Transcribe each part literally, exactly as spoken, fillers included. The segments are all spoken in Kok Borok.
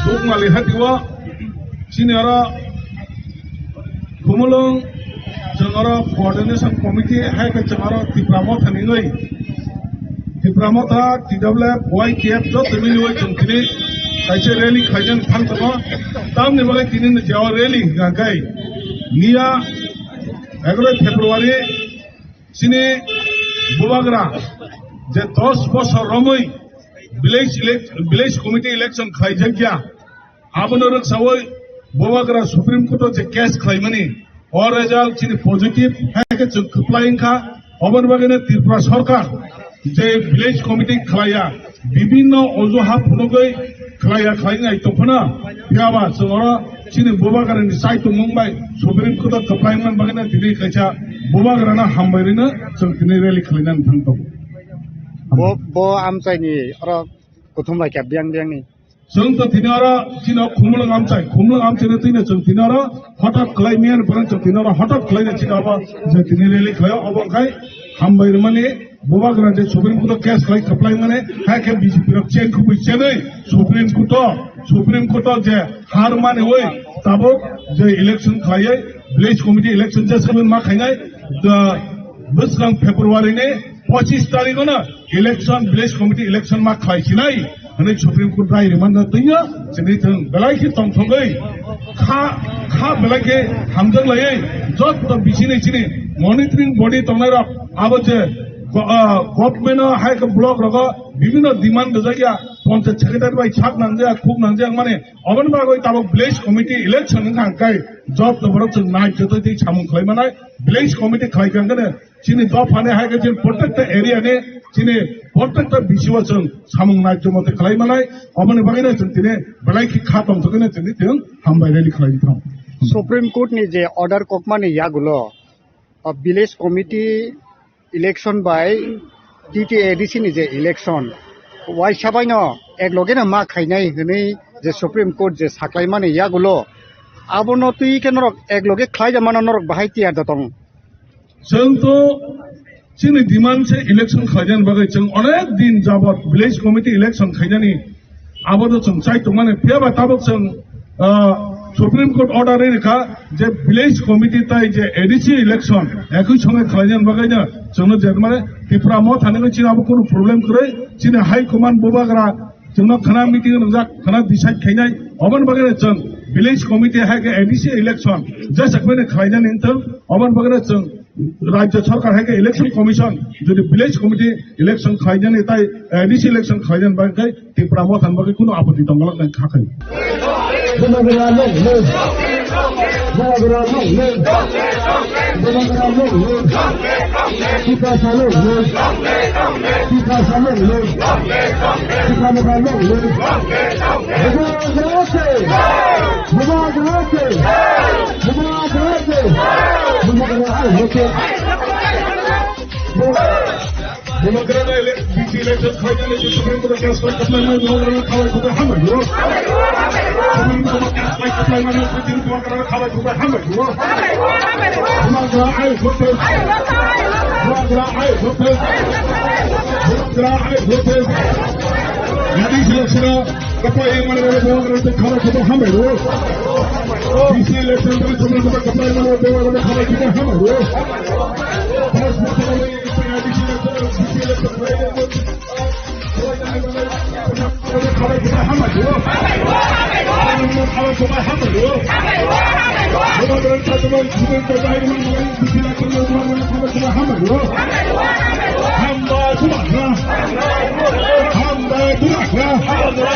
Bukmali hati o chini oro Khumulwng, chwng oro coordination committee hai khe chwng oro Tipra Motha ni wngwi, Tipra Motha, T W F, Y K F joto miliwi chwng tini kaisa rally khaijak thang tongo. Tamni bagwi tini ni jao rally hwnkha khe niya egaroh February chini Bubagra je dos bosor romwi village elec-, village committee election khlaijak ya, abono rwksawi Bubagra Supreme Court o je case khlaimani, o result chini positive hai khe chwng kwplai wngkha. Oboni bagwino Tripura Sarkar je village committee khlaiya, bibinno ojoha phunugwi khlaiya khlai nai tongphano, phiyaba chwng oro chini Bubagrani chai tongmung bai Supreme Court o kwplai wngmani bagwino tini kaisa Bubagrano hambai rwino chwng tini rally khlainani thang tongo. Bo, bo amchaini oro kuthum bai kha biyang biyangni. Chwng to tini oro chini o Khumulwng amchai, Khumulwng amchaino twino chwng tini oro hotat khlai miyani pore chwng tini oro hotat khlai na chini abo je tini rally khlaio, obo wngkhai hambai rwmani Bubagra je Supreme Court o case khlai kwplai mani hai khe B J P rok chen khubui chenwi Supreme Court o, Supreme Court o je har mani oi tabuk je election khlaiwi village committee election je sabai ma khainai, the bwskang February ni pochis tarikh no election, village committee election ma khlai sinai hwnwi Supreme Court rai rwmani twino chini thwng belai khe tongthogwi kha, kha belai khe hamjak laiwi joto bisini chini monitoring body tongnai rok abo je go-, ah, government o hai khe block rogo bibinno demand rijak ya, ponchayat secretary bai sak nangjak, khuk nangjak mani oboni bagwi tabuk village committee election wngkha hwnkhe joto borok chwng nai jotoi tei samung khlai manai village committee khlai kha hwnkhe chini dophani hai khe chini protekta area ni chini protekta B C O chwng samung nai jotoi khlai manai oboni bagwino chwng tini belai khe kha tongthogwino chwng tini hambai rally khlai thang. Supreme Court ni je order kokmani yagulo, o village committee election bai T T A D C ni je election, waisa baino ek loge no ma khainai hwnwi je Supreme Court je saklaimani yagulo, abono twi khe norok ek loge khlai da mano, norok bahai tiyar da tong? Chwng to chini demand se election khlainani bagwi chwng onek din jabot village committee election khainani abo to chwng chai tongmani, phiya ba tabuk chwng, ah, Supreme Court order ri rikha je village committee tai je A D C election ekoi songe khlainani bagwi no chwngno je mane Tipra Motha ni chini abo kunu problem kwrwi, chini high command Bubagra chwngno khana meeting wngjak, khana decide khainai, oboni bagwi no chwng village committee hai khe A D C election jesa kwbani khlainani wngthang, oboni bagwi no chwng Rajya Sarkar hai khe Election Commission jodi village committee election khlainani tai A D C election khlainani bagwi khe Tipra Motha ni bagwi kunu apoti tongwlak nai kha khai. Bubagra long live. Bubagra long live. Bubagra long live. Tiprasa long live. Tiprasa long live. Tipra Motha long live. Bubagra se. Bubagra se. Bubagra se. Bubagra ai hote. Bubagra na ele-, B C election khlainani je Supreme Court o case khlai kwplai mani Bubagra no khalai khwbai hambai o. Supreme Court o case khlai kwplai mani Supreme Court o khalai khwbai hambai o. Bubagra ai hote. Bubagra ai hote. Bubagra ai hote. Nadi sila sila. Kapai mane mane bo ngare te khala khata hambai ro. B C election kali chomra kata kapai mane bo ngare khala khata hambai ro. Pas mata mane B C election kali khala khata hambai ro. Khala khata hambai ro. Bo ngare kata mane B C election kali khala khata hambai ro. Hambai ro. Hambai ro.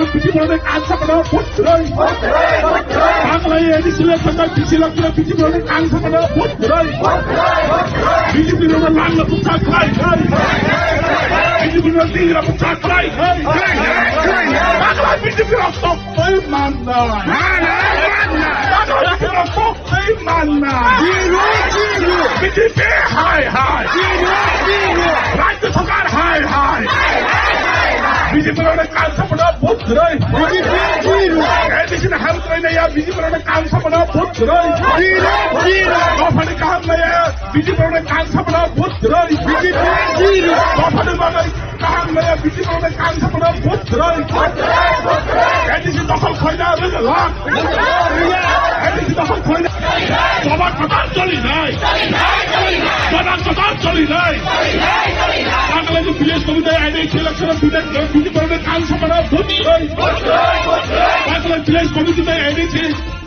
election B J P rokni kansapano vote kwrwi. Baglai A D C election B C election B J P rokni kansapano vote kwrwi. B J P rokno langna bukcha khlai khlai. B J P rokno tingra bukcha khlai khlai. Baglai B J P rok tok twi manna. Baglai B J P rok tok twi manna. Zero, zero. B J P hai hai. Zero, zero. Rajya sarkar hai hai. B J P rokni kansapano vote kwrwi. B J P zero. A D C ni ham kwrwi naiya B J P rokni kansapano vote kwrwi. Zero, zero. Dophani kaham naiya B J P rokni kansapano vote kwrwi. B J P zero. Dophani bagwi kaham naiya B J P rokni kansapano vote kwrwi. A D C dokhol khlaina rwgwlak. A D C dokhol khlaina. Choba kwtal cholinai. Choba kwtal cholinai. Baglai ni village committee A D C election B J P rokni kansapano vote kwrwi. Baglai village committee A D C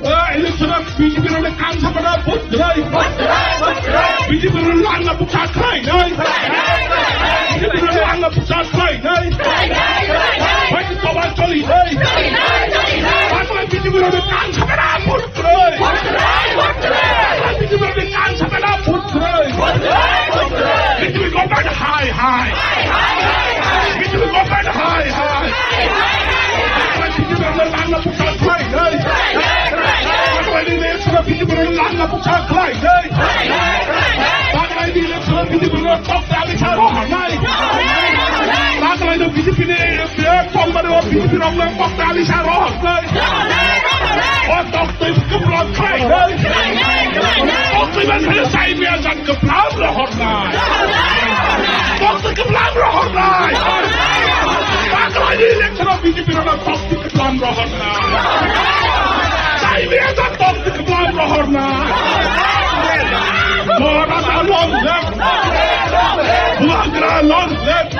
Ah, election B J P rokni kansapano vote kwrwi. B J P rokno langna bukcha khlainai. B J P rokno langna bukcha khlainai. Bai choba cholinai. Baglai B J P rokni kansapano vote kwrwi. Baglai B J P rokni kansapano vote kwrwi. B J P government hai hai. B J P government hai hai. Baglai B J P rokno langna bukcha khlainai. Baglai ni election B J P rokno langna bukcha khlainai. Baglai ni election B J P rokno tok twi alisa rohornai. Baglai no B J P ni, eh, Congress o B J P rokno tok twi alisa rohornai. O tok twi kwplam khlainai. Tok twi man khe sai mia jan kwplam rohornai. Tok twi kwplam rohornai. Baglai ni election o B J P rokno tok twi kwplam rohornai. Sai mia jan tok twi kwplam rohornai. Maharana long live. Bubagra long live.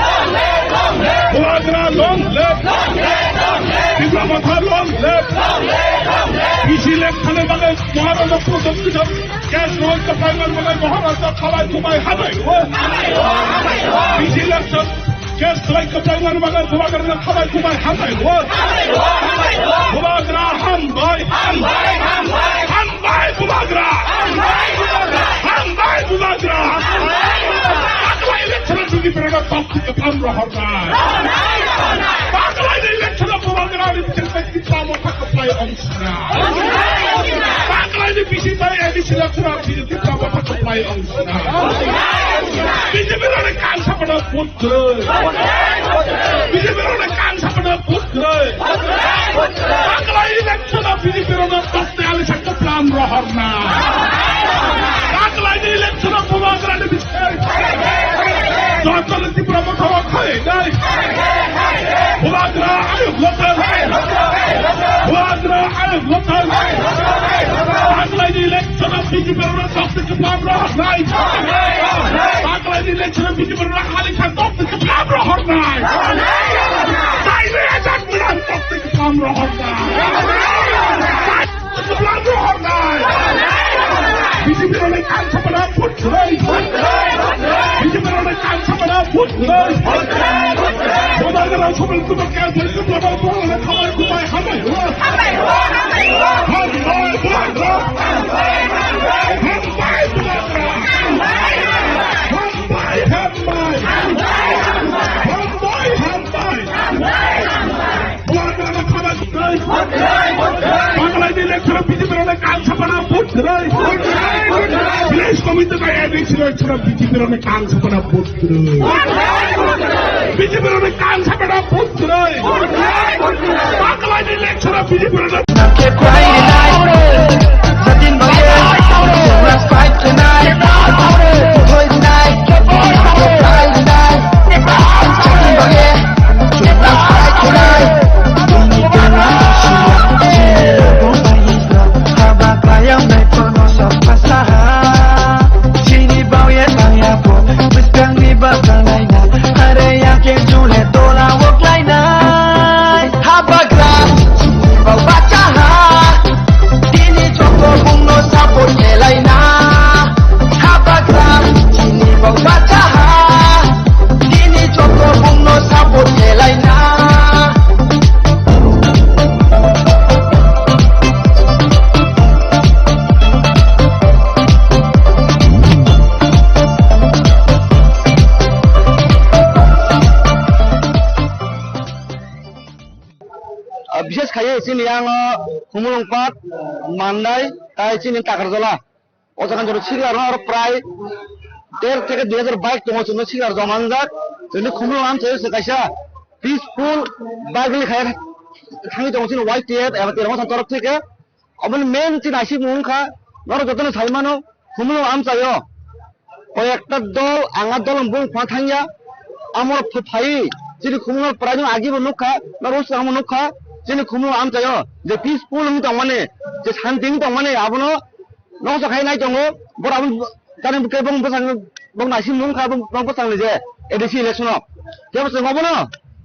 Bubagra long live. Tipra Motha long live. B C election ni bagwi Maharana Pradhan Case rwui kwplaimani bagwi Maharashtra khalai khumai hambai rwo. B C election case rwui kwplaimani bagwi Bubagrano khalai khumai hambai rwo. Bubagra hambai. Hambai Bubagra. Hambai Bubagra. Hambai Bubagra. Hambai Bubagra. Tiprano tokti kwplam rohornai. Baklaini election-o Bubagrani bichar bai Tipra Motha kwplai ongsina. Baklaini B C bai A D C election-o Tipra Motha kwplai ongsina. B J P rokni kang sapano vote kwrwi. B J P rokni kang sapano vote kwrwi. Baklaini election-o B J P rokno tokti alisa kwplam rohornai. Baklaini election-o Bubagrani Jotoni Tipra Motha o khainai. Bubagra ayuk lothar. Bubagra ayuk lothar. Baklaini election-o B J P rokno tokti kwplam rohornai. Baklaini election-o B J P rokno alisa tokti kwplam rohornai. Taini ajak mwnang tokti kwplam rohornai. Kwplam rohornai. B J P rokni kang sapano vote kwrwi. B J P rokni kang sapano vote kwrwi. Bubagra rok sobil kwbang khe asai kwbang rok bubagra khamai kwbai hambai hua. Hambai hua, hambai hua. Hambai Bubagra. Hambai Bubagra. Hambai, hambai. Hambai, hambai. Hambai, hambai. Baklaini election-o B J P rokni kang sapano vote kwrwi. Village committee bai A D C election-o B J P rokni kang sapano vote kwrwi. B J P rokni kang sapano vote kwrwi. Baklaini election-o B J P rokni Habagra, chini bau bacha ha. Tini joto bungno support khelai na. Habagra, chini bau bacha ha. Tini joto bungno support khelai na. Ah, bishes khaiwi chini yang o Khumulwng Park, Mandai, tai chini Takarjola. O jaga jora sikla rok prai der theke dui hajar bike tongo, chwngno sikla joma wngjak. Chwngni Khumulwng amchaio se kaisa peaceful bike rally khai thangwi tongo chini Y T F eba Tira Motha ni torof theke. Oboni main chini naisingmung wngkha, norok jotono sai mano, Khumulwng amchaio koi ekta dol, ang a dol bung khna thangya. Amo ph-, phai chini Khumulwng prai no agi bo nukha, norok swkang bo nukha, chini Khumulwng amchaio je peaceful wngwi tongmani, je santi wngwi tongmani, abono noksa khai nai tongo, borok abo tani bwkhe bong bwsang, bong naisingmung wngkha, bong, bong bwsangni je A D C election o. Kebo chwng obono,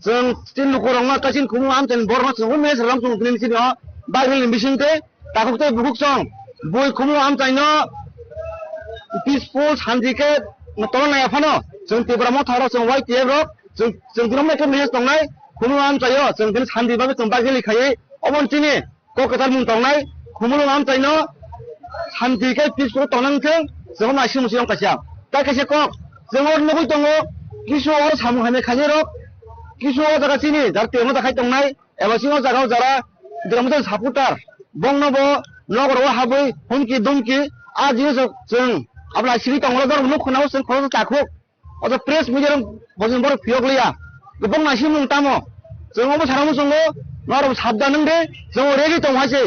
chwng chini lukurokno, kaisini Khumulwng amchaini borokno chwng o message rwna chwng tini chini o Bible ni bisingtwi, takhuk tei bukhuk song, bui Khumulwng amchaino peaceful santi khe tongna naiya phano, chwng Tipra Motha rok, chwng Y T F rok, chwng, chwng tini omo khe message tongnai, Khumulwng amchaio, chwng tini santi bagwi chwng bagili khaiwi, obo chini kok kwchar mung tongnai, Khumulwng amchaino santi khe peaceful tongna wngthwng, chwng naising musi wng kaisa. Tai kaisa kok, chwng oro nugwi tongo, kisu oro samung hamya khainai rok, kisu o jaga chini jar temo jakhai tongnai, eba chini o jaga o jara Dramodar supporter, bongno bo nogor o habwi humki dumki, a jinis rok chwng abla siri tongmani borok nuk khna o chwng khoroksa takhuk. Oto press media rok bojong borok phiyok liya. Kwbang naisingmung tamo. Chwng obo sana muchungo, norok sabdan wng de, chwng ready tong hai se.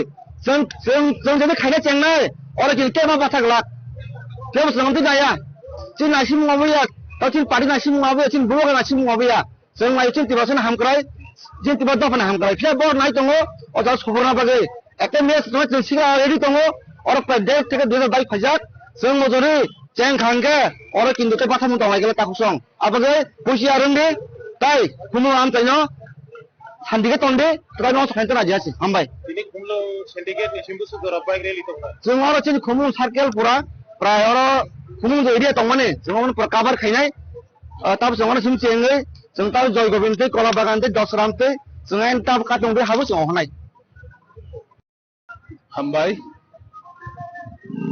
Chwng, chwng, chwng jadi khaina chengnai, oro kini kebo bathak lak. Kebo chwng twi naya. Chini naisingmung obo ya, tao chini party naisingmung obo ya, chini bubagra naisingmung obo ya. Chwng nai chini Tiprasani hamkrai, chini Tipra dophani hamkrai. Phiya bo nai tongo, o jaga sukurna bagwi. Ekta match no chwng sikla ready tongo, oro prai der theke dui hajar bike phaijak. Chwng mojori cheng khang khe, oro kintu tei bathamung tonglai khe takhuk song. Abagwi busi arwng di, tai Khumulwng amchaino santi khe tong di, tai no sakhain tona jasi. Hambai. Tini Khumulwng syndicate ni simbu sujora bike rally tongkha. Chwng oro chini Khumulwng circle pura, prai oro Khumulwng je area tongmani, chwng oro pura cover khainai. Ah, tab chwng oro sim chengwi, chwng tab Joy Gobind tei Kola Bagan tei Dosram tei chwng ain tab katung tei habo chwng ohnai. Hambai.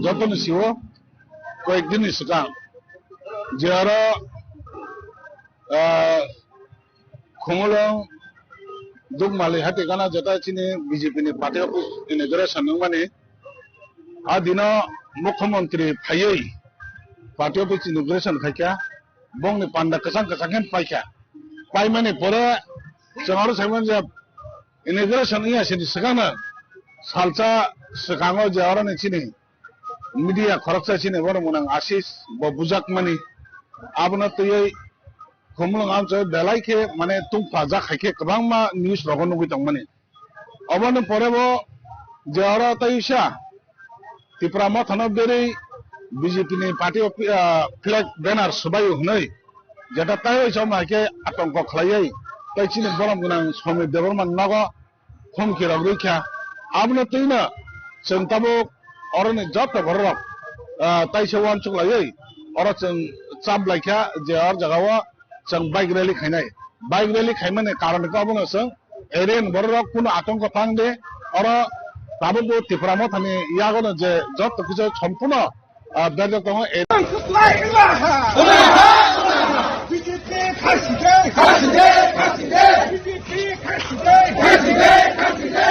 Jotoni sio koyek din ni swkang je oro Ah, Khumulwng Dukmali hati gana jeta chini B J P ni party office inauguration wngmani. A dino Mukhyamantri phaiwi party office inauguration khaikha, bongni panda kwchang kwchang khe paikha. Paimani pore chwng aro saimanya inauguration wngya sini swkangno salsa swkango je oroni chini media khoroksa chini borok mwnang Ashish bo bujakmani. Abono twiwi Khumulwng amchoi belai khe mane tungpha jak hai khe kwbangma news rogo nugwi tongmani. Oboni pore bo je oro tei uisa Tipra Mothano berwi B J P ni party of, ah, flag banner swbaio hwnwi jeta tei uisa hai khe atongko khlaiwi tei chini borom gwnang Somir Debbarma nogo humki rok rwkha. Abono twino chwng tabuk oroni joto bororok, ah, taisa uansuk laiwi oro chwng chap laikha je or jagao chwng bike rally khainai. Bike rally khaimani karon khe obono chwng area ni bororok kuno atongko tang de, oro tabuk bo Tipra Mothani yagono je joto kisa sompuno Ah, berjak tongo, eh. B J P khasi de, khasi de, khasi de. B J P khasi de, khasi de, khasi de.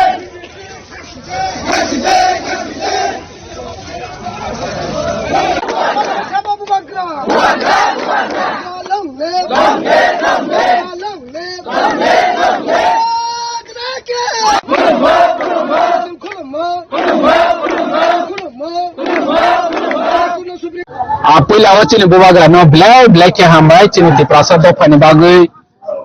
Khasi de, khasi de. Sabo bubagra. Bubagra, bubagra. Long live. Long live, long live. Long live. A puila o chini bubagra no belai belai khe hambai chini Tiprasa dophani bagwi,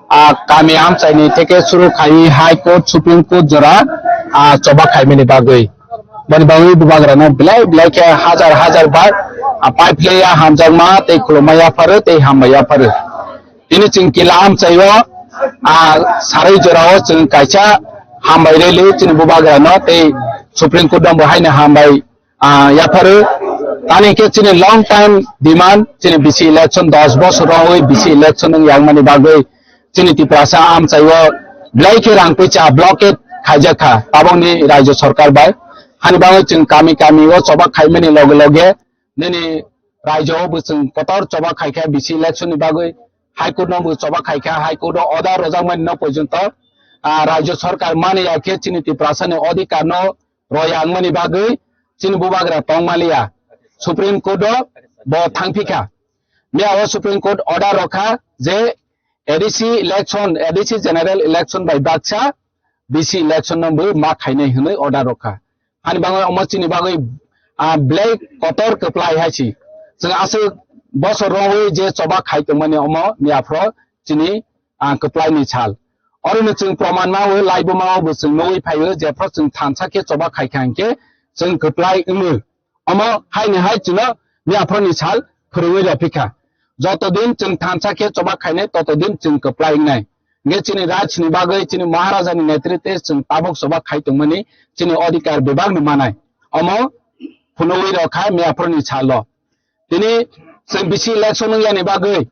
a kami amchaini teke suru khai High Court, Supreme Court jora, a choba khaimani bagwi. Boni bagwi bubagra no belai belai khe hajar hajar bar, a pai phlaiya hamjakma tei khulumma yapharo tei hambai yapharo. Tini chwng kila amchaio, a, sarwi jorao chwng kaisa hambai rally chini bubagrano tei Supreme Court no bo haino hambai, a, yapharo. Tani khe chini long time demand chini bisi election dos bosor rogwi bisi election wng yangmani bagwi chini Tiprasa amchaio belai khe rang puisa blockade khaijakha tabokni rajyo sarkar bai. Hani bagwi chwng kami kami o choba khaimani loge loge nini rajyo o bo chwng kotor choba khaikha bisi election ni bagwi, High Court no bo choba khaikha, High Court o order rwjakmani no porjonto, ah, rajyo sarkar mani ya khe chini Tiprasa ni odhikar no roya wngmani bagwi chini bubagra tongmaliya, Supreme Court o bo thangphikha. Miya o Supreme Court order rokha je A D C election, A D C general election bai baksa bisi election no bo ma khainai hwnwi order rokha. Hani bagwi omo chini bagwi, ah, belai kotor kwplai hai si. Chwng aswk bosor rogwi je choba khai tongmani omo miyaphro chini, ah, kwplai ni sal. Oro no chwng proman ma o, laibo ma o bo chwng nugwi phaio, jephro chwng thansa khe choba khai kha hinkhe chwng kwplai wngwi. Omo haini hai chwngno miyaphro ni sal phwrwngwi rw phikha. Joto din chwng thansa khe choba khainai, toto din chwng kwplai wngnai. Hinkhe chini raj ni bagwi chini Maharaja ni netritwe chwng tabuk choba khai tongmani chini odhikar bebak no manai. Omo phunugwi rw kha miyaphro ni salo. Tini chwng bisi election wng yani bagwi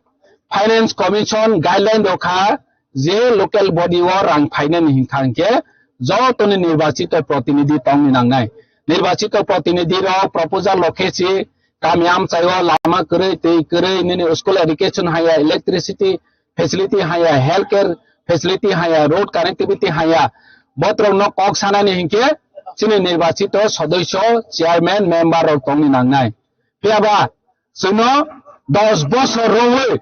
Finance Commission guideline rw kha je local body o rang phainani hinkha hinkhe jotoni nirbachito protinidhi tongni nangnai. Nirbachito protinidhi rok proposal rw khe si kami amchaio lama kwrwi, twi kwrwi, nini school education haya, electricity facility haya, health care facility haya, road connectivity haya, botrok no kok sanani hinkhe chini nirbachito sodosyo, chairman, member rok tongni nangnai. Phiya ba chwngno dos bosor rwwi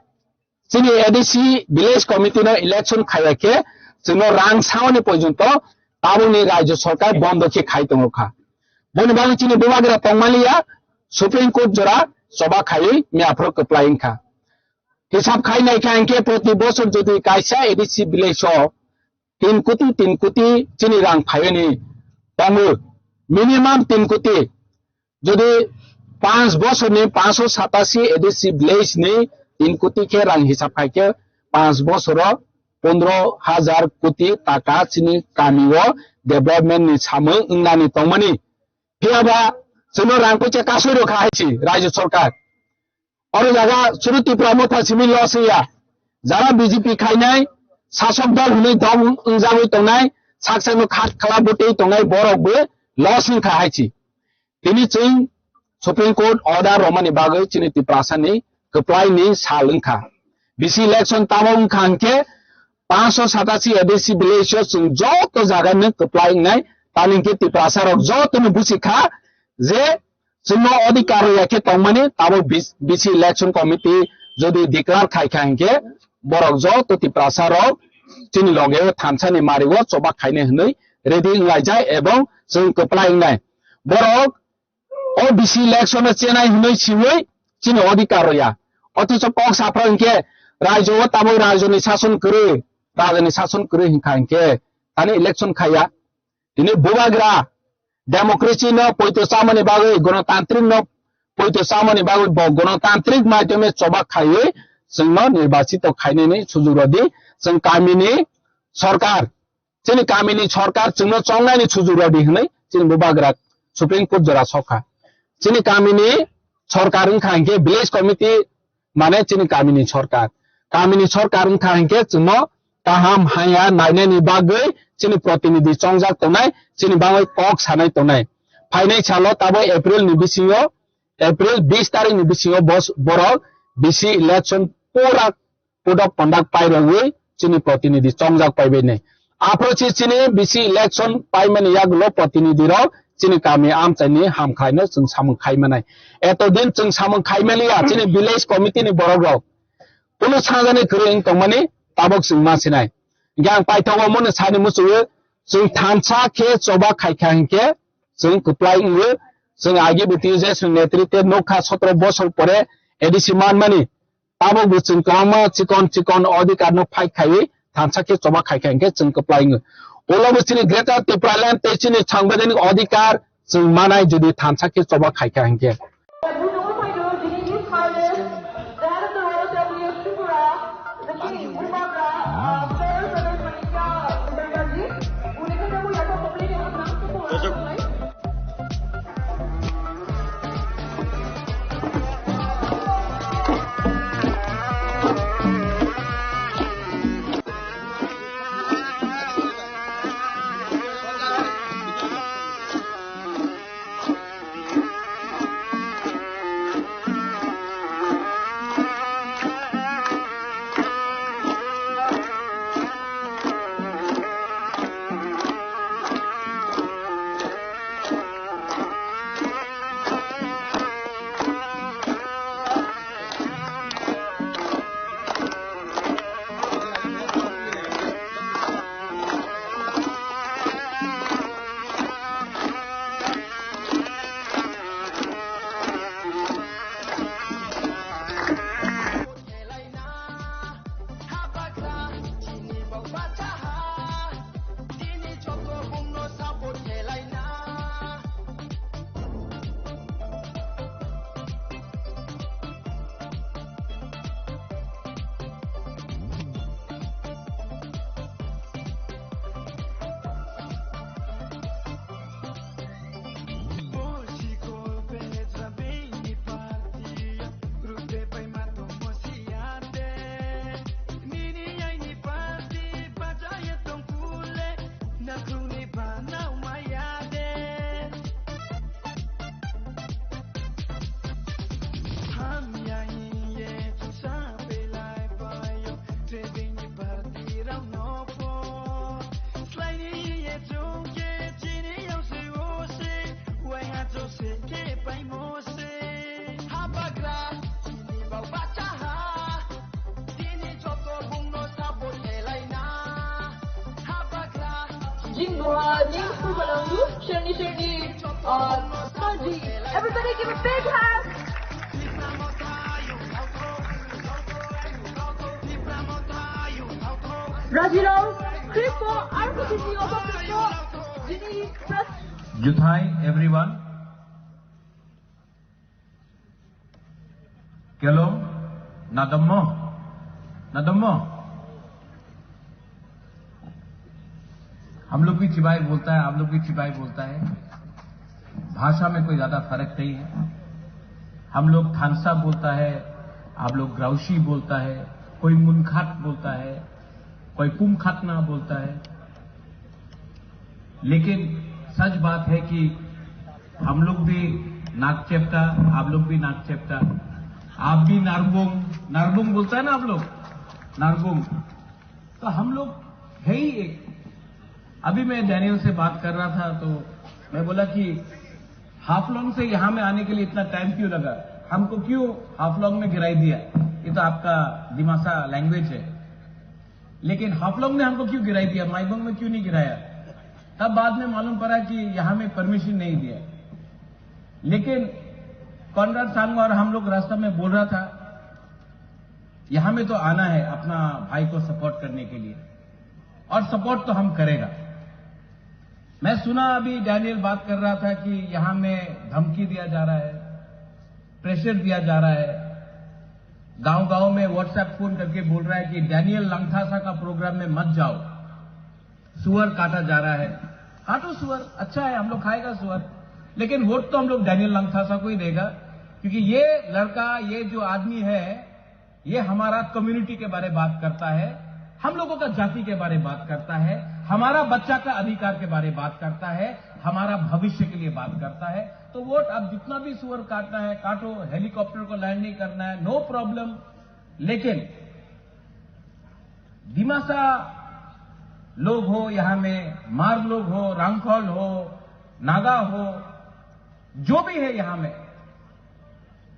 chini A D C village committee no election khaiya khe chwngno rang saoni porjonto tabukni rajyo sarkar bondo khe khai tongo kha. Boni bagwi chini bubagra tongmaliya, Supreme Court jora choba khaiwi miyaphro kwplai wngkha. Hisab khai naikha hinkhe proti bosor jodi kaisa A D C village o tin koti, tin koti chini rang phaiwi ni tongo, minimum tin koti. Jodi panch bosorni panchsho satasi A D C village ni tin koti khe rang hisab khai khe panch bosoro pondro hajar koti taka chini kami o development ni samung wngnani tongmani. Phiya ba chwngno rang puisa kasui rw kha hai si rajyo sarkar. Oro jaga chwrwi Tipra Motha simi loss wngya. Jara B J P khainai, sasok dol hwnwi dom wngjagwi tongnai, sak sakno khat khala bwtwi tongnai borok bo loss wngkha hai si. Tini chwng Supreme Court order romani bagwi chini Tiprasani kwplaini sal wngkha. B C election tamo wngkha hwnkhe panch sho satashi A D C village o chwng joto jaga no kwplai wngnai, tamni hwnkhe Tiprasa rok joto no busi kha je chwngno odhikar rwya khe tongmani, tabuk B C, B C election committee jodi declare khai kha hwnkhe borok joto Tiprasa rok chini loge o thansa ni mari o choba khainai hwnwi ready wnglaijak ebong chwng kwplai wngnai. Borok o B C election o chenai hwnwi siwi chini odhikar rwya. Othocho kok saphra hwnkhe raijo o tabuk raijo ni sason kwrwi, raja ni sason kwrwi hwnkha hwnkhe thani election khaiya. Tini bubagra democracy no poito chamani bagwi, gonotantrik no poito chamani bagwi bo gonotantrik maidhyome choba khaiwi chwngno nirbachito khainani sujuk rwdi. Chwng kamini sorkar, chini kamini sorkar chwngno chongnani sujuk rwdi hwnwi chini bubagra Supreme Court jora sokha. Chini kamini sorkar wngkha hwnkhe village committee, mane chini kamini sorkar. Kamini sorkar wngkha hwnkhe chwngno kaham haya nainani bagwi chini protinidhi chongjak tongnai, chini bagwi kok sanai tongnai. Phainai salo tabuk April ni bisingo, April bis tarikh ni bisingo bos-, borok B C election pura code of conduct pairogwi chini protinidhi chongjak paibainai. Aphuru se chini B C election paimani yagulo protinidhi rok chini kami amchaini hamkhlaino chwng samung khaimanai. Etodin chwng samung khaimaliya chini village committee ni borok rok. Kunu sangjani kwrwi wng tongmani tabuk chwng ma sinai. Hingke ang paithago mono sani muchungo chwng thansa khe choba khaikha hingke chwng kwplai wngo. Chwng agi bwtwi je chwng netritwe nukha sotro bosor pore A D C manmani. Tabuk bo chwng kwbangma chikon chikon odhikar no fight khaiwi thansa khe choba khaikha hingke chwng kwplai wngo. Ulo bo chini Greater Tipraland tei chini sangbidhanik odhikar chwng manai jodi thansa khe choba khaikha hingke. Jing duha ning subalang du, shirni shirni, uh, saji. Everybody give a big hand. Rajirao, Kripo, R P C C of Kripo, Jini Press. Juthai, everyone. Kelo, nadammo, nadammo. हम लोग भी चिबाई बोलता है, आप लोग भी चिबाई बोलता है। भाषा में कोई ज्यादा फर्क नहीं है। हम लोग थानसा बोलता है, आप लोग ग्राउशी बोलता है, कोई मुनखात बोलता है, कोई पुमखातना बोलता है। लेकिन सच बात है कि हम लोग भी नाक चेपटा, आप लोग भी नाक चेपटा, आप भी नारबोंग, नारबोंग बोलता है ना आप लोग, नारगोंग। तो हम लोग है ही एक। अभी मैं डैनियल से बात कर रहा था, तो मैं बोला कि हाफलोंग से यहाँ में आने के लिए इतना टाइम क्यों लगा, हमको क्यों हाफलोंग में गिराई दिया? ये तो आपका दिमासा लैंग्वेज है। लेकिन हाफलोंग ने हमको क्यों गिराई दिया, माइबोंग में क्यों नहीं गिराया? तब बाद में मालूम पड़ा कि यहाँ में परमिशन नहीं दिया। लेकिन कॉनराड सांगमा और हम लोग रास्ता में बोल रहा था, यहाँ में तो आना है अपना भाई को सपोर्ट करने के लिए, और सपोर्ट तो हम करेगा। मैं सुना, अभी डैनियल बात कर रहा था कि यहाँ में धमकी दिया जा रहा है, प्रेशर दिया जा रहा है, गांव-गांव में WhatsApp फोन करके बोल रहा है कि डैनियल लंगथासा का प्रोग्राम में मत जाओ, सुअर काटा जा रहा है। काटो सुअर, अच्छा है, हम लोग खाएगा सुअर, लेकिन वोट तो हम लोग डैनियल लंगथासा को ही देगा, क्योंकि ये लड़का, ये जो आदमी है, ये हमारा कम्युनिटी के बारे बात करता है, हम लोगों का जाति के बारे बात करता है, हमारा बच्चा का अधिकार के बारे बात करता है, हमारा भविष्य के लिए बात करता है। तो वोट आप जितना भी सुअर काटना है काटो, हेलीकॉप्टर को लैंड नहीं करना है, नो प्रॉब्लम। लेकिन दिमासा लोग हो, यहाँ में मार लोग हो, रांगखोल हो, नागा हो, जो भी है यहाँ में,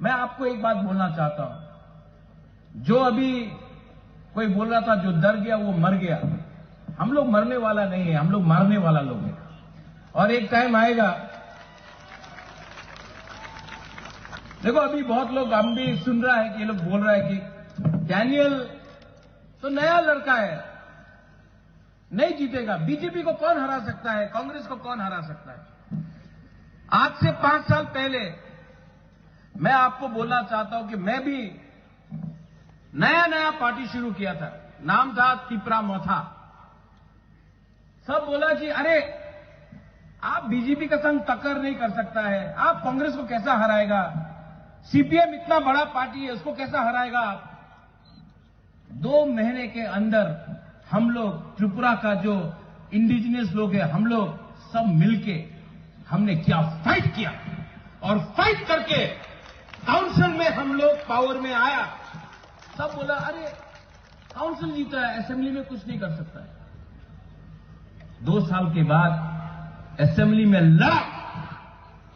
मैं आपको एक बात बोलना चाहता हूँ। जो अभी कोई बोल रहा था, जो डर गया वो मर गया। हम लोग मरने वाला नहीं है, हम लोग मारने वाला लोग हैं। और एक टाइम आएगा, देखो, अभी बहुत लोग, हम भी सुन रहा है कि ये लोग बोल रहा है कि डैनियल तो नया लड़का है, नहीं जीतेगा, बीजेपी को कौन हरा सकता है, कांग्रेस को कौन हरा सकता है। आज से पांच साल पहले मैं आपको बोलना चाहता हूं कि मैं भी नया नया पार्टी शुरू किया था, नाम था तिपरा मोथा। सब बोला कि अरे, आप बीजेपी का संग टक्कर नहीं कर सकता है, आप कांग्रेस को कैसा हराएगा, सीपीएम इतना बड़ा पार्टी है, उसको कैसा हराएगा आप। दो महीने के अंदर हम लोग, त्रिपुरा का जो इंडिजिनस लोग हैं, हम लोग सब मिलके हमने क्या फाइट किया, और फाइट करके काउंसिल में हम लोग पावर में आया। सब बोला, अरे, काउंसिल जीता है, असेंबली में कुछ नहीं कर सकता है। दो साल के बाद असेंबली में लड़ा,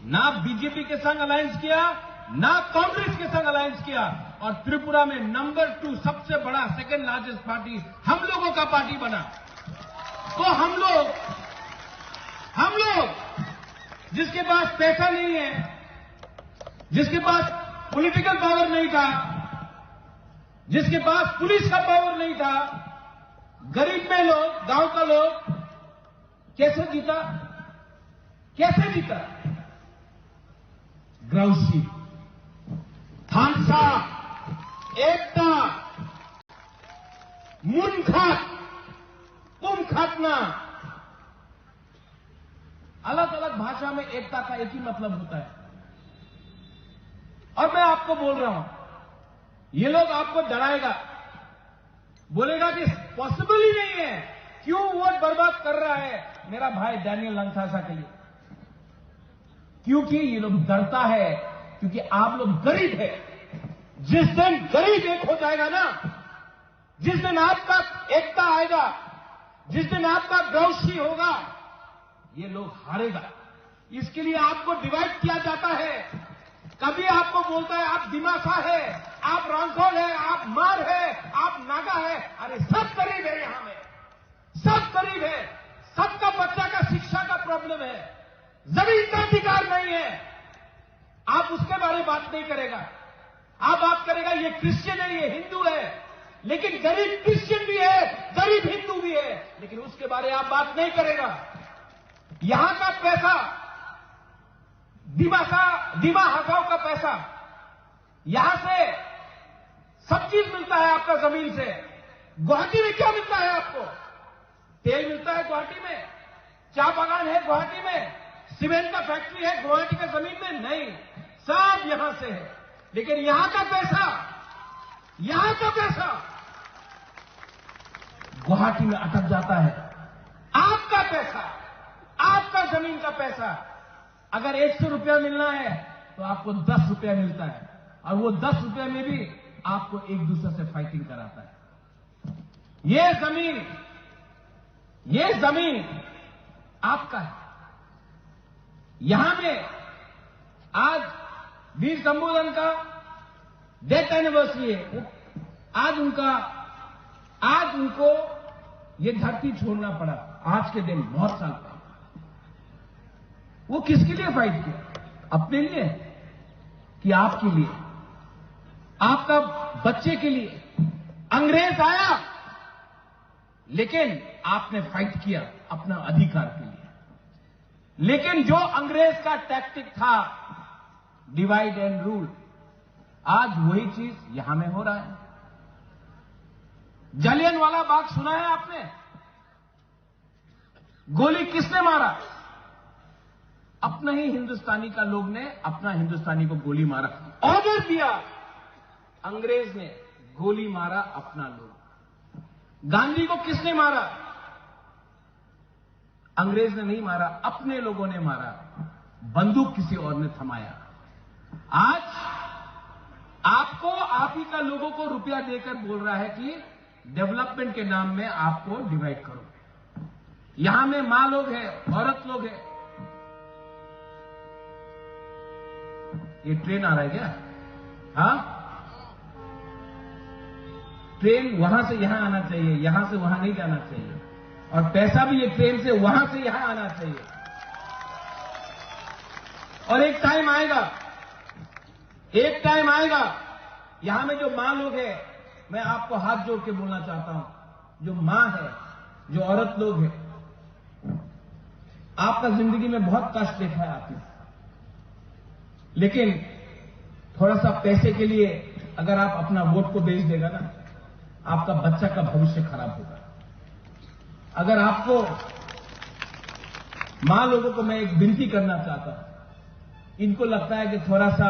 ना बीजेपी के संग अलायंस किया, ना कांग्रेस के संग अलायंस किया, और त्रिपुरा में नंबर टू, सबसे बड़ा, सेकंड लार्जेस्ट पार्टी हम लोगों का पार्टी बना। तो हम लोग, हम लोग जिसके पास पैसा नहीं है, जिसके पास पॉलिटिकल पावर नहीं था, जिसके पास पुलिस का पावर नहीं था, गरीब में लोग, गांव का लोग कैसे जीता, कैसे जीता? ग्राउसी, थानसा, एकता, मुनखात, कुमखातना, अलग-अलग भाषा में एकता का एक ही मतलब होता है। और मैं आपको बोल रहा हूं, ये लोग आपको डराएगा, बोलेगा कि पॉसिबल ही नहीं है, क्यों वोट बर्बाद कर रहा है मेरा भाई डैनियल लंगथासा के लिए? क्योंकि ये लोग डरता है, क्योंकि आप लोग गरीब है। जिस दिन गरीब एक हो जाएगा ना, जिस दिन आपका एकता आएगा, जिस दिन आपका ग्राउसी होगा, ये लोग हारेगा। इसके लिए आपको डिवाइड किया जाता है। कभी आपको बोलता है आप दिमासा है, आप रांखोल है, आप मार है, आप नागा है। अरे, सब गरीब है यहाँ में, सब गरीब है। सबका बच्चा का शिक्षा का प्रॉब्लम है, जमीन का अधिकार नहीं है। आप उसके बारे में बात नहीं करेगा। आप बात करेगा ये क्रिश्चियन है, ये हिंदू है, लेकिन गरीब क्रिश्चियन भी है, गरीब हिंदू भी है, लेकिन उसके बारे में आप बात नहीं करेगा। यहाँ का पैसा, दिमासा, दिमा हजाओ का पैसा, यहाँ से सब चीज मिलता है आपका जमीन से। गुवाहाटी में क्या मिलता है आपको? तेल मिलता है गुवाहाटी में, चाय बागान है गुवाहाटी में, सीमेंट का फैक्ट्री है गुवाहाटी का जमीन में? नहीं, सब यहाँ से है। लेकिन यहाँ का पैसा, यहाँ का पैसा गुवाहाटी में अटक जाता है। आपका पैसा, आपका जमीन का पैसा, अगर एक सौ रुपया मिलना है तो आपको दस रुपया मिलता है, और वो दस रुपया में भी आपको एक दूसरे से फाइटिंग कराता है। ये जमीन, ये जमीन आपका है। यहाँ में आज वीर शंभूधन का डेथ एनिवर्सरी है। आज उनका, आज उनको ये धरती छोड़ना पड़ा। आज के दिन बहुत साल पहले। वो किसके लिए फाइट किया? अपने लिए कि आपके लिए, आपका बच्चे के लिए? अंग्रेज आया, लेकिन आपने फाइट किया अपना अधिकार के लिए। लेकिन जो अंग्रेज का टैक्टिक था, डिवाइड एंड रूल, आज वही चीज यहां में हो रहा है। जलियनवाला बाग सुना है आपने? गोली किसने मारा? अपना ही हिंदुस्तानी का लोग ने अपना हिंदुस्तानी को गोली मारा। ऑर्डर दिया अंग्रेज ने, गोली मारा अपना लोग। गांधी को किसने मारा? अंग्रेज ने नहीं मारा, अपने लोगों ने मारा। बंदूक किसी और ने थमाया। आज आपको, आप ही का लोगों को रुपया देकर बोल रहा है कि डेवलपमेंट के नाम में आपको डिवाइड करो। यहां में माँ लोग हैं, औरत लोग हैं। ये ट्रेन आ रहा है क्या? हाँ, ट्रेन वहां से यहां आना चाहिए, यहां से वहां नहीं जाना चाहिए। और पैसा भी ये ट्रेन से वहां से यहां आना चाहिए। और एक टाइम आएगा, एक टाइम आएगा, यहां में जो माँ लोग हैं, मैं आपको हाथ जोड़ के बोलना चाहता हूं, जो माँ है, जो औरत लोग हैं, आपका जिंदगी में बहुत कष्ट देखा है आपने, लेकिन थोड़ा सा पैसे के लिए अगर आप अपना वोट को बेच देगा ना, आपका बच्चा का भविष्य खराब होगा। अगर आपको, माँ लोगों को मैं एक विनती करना चाहता हूं, इनको लगता है कि थोड़ा सा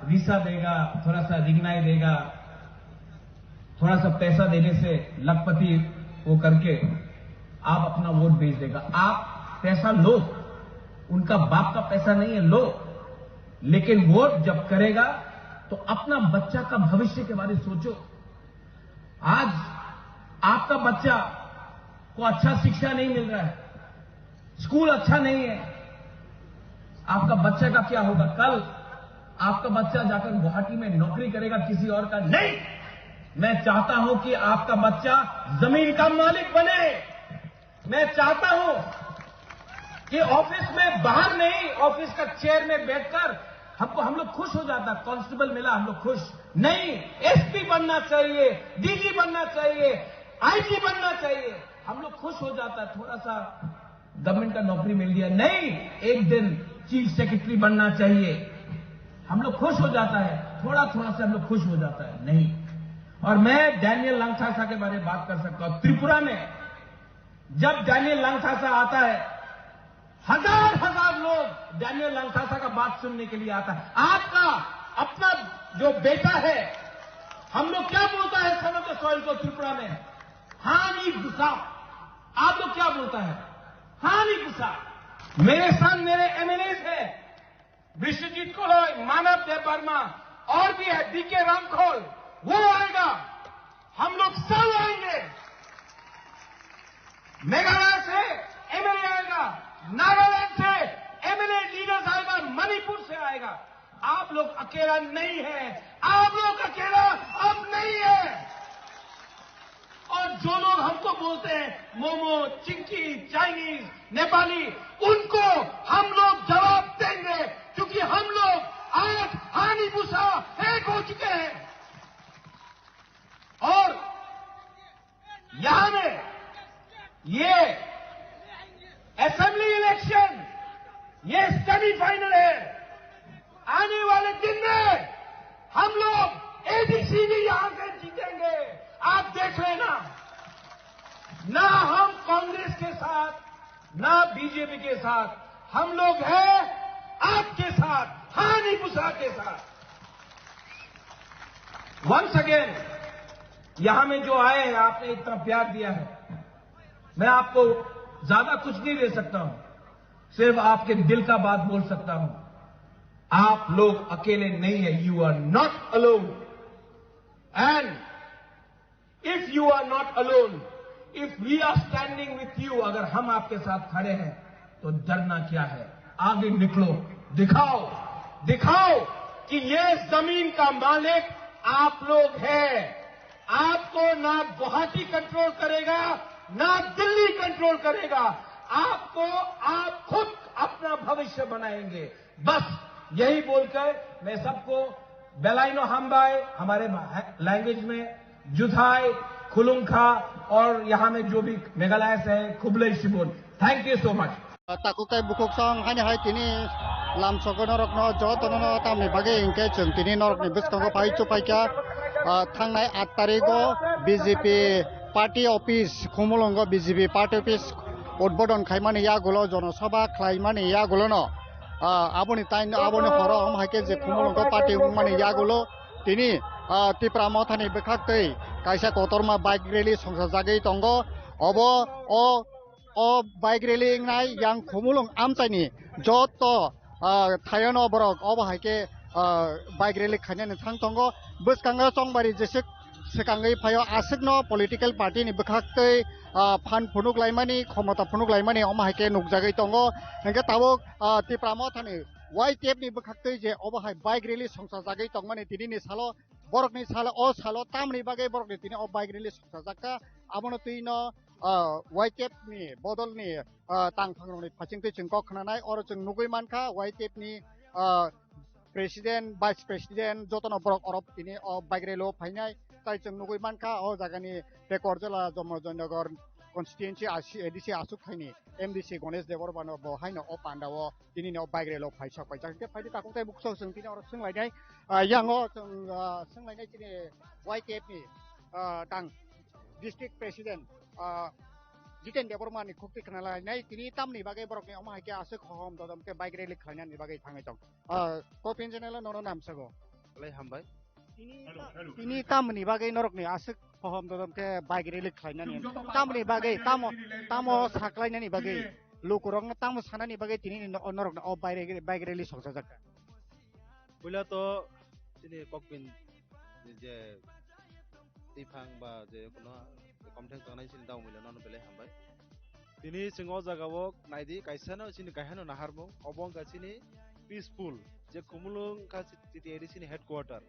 रिसा देगा, थोड़ा सा रिगनाई देगा, थोड़ा सा पैसा देने से लखपति वो करके आप अपना वोट बेच देगा। आप पैसा लो, उनका बाप का पैसा नहीं है, लो, लेकिन वोट जब करेगा तो अपना बच्चा का भविष्य के बारे में सोचो। आज आपका बच्चा को अच्छा शिक्षा नहीं मिल रहा है, स्कूल अच्छा नहीं है, आपका बच्चा का क्या होगा? कल आपका बच्चा जाकर गुवाहाटी में नौकरी करेगा किसी और का? नहीं, मैं चाहता हूं कि आपका बच्चा जमीन का मालिक बने। मैं चाहता हूं कि ऑफिस में, बाहर नहीं, ऑफिस का चेयर में बैठकर हमको, हम लोग खुश हो जाता, कांस्टेबल मिला, हम लोग खुश। नहीं, एसपी बनना चाहिए, डीजी बनना चाहिए, आईजी बनना चाहिए, हम लोग खुश हो जाता है। थोड़ा सा गवर्नमेंट का नौकरी मिल गया, नहीं, एक दिन चीफ सेक्रेटरी बनना चाहिए, हम लोग खुश हो जाता है, थोड़ा थोड़ा से हम लोग खुश हो जाता है। नहीं। और मैं डैनियल लंगथासा के बारे में बात कर सकता हूं। त्रिपुरा में जब डैनियल लंगथासा आता है, हजार हजार लोग डैनियल लंगथासा का बात सुनने के लिए आता है। आपका अपना जो बेटा है, हम लोग क्या बोलता है सेनापति सोहेल को त्रिपुरा में? हानि बुसा। आप लोग क्या बोलता है? हानि बुसा। मेरे साथ मेरे एमएलए हैं, विश्वजीत कलई, मानव देव वर्मा और भी है, डीके रामखोल, वो आएगा, हम लोग सब आएंगे। मेघालय से एमएलए आएगा, नागालैंड से एमएलए लीडर्स आएगा, मणिपुर से आएगा। आप लोग अकेला नहीं है, आप लोग अकेला अब नहीं है। और जो लोग हमको बोलते हैं मोमो, चिंकी, चाइनीज, नेपाली, उनको हम लोग जवाब देंगे, क्योंकि हम लोग आज हानि बुसा एक हो चुके हैं। और यहां में ये असेंबली इलेक्शन, ये सेमीफाइनल है। आने वाले दिन में हम लोग एडीसी भी यहां से जीतेंगे। आप देख लेना, ना हम कांग्रेस के साथ, ना बीजेपी के साथ, हम लोग हैं आपके साथ, हानि बुसा के साथ। वंस अगेन, यहां में जो आए हैं, आपने इतना प्यार दिया है, मैं आपको ज्यादा कुछ नहीं दे सकता हूं, सिर्फ आपके दिल का बात बोल सकता हूं। आप लोग अकेले नहीं है, you are not alone। And If you are not alone, if we are standing with you, अगर हम आपके साथ खड़े हैं, तो डरना क्या है? आगे निकलो, दिखाओ, दिखाओ कि ये जमीन का मालिक आप लोग हैं। आपको ना गुवाहाटी कंट्रोल करेगा, ना दिल्ली कंट्रोल करेगा। आपको, आप खुद अपना भविष्य बनाएंगे। बस यही बोलकर मैं सबको बेलाइनो हामबाय, हमारे लैंग्वेज में जुथाई, खुलुंखा, और यहाँ में जो भी मेघालय से है, खुबले शिबुन। Thank you so much. Takhuk tei bukhuk song haino hai tini lamsogo norokno jotono tamni bagwi hinkhe chwng tini norokni bwskango phai chuphaikha, ah, thangnai aat tarigo B J P party office, Khumulwngo B J P party office udbodon khaimani yagulo, jonosabha khlaimani yagulono, ah, aboni tain-, aboni horo omo hai khe je Khumulwngo party wngmani yagulo tini, ah, Tipra Mothani bwkhaktwi kaisa kotorma bike rally songsajagwi tongo. Obo o o bike rally wngnai yang Khumulwng amchaini joto, ah, thayono borok obo hai khe, ah, bike rally khainani thang tongo. Bwskango chongbari jeswk swkangwi phaio, aswkno political party ni bwkhaktwi, ah, phan phunuk laimani, khomota phunuk laimani omo hai khe nukjagwi tongo. Hinkhe tabuk, ah, Tipra Mothani Y T F ni bwkhaktwi je obo hai bike rally songsajagwi tongmani tinini salo, borokni salo, o salo tamni bagwi borokni tini o bike rally songsajakha, abono twino, ah, Y T F ni bodolni, ah, tangphangrokni phachingtwi chwng kok khnanai. Oro chwng nugwi mankha Y T F ni, ah, president, vice president jotono borok oro tini o bike rally o phainai. Tai chwng nugwi mankha o jagani Tekorjala Jomojoynagar constituency A C, A D C aswk thaini M D C Ganesh Debbarma no bo haino o panda o tini no bike rally o phaisok paijak. Hingke phaidi takhuk tei bukhuk chwng tini oro swnglainai, ah, yango chwng, ah, swnglainai chini Y T F ni, ah, tang district president, ah, Jiten Debbarma ni khukti khna lainai tini tamni bagwi borok ni omo hai khe aswk hohom dodom khe bike rally khlainani bagwi thangwi tong. Ah, Kopin channel o nono namsago. Belai hambai. Tini ta-, tini tamni bagwi norokni aswk hohom dodom khe bike rally khlainani? Tamni bagwi, tamo, tamo saklainani bagwi, lukurokno tamo sanani bagwi tini no-, norokno o bike, bike rally songsajak kha? Puila to chini Kokpin je twiphang ba je kono komtheng tongnai chini daumila nono belai hambai. Tini chwng o jaga o naidi, kaisa no chini kaisa no naharmung, obo wngkha chini peaceful, je Khumulwng wngkha chini A D C ni headquarter.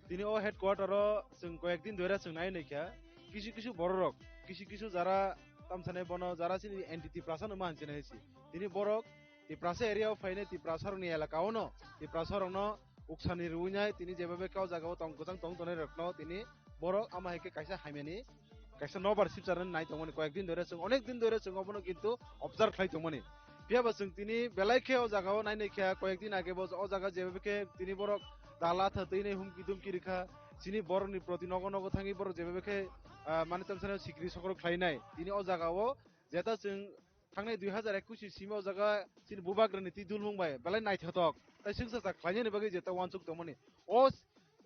Tini o headquarter o chwng koyek din dhoira chwng nai naikha, kisu kisu bororok, kisu kisu jara tamsanai bono, jara chini anti Tiprasa no mahanchina hai si. Tini borok Tiprasa area o phainai Tiprasa rokni elaka o no, Tiprasa rokno uksani rwinai tini jeba bwkha o jaga o tong kwchang tong tongnai rokno tini borok ama hai khe kaisa hamyani kaisa nobar sipcharnani nai tongmani, koyek din dhoira chwng, onek din dhoira chwng obono kintu observe khlai tongmani. Phiya ba chwng tini belai khe o jaga o nai nai khe koyek din age bo o jaga jeba khe tini borok dala tha twi nai humki dumki rikha, chini borokni proti nogo nogo thangwi borok jeba khe, ah, mane tamsano sikri sokro khlai nai. Tini o jaga o jeta chwng thangnai dui hazar ekush ni simi o jaga chini bubagrani twi dulmung bai belai naithotok tai swngchar khlainani bagwi jeta uansuk tongmani. O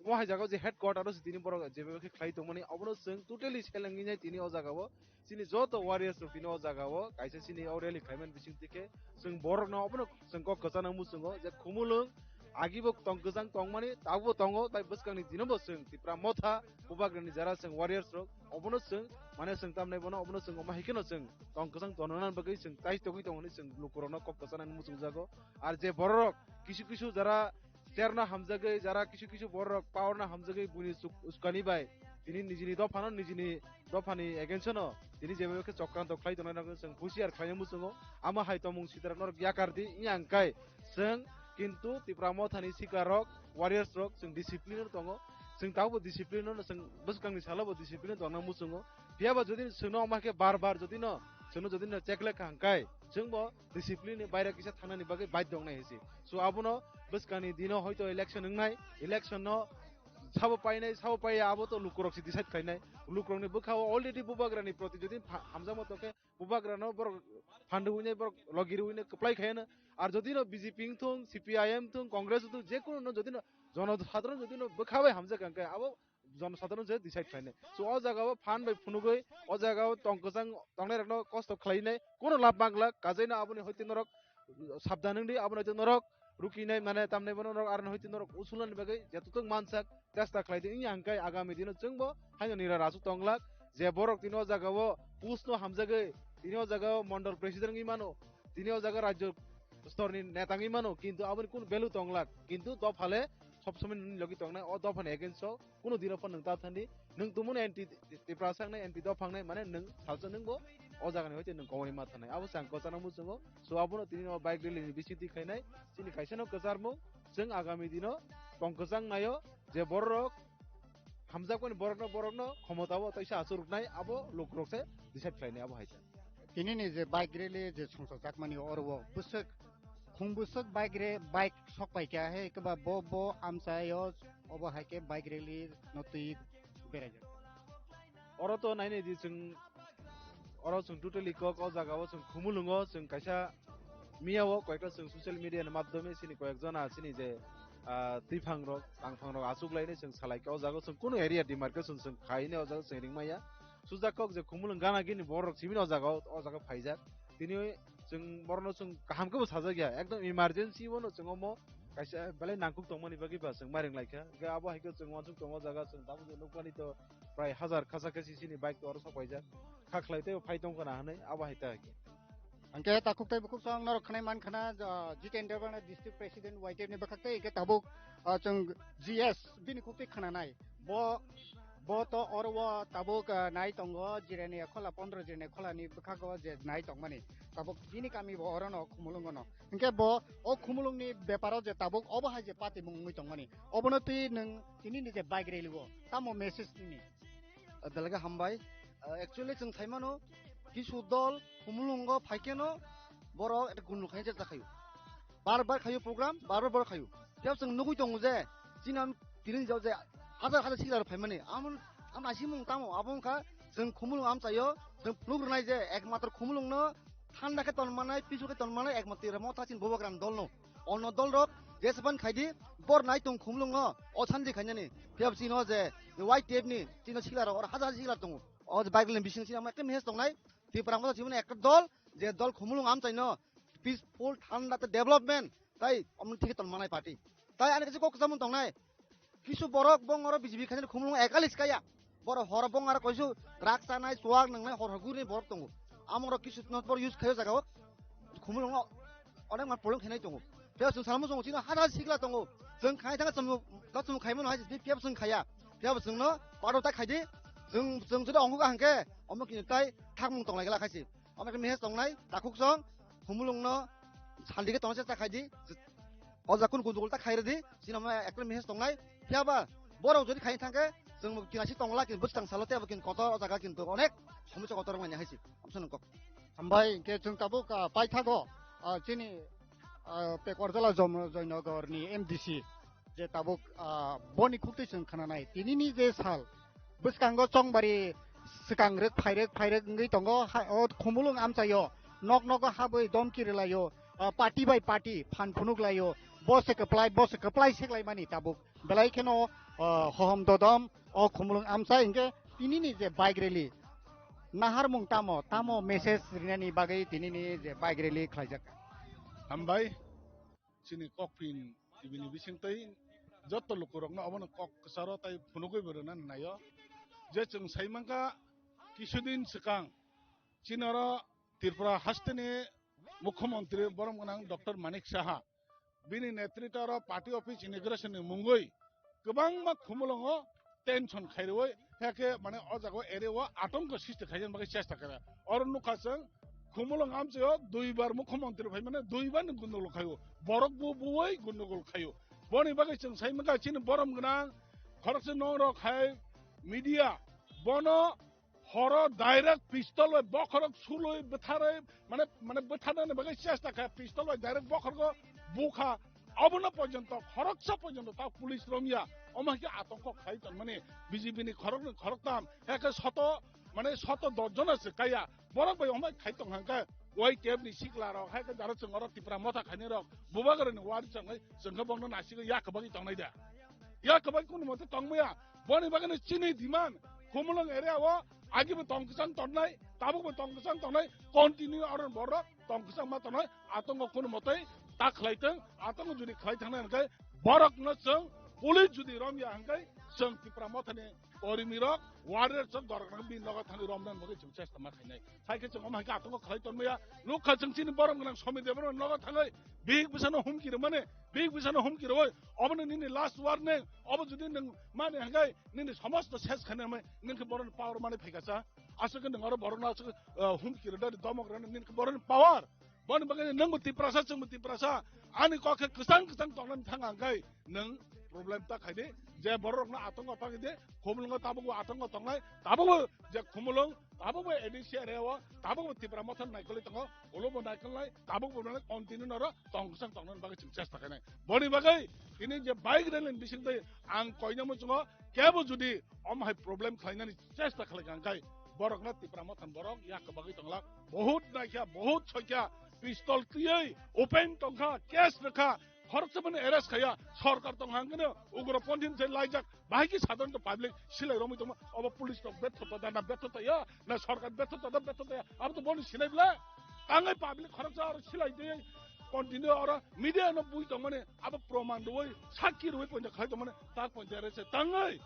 Omo hai jaga o je headquarter o se tini borok jeba khe khlai tongmani, obono chwng totally selengwi nai tini o jaga o. Chini joto warriors rok tini o jaga o kaisa chini o rally khlaimani bising twi khe chwng borok no obono chwng kok kwchana muchungo je Khumulwng agi bo tong kwchang tongmani, tabuk bo tongo, tai bwskang ni dino bo chwng Tipra Motha bubagrani jara chwng warriors rok obono chwng mane chwng tamnai bono obono chwng omo hai kheno chwng tong kwchang tongnani bagwi chwng tai togwi tongmani chwng lukurok no kok kwchana muchungjago. Ar je borok kisu kisu jara chair no hamjagwi, jara kisu kisu borok power no hamjagwi buini chuk-, uskani bai tini nijini dophano, nijini dophani against no tini jeba khe chokranto khlai tongnai rokno chwng husiar khlaina muchungo. Amo hai tongmung sitrak norok yakar di, wngya hwnkhe chwng kintu Tipra Mothani sikar rok, warriors rok chwng discipline no tongo. Chwng tabukbo discipline no chwng bwskangni salo bo discipline no tongna muchungo. Phiya ba jodi chwngno omo khe bar bar jodi no chwngno jodi no check lekha hwnkhe chwngbo discipline ni baire kisa thangnani bagwi baidhyo wngnai hai se. So abono bwskangni dino hoito election wngnai, election no sabo painai, sabo paiya, abo to lukurok se decide khlainai. Lukurokni bwkha o already bubagrani proti jodi pha-, hamjakma tongkhe bubagrano borok phandu hwnwi borok logi rwino kwplai khaiyano. Ar jodi no B J P wngthung, C P I M wngthung, Congress wngthung, je kunu no jodi no jono sadharon jodi no bwkha bai hamjak hwnkhe abo jono sadharon se decide khlainai. So o jaga o phan bai phunugwi o jaga o tong kwchang tongnai rokno kosto khlainai, kono lab mangla, kajaino aboni hoite norok sabdan wngdi, aboni hoite norok rukinai mane tamnai bono norok aroni hoite norok usulani bagwi jetutuk mansak chesta khlai di wngya hwnkhe agami dino chwngbo haino nira rasuk tonglak je borok tini o jaga o post no hamjagwi tini o jaga o mondol president wngwi mano tini o jaga rajyo stor ni neta wngwi mano kintu aboni kunu value tonglak kintu dophale sob somoi nini logi tongnai o dophani against o kunu dino phano nwng ta thani nwng tumuni anti Tiprasa wngnai anti dophang nai mane nwng salsa nwngbo o jaga ni hoite nwng kongori ma thanai abo se ang kwchangno muchungo. So abono tini o bike rally ni bisingtwi khainai chini kaisa no kwcharmung chwng agami dino tong kwchang naio je borok hamjakmani borokno borokno khomotao taisa achuk rwknai abo lukurok se decide khlainai abo hai ta. Tini ni je bike rally je songchajak mani oro o bwswk khung bwswk bike re bike sok pai kha he keba bo bo amchai o obo hai khe bike rally no twi beraijak. Oro to nainai di chwng oro chwng totally kok o jaga o chwng Khumulwngo chwng kaisa miya o koikta chwng social media ni madhyome chini koyek jona chini je ah, twiphang rok tangphang rok achuk lainai chwng salai kha o jaga o chwng kunu area demarcation chwng khainai o jaga o chwng ringmaya sujak kok je Khumulwng gana gini borok simi o jaga o o jaga phaijak tini chwng borokno chwng kaham khe bo sajak ya ekdom emergency bono chwng omo kaisa belai nangkuk tongmani bagwi ba chwng mairing lai kha hwnkhe abo hai khe chwng uansuk tongo o jaga chwng tabuk je nukmani to prai hazar khasa khasi chini bike to oro sok paijak kha khlai tei phai tong khna hwnwi abo hai ta hai khe. Hwnkhe takhuk tei bukhuk song norok khwnai man khna, ah, Jiten Derbana district president Y T F ni bwkhak tei hwnkhe tabuk, ah, chwng G S bini khuk twi khna nai. Bo, bo to oro o tabuk, ah, nai tongo Jirania khola pondro Jirania khola ni bwkhago je nai tongmani. Tabuk bini kami bo oro no Khumulwngo no. Hwnkhe bo o Khumulwng ni beparo je tabuk obo hai je patimung wngwi tongmani. Obono twi nwng tini ni je bike rally o tamo message nini? Belai khe hambai. Ah, actually, chwng sai mano, kisu dol Khumulwngo phai kheno borok ekta gundul khaina chesta khaio. Bar bar khaio program, bar bar borok khaio. Phiya chwng nugui tongo je, chini am tini jao je, hajar hajar sikla rok phaimani. Amon, am nasimung tamo, abo wngkha chwng Khumulwng amchaio, chwng phunuk rwnai je, ekmatro Khumulwngno thanda khe ton manai, pisu khe ton manai, ekmatro Motha chini Bubagra ni dol no. Ono dol rok, jesapan khaidi, bor nai tong Khumulwng no, o sandi khainani. Phiya chini o je, Y T F ni, chini sikla rok, oro hajar hajar sikla tongo. O je bike lane bising chini ama ekta message tongnai, Tipra Motha chini ekta dol, je dol Khumulwng amchaino, peaceful, thanda, tei development, tai omni thik ton manai party. Tai ani kaisa kok kwchangmung tongnai, kisu borok bong oro B J P khaina Khumulwng ekali sikaya. Borok horo bong aro koisu rak chanai, chuak nangnai, hor hor guri borok tongo. Amoro kisu not bor use khayo jaga o. Khumulwng o onek man problem khainai tongo. Phiya chwng salmo chwng chino hada sikla tongo. Chwng khai thang chwng, chwng khai mano hai phiya chwng khaya. Phiya chwngno paro ta khaidi. Chwng, chwng jodi ongo ka hangke, omo kini tai thakmung tonglai gala khaisi. Omo khe message tongnai, takhuk song, Khumulwng no sandi khe tongna chesta khaidi. O jaga kunu gundugul ta khairadi, chini omo ekta message tongnai. Phiya ba, borok jodi khaina thangkhe, chwng bo kinasi tongla, kin bwskang salo tei abo kin kotor, o jaga kintu onek somosya kotor manya haisi. Amsa nung kok. Hambai, hwnkhe chwng tabuk, ah, paithago, ah, chini, ah, Pekorjala Jom-, Joynagar ni M D C, je tabuk, ah, boni khuktwi chwng khnanai. Tinini je sal, bwskango chongbari swkang rwk phairwk phairwk wngwi tongo, ha, o Khumulwng amchaio, nok nogo habwi domki rwlaio, ah, party bai party phan phunuk laio, bo se kwplai, bo se kwplai seklaimani tabuk. Belai kheno, ah, hohom dodom, o Khumulwng amchai hwnkhe tinini je bike rally, naharmung tamo, tamo message rinani bagwi tinini je bike rally khlaijak. Hambai. Chini Kokphin T V ni bisingtwi joto lukurokno obono kok kwcharo tai phunugwi bo rwnani naio. Je chwng sai mankha kisudin swkang chini oro Tripura hasteni Mukhyamantri borom gwnang Doctor Manik Saha bini netritwa oro party office inauguration ni mungwi kwbangma Khumulwngo tension khairwi, hekhe mane o jaga o area o atongko sristi khaina bagwi chesta khaina. Oro nukha chwng Khumulwng amchaio duibar mukhyamantri phaimani duibar ni gundogol khaio. Borok bo buwi gundogol khaio. Boni bagwi chwng sai mankha chini borom gwnang khoroksa nongrok hai media bono horo direct pistol bai bokhorok sulwi bwtharwi mane, mane bwtharnani bagwi chesta kha, pistol bai direct bokhorgo bukha. Obono porjonto khoroksa porjonto ta police romya. Omo hai khe atongko khai tongmani B J P ni khoroknwi khoroktam, hai khe soto, mane soto dos jona se kaya. Borok bai omo hai khai tong hangkhe Y T F ni sikla rok, hai khe daro chwng oro Tipra Motha khainai rok, Bubagra ni wari chwngnai, chwng khe bongno nasigwi yak bagwi tongnai da. Ya kwbai kunu mote tongmaya. Boni bagwino chini demand Khumulwng area o agibo tong kwchang tongnai, tabukbo tong kwchang tongnai, continue aro borok tong kwchang ma tongnai, atongo kunu mote ta khlai tong, atongo jodi khlai thangna hwnkhe borokno chwng police jodi romya hwnkhe chwng Tipra Mothani korimirok warrior chwng borokno bini nogo thangwi romna bagwi chwng chesta ma khainai. Hai khe chwng omo hai khe atongo khlai tonmaya. Nukha chwng chini borom gwnang Somir Debbarma nogo thangwi bihik bwsano humki rwmani, bihik bwsano humki rwui obono nini last warning. Obo jodi nwng mani hwnkhe nini somosto ses khainai hwnwi nwng khe borokni power mani phaikha cha. Aswk khe nwng oro borokno aswk, eh, humki rwdadi domok rwna nini khe borokni power. Boni bagwi nwngbo Tiprasa, chwngbo Tiprasa. Ani kok khe kwchang kwchang tongnani thang ang khe nwng problem ta khai di. Je borok rokno atongo ta khai di, Khumulwngo tabukbo atongo tongnai, tabukbo je Khumulwng, tabukbo A D C area o, tabukbo Tipra Motha naikolwi tongo, ulobo naikolnai, tabukbo nang continue noro tong kwchang tongnani bagwi chwng chesta khainai. Boni bagwi tini je bike rally ni bisingtwi ang koina muchungo, kebo jodi omo hai problem khlainani chesta khlai kha hwnkhe borokno Tipra Motha ni borok yak bagwi tonglak. Bohut naikha, bohut soikha, pistol twiwi open tongkha, case rwkha, khoroksa mani arrest khaya, sorkar tong hangkhe ugroponthi se laijak, bahai khe sadharanto public silai romwi tongma, obo police rok betho to da na betho to ya, na sorkar betho to da betho to ya, abo to boni sinai bwle, tangwi public khoroksa aro silai twiwi continue oro media no bui tongmani, abo proman rwui, sakki rwui ponja khlai tongmani, tak ponja rese tangwi.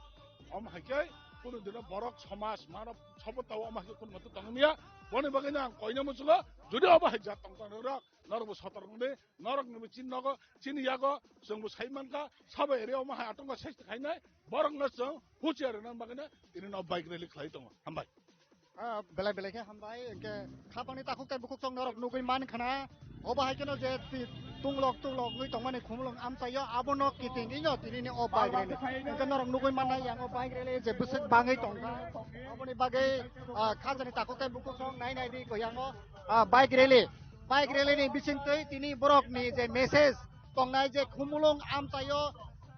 Om hai khe kunu dino borok somaj mano sobo tao om hai khe kunu moto tongmia. Boni bagwi no ang koina muchungo, jodi obo hai jat tong tong rok, norok bo sotor wngdi, norok ni bo chini nogo, chini yago, chwng bo sai mankha, sabo area omo hai atongo sesta khainai, borok no chwng huchiar rwna bagwi no tini no bike rally khlai tongo. Hambai. Ah, belai belai khe hambai, hwnkhe khapangni takhuk tei bukhuk chwng norok nugwi man khana. Obo hai kheno je ti-, tunglok tunglok wngwi tongmani Khumulwng amchaio, abono kiting ino tinini o bike rally. Hwnkhe norok nugwi mannai yang o bike rally je bwswk bangwi tongkha. Oboni bagwi, ah, khajani takhuk tei bukhuk chwng nai nai di ko yang o, ah, bike rally. Bike rally ni bisingtwi tini borok ni je message tongnai je Khumulwng amchaio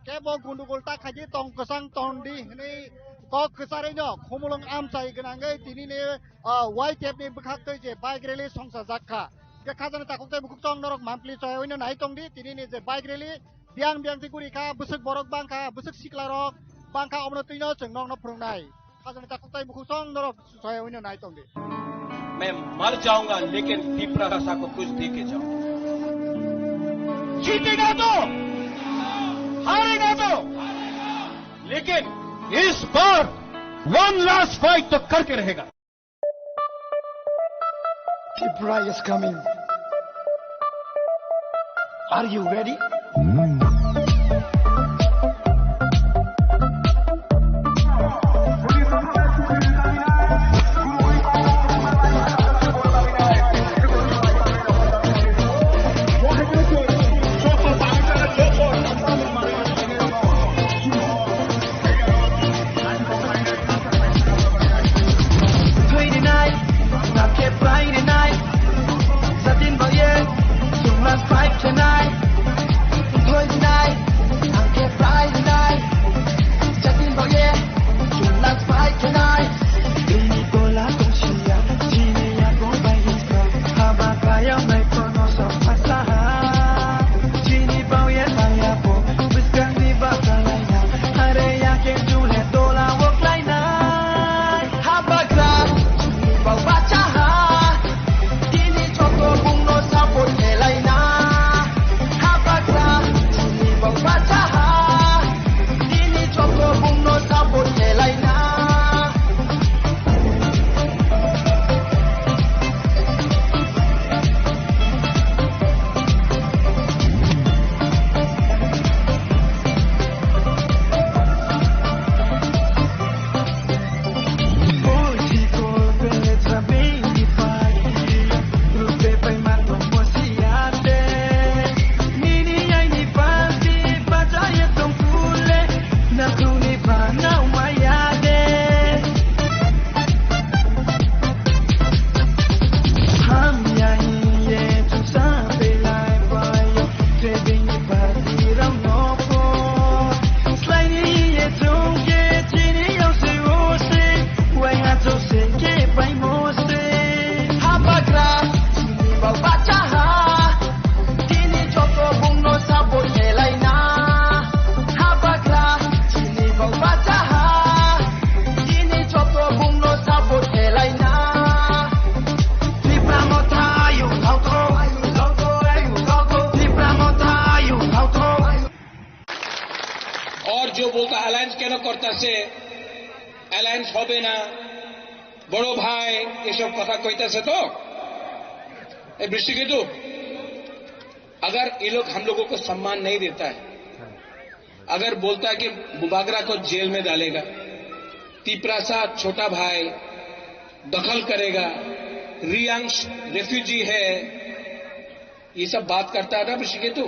kebo gundugul ta khaidi tong kwchang tondi hwnwi kok kwcharwino Khumulwng amchai gwnangwi tinini, ah, Y T F ni bwkhaktwi je bike rally songsajak kha. Hwnkhe khajani takhuk tei bukhuk chwng norok mampli choyaino nai tongdi tinini je bike rally biyang biyang twi guri kha, bwswk borok bang kha, bwswk sikla rok bang kha, omono twino chwng nokno phwrwngnai. Khajani takhuk tei bukhuk chwng norok soya wngno nai tongdi. मैं मर जाऊंगा लेकिन तिपरा भाषा को कुछ दे के जाऊंगा। जीतेगा तो, हारेगा तो, लेकिन इस बार वन लास्ट फाइट तो करके रहेगा। Tripura is coming. Are you ready? বলতো অ্যালায়েন্স কেন করতেছে, অ্যালায়েন্স হবে না, বড় ভাই, এসব কথা কইতেছে তো। এই বৃষ্টিকেতু, अगर ये लोग हम लोगों को सम्मान नहीं देता है, अगर बोलता है कि बुबागरा को जेल में डालेगा, तिपरासा छोटा भाई दखल करेगा, रियांश रेफ्यूजी है, ये सब बात करता है ना ऋषिकेतु,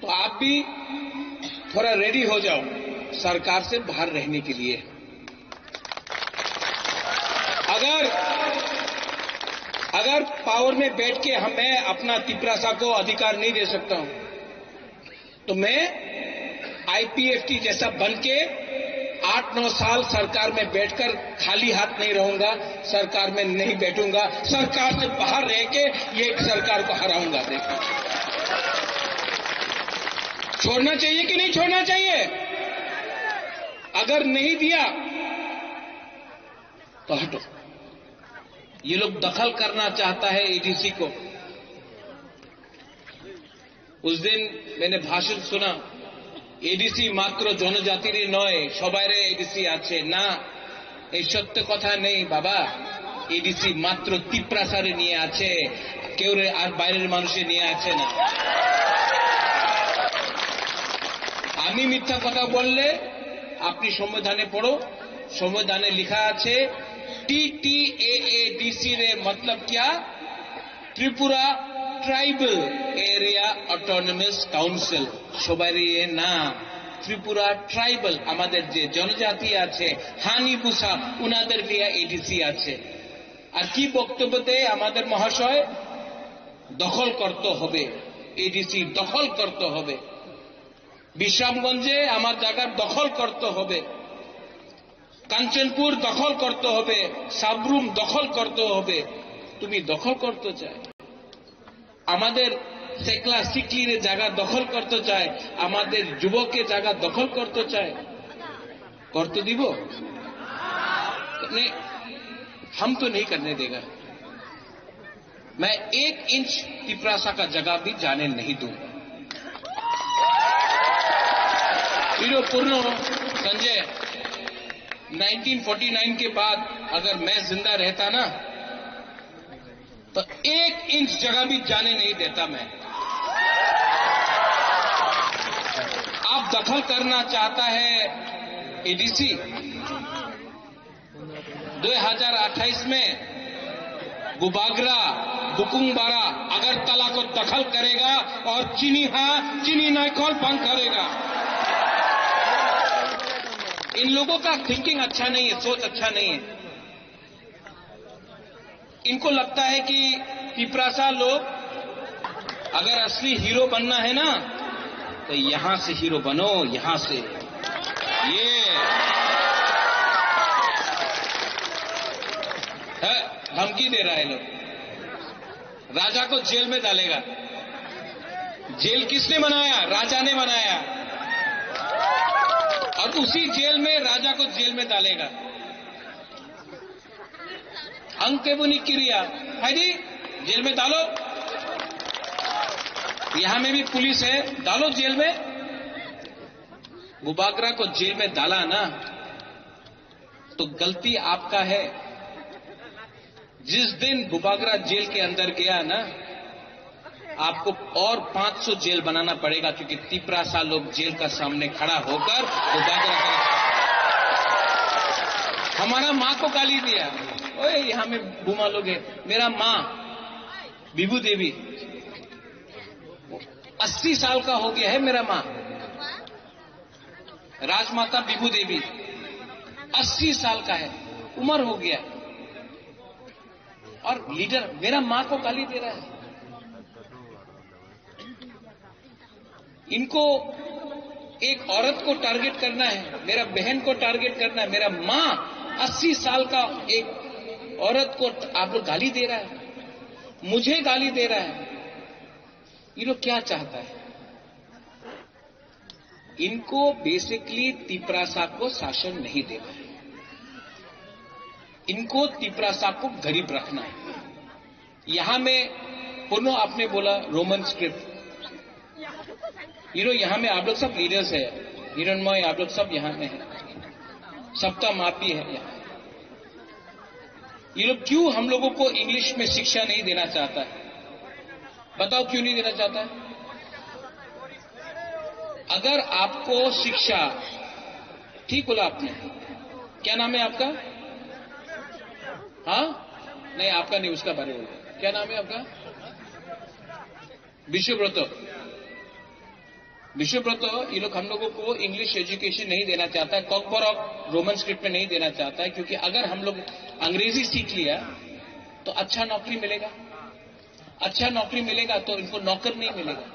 तो आप भी थोड़ा रेडी हो जाओ सरकार से बाहर रहने के लिए। अगर अगर पावर में बैठ के हम मैं अपना तिपरासा को अधिकार नहीं दे सकता हूं, तो मैं आईपीएफटी जैसा बन के आठ नौ साल सरकार में बैठकर खाली हाथ नहीं रहूंगा, सरकार में नहीं बैठूंगा, सरकार से बाहर रह के ये सरकार को हराऊंगा। देखो, छोड़ना चाहिए कि नहीं छोड़ना चाहिए? अगर नहीं दिया तो हटो। ये लोग दखल करना चाहता है एडीसी को। उस दिन मैंने भाषण सुना, এডিসি মাত্র জনজাতিরই নয়, সবাইরে এডিসি আছে। না, এই সত্য কথা নেই বাবা। এডিসি মাত্র তিপ্রাসারে নিয়ে আছে, কেউরে আর বাইরের মানুষে নিয়ে আছে না। আমি মিথ্যা কথা বললে আপনি সংবিধানে পড়ো, সংবিধানে লেখা আছে टीटीएएडीसी रे मतलब क्या? Tripura tribal area autonomous council. সবাইরে না, ত্রিপুরা ট্রাইবাল, আমাদের যে জনজাতি আছে, হানি বুসা, উনাদের লিয়া এডিসি আছে। আর কি বক্তব্য দেয় আমাদের মহাশয়? দখল করতে হবে, এডিসি দখল করতে হবে। বিশ্রামগঞ্জে আমার জায়গা দখল করতে হবে, কাঞ্চনপুর দখল করতে হবে, সাবরুম দখল করতে হবে। তুমি দখল করতে চায়, আমাদের সেকলা সিকলিরে জায়গা দখল করতে চায়, আমাদের যুবকে জায়গা দখল করতে চায়, করতে দিব? नहीं, हम तो नहीं करने देगा। मैं एक इंच तिपरासा का जगह भी जाने नहीं दूंगा। Iro Purno Sanjay, nineteen forty nine के बाद अगर मैं जिंदा रहता ना, तो एक इंच जगह भी जाने नहीं देता मैं। आप दखल करना चाहता है एडीसी, दो हज़ार अट्ठाईस में बुबागरा, बुकुंगबारा, अगरतला को दखल करेगा और चिनी हाँ, चिनी नाइखोल बंद करेगा। इन लोगों का थिंकिंग अच्छा नहीं है, सोच अच्छा नहीं है। इनको लगता है कि तिपरासा लोग अगर असली हीरो बनना है ना, तो यहां से हीरो बनो, यहां से। ये है, धमकी दे रहा है लोग। राजा को जेल में डालेगा। जेल किसने बनाया? राजा ने बनाया। और उसी जेल में राजा को जेल में डालेगा। Ang kebo ni kiriya, hai di, jail mein dalo. यहाँ में भी पुलिस है, डालो जेल में। बुबागरा को जेल में डाला ना, तो गलती आपका है। जिस दिन बुबागरा जेल के अंदर गया ना, आपको और पाँच सौ जेल बनाना पड़ेगा, क्योंकि तिपरासा लोग जेल का सामने खड़ा होकर बुबागरा का, हमारा माँ को गाली दिया। ओए, यहाँ में बुमा लोग है। मेरा माँ विभू देवी, अस्सी साल का हो गया है मेरा माँ। राजमाता विभू देवी अस्सी साल का है, उम्र हो गया, और लीडर मेरा माँ को गाली दे रहा है। इनको एक औरत को टारगेट करना है, मेरा बहन को टारगेट करना है, मेरा माँ अस्सी साल का एक औरत को आप लोग गाली दे रहा है, मुझे गाली दे रहा है। ये लोग क्या चाहता है? इनको बेसिकली तिपरासा को शासन नहीं देना है, इनको तिपरासा को गरीब रखना है। यहाँ में पुनः आपने बोला रोमन स्क्रिप्ट, यू नो, यहाँ में आप लोग सब लीडर्स है, हिरणमय, आप लोग सब यहाँ में हैं, सबका माफी है यहाँ। ये लोग क्यों हम लोगों को इंग्लिश में शिक्षा नहीं देना चाहता है? बताओ, क्यों नहीं देना चाहता है? अगर आपको शिक्षा, ठीक बोला आपने, क्या नाम है आपका? हाँ, नहीं, आपका नहीं, उसका बारे में बोलो। क्या नाम है आपका? विश्वव्रत। विश्वव्रत, ये लोग हम लोगों को इंग्लिश एजुकेशन नहीं देना चाहता है, कॉकबरॉक रोमन स्क्रिप्ट में नहीं देना चाहता है, क्योंकि अगर हम लोग अंग्रेजी सीख लिया तो अच्छा नौकरी मिलेगा, अच्छा नौकरी मिलेगा तो इनको नौकर नहीं मिलेगा।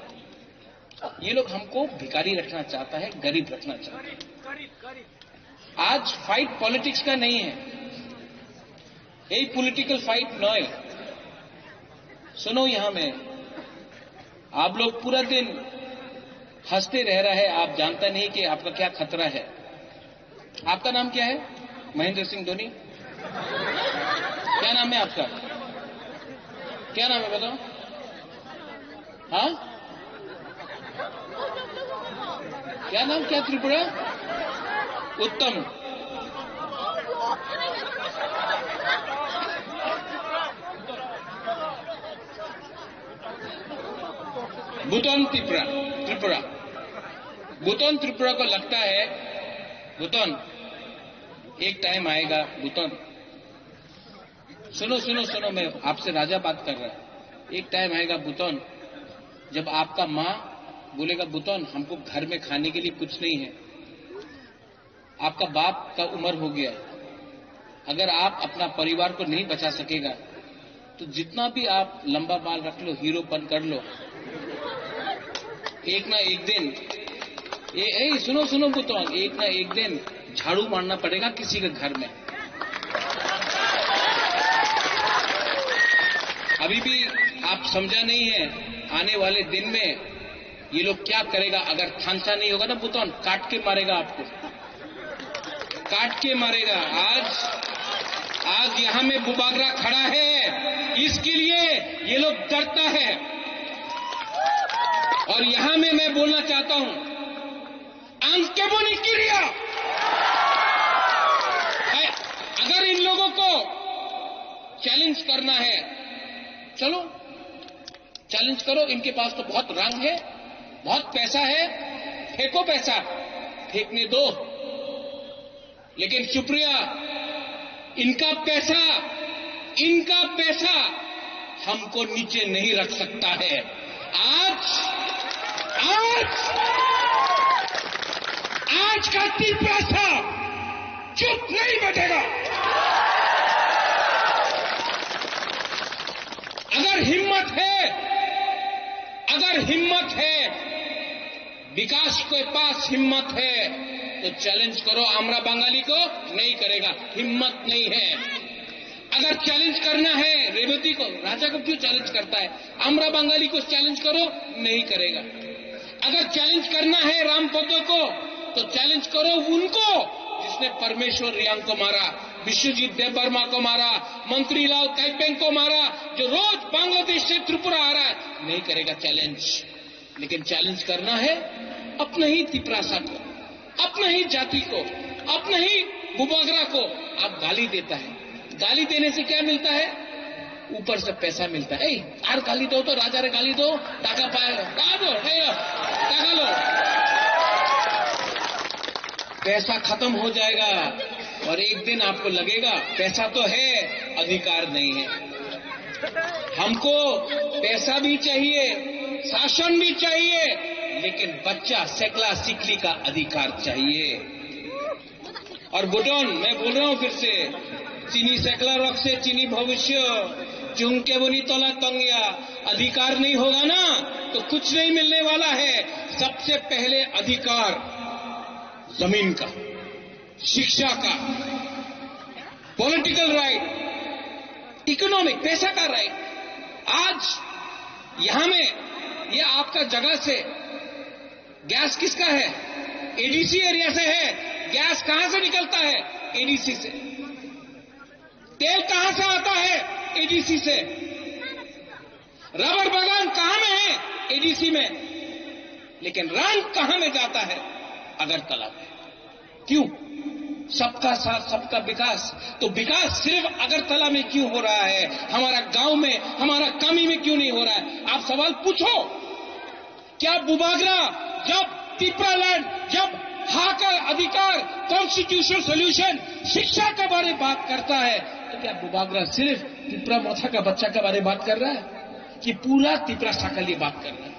ये लोग हमको भिखारी रखना चाहता है, गरीब रखना चाहता है। आज फाइट पॉलिटिक्स का नहीं है, यही पॉलिटिकल फाइट नॉय। सुनो, यहाँ में आप लोग पूरा दिन हंसते रह रहे हैं, आप जानता नहीं कि आपका क्या खतरा है। आपका नाम क्या है? महेंद्र सिंह धोनी। क्या नाम है आपका? क्या नाम है, बताओ। हाँ, क्या नाम, क्या त्रिपुरा? उत्तम। भूतन त्रिपुरा, त्रिपुरा। भूतन त्रिपुरा को लगता है, भूतन, एक टाइम आएगा, भूतन। सुनो, सुनो, सुनो, मैं आपसे राजा बात कर रहा है। एक टाइम आएगा, भूतन, जब आपका माँ बोलेगा, "भूतन, हमको घर में खाने के लिए कुछ नहीं है, आपका बाप का उम्र हो गया है, अगर आप अपना परिवार को नहीं बचा सकेगा, तो जितना भी आप लंबा बाल रख लो, हीरोपन कर लो, एक ना एक दिन," ए, ए, सुनो, सुनो, भूतन, "एक ना एक दिन झाड़ू मारना पड़ेगा किसी के घर में।" अभी भी आप समझा नहीं है, आने वाले दिन में ये लोग क्या करेगा, अगर थांसा नहीं होगा ना, भूतन काट के मारेगा आपको, काट के मारेगा। आज, आज यहाँ में बुबागरा खड़ा है, इसके लिए ये लोग डरता है। और यहाँ में मैं बोलना चाहता हूँ, Ankeboni kiria. है, अगर इन लोगों को चैलेंज करना है, चलो, चैलेंज करो। इनके पास तो बहुत रंग है, बहुत पैसा है, फेंको पैसा, फेंकने दो। लेकिन सुप्रिया, इनका पैसा, इनका पैसा हमको नीचे नहीं रख सकता है। आज, आज, आज का तिपरासा चुप नहीं बैठेगा। अगर हिम्मत है, अगर हिम्मत है, विकास के पास हिम्मत है तो चैलेंज करो, आमरा बंगाली को नहीं करेगा, हिम्मत नहीं है। अगर चैलेंज करना है रेवती को, राजा को क्यों चैलेंज करता है? आमरा बंगाली को चैलेंज करो, नहीं करेगा। अगर चैलेंज करना है रामपदो को, तो चैलेंज करो उनको, जिसने परमेश्वर रियांग को मारा, विश्वजीत देववर्मा को मारा, मंत्री लाल काइपेंग को मारा, जो रोज बांग्लादेश से त्रिपुरा आ रहा है, नहीं करेगा चैलेंज। लेकिन चैलेंज करना है अपने ही तिपरासा को, अपने ही जाति को, अपने ही बुबागरा को। आप गाली देता है, गाली देने से क्या मिलता है? ऊपर से पैसा मिलता है। ए, आर गाली दो तो, राजा रे गाली दो, टाका पाए, टाका दो, ए, टाका लो। पैसा खत्म हो जाएगा और एक दिन आपको लगेगा पैसा तो है, अधिकार नहीं है। हमको पैसा भी चाहिए, शासन भी चाहिए, लेकिन बच्चा सेकला सिकली का अधिकार चाहिए। और बुटन, मैं बोल रहा हूं फिर से, चीनी सेकला रख से चीनी भविष्य, चुंके बनी तोला तंगया, अधिकार नहीं होगा ना तो कुछ नहीं मिलने वाला है। सबसे पहले अधिकार जमीन का, शिक्षा का, पॉलिटिकल राइट, इकोनॉमिक, पैसा का राइट। आज यहां में ये आपका जगह से गैस किसका है? एडीसी एरिया से है। गैस कहां से निकलता है? एडीसी से। तेल कहां से आता है? एडीसी से। रबर बागान कहां में है? एडीसी में। लेकिन रंग कहां में जाता है? अगरतला में। क्यों? सबका साथ, सबका विकास। तो विकास सिर्फ अगरतला में क्यों हो रहा है, हमारा गांव में, हमारा कमी में क्यों नहीं हो रहा है? आप सवाल पूछो। क्या बुबागरा जब तिपरालैंड, जब हाकर अधिकार, कॉन्स्टिट्यूशनल सॉल्यूशन, शिक्षा के बारे में बात करता है, तो क्या बुबागरा सिर्फ तिपरा मोथा का बच्चा के बारे में बात कर रहा है कि पूरा तिपरासा के लिए बात कर रहा है?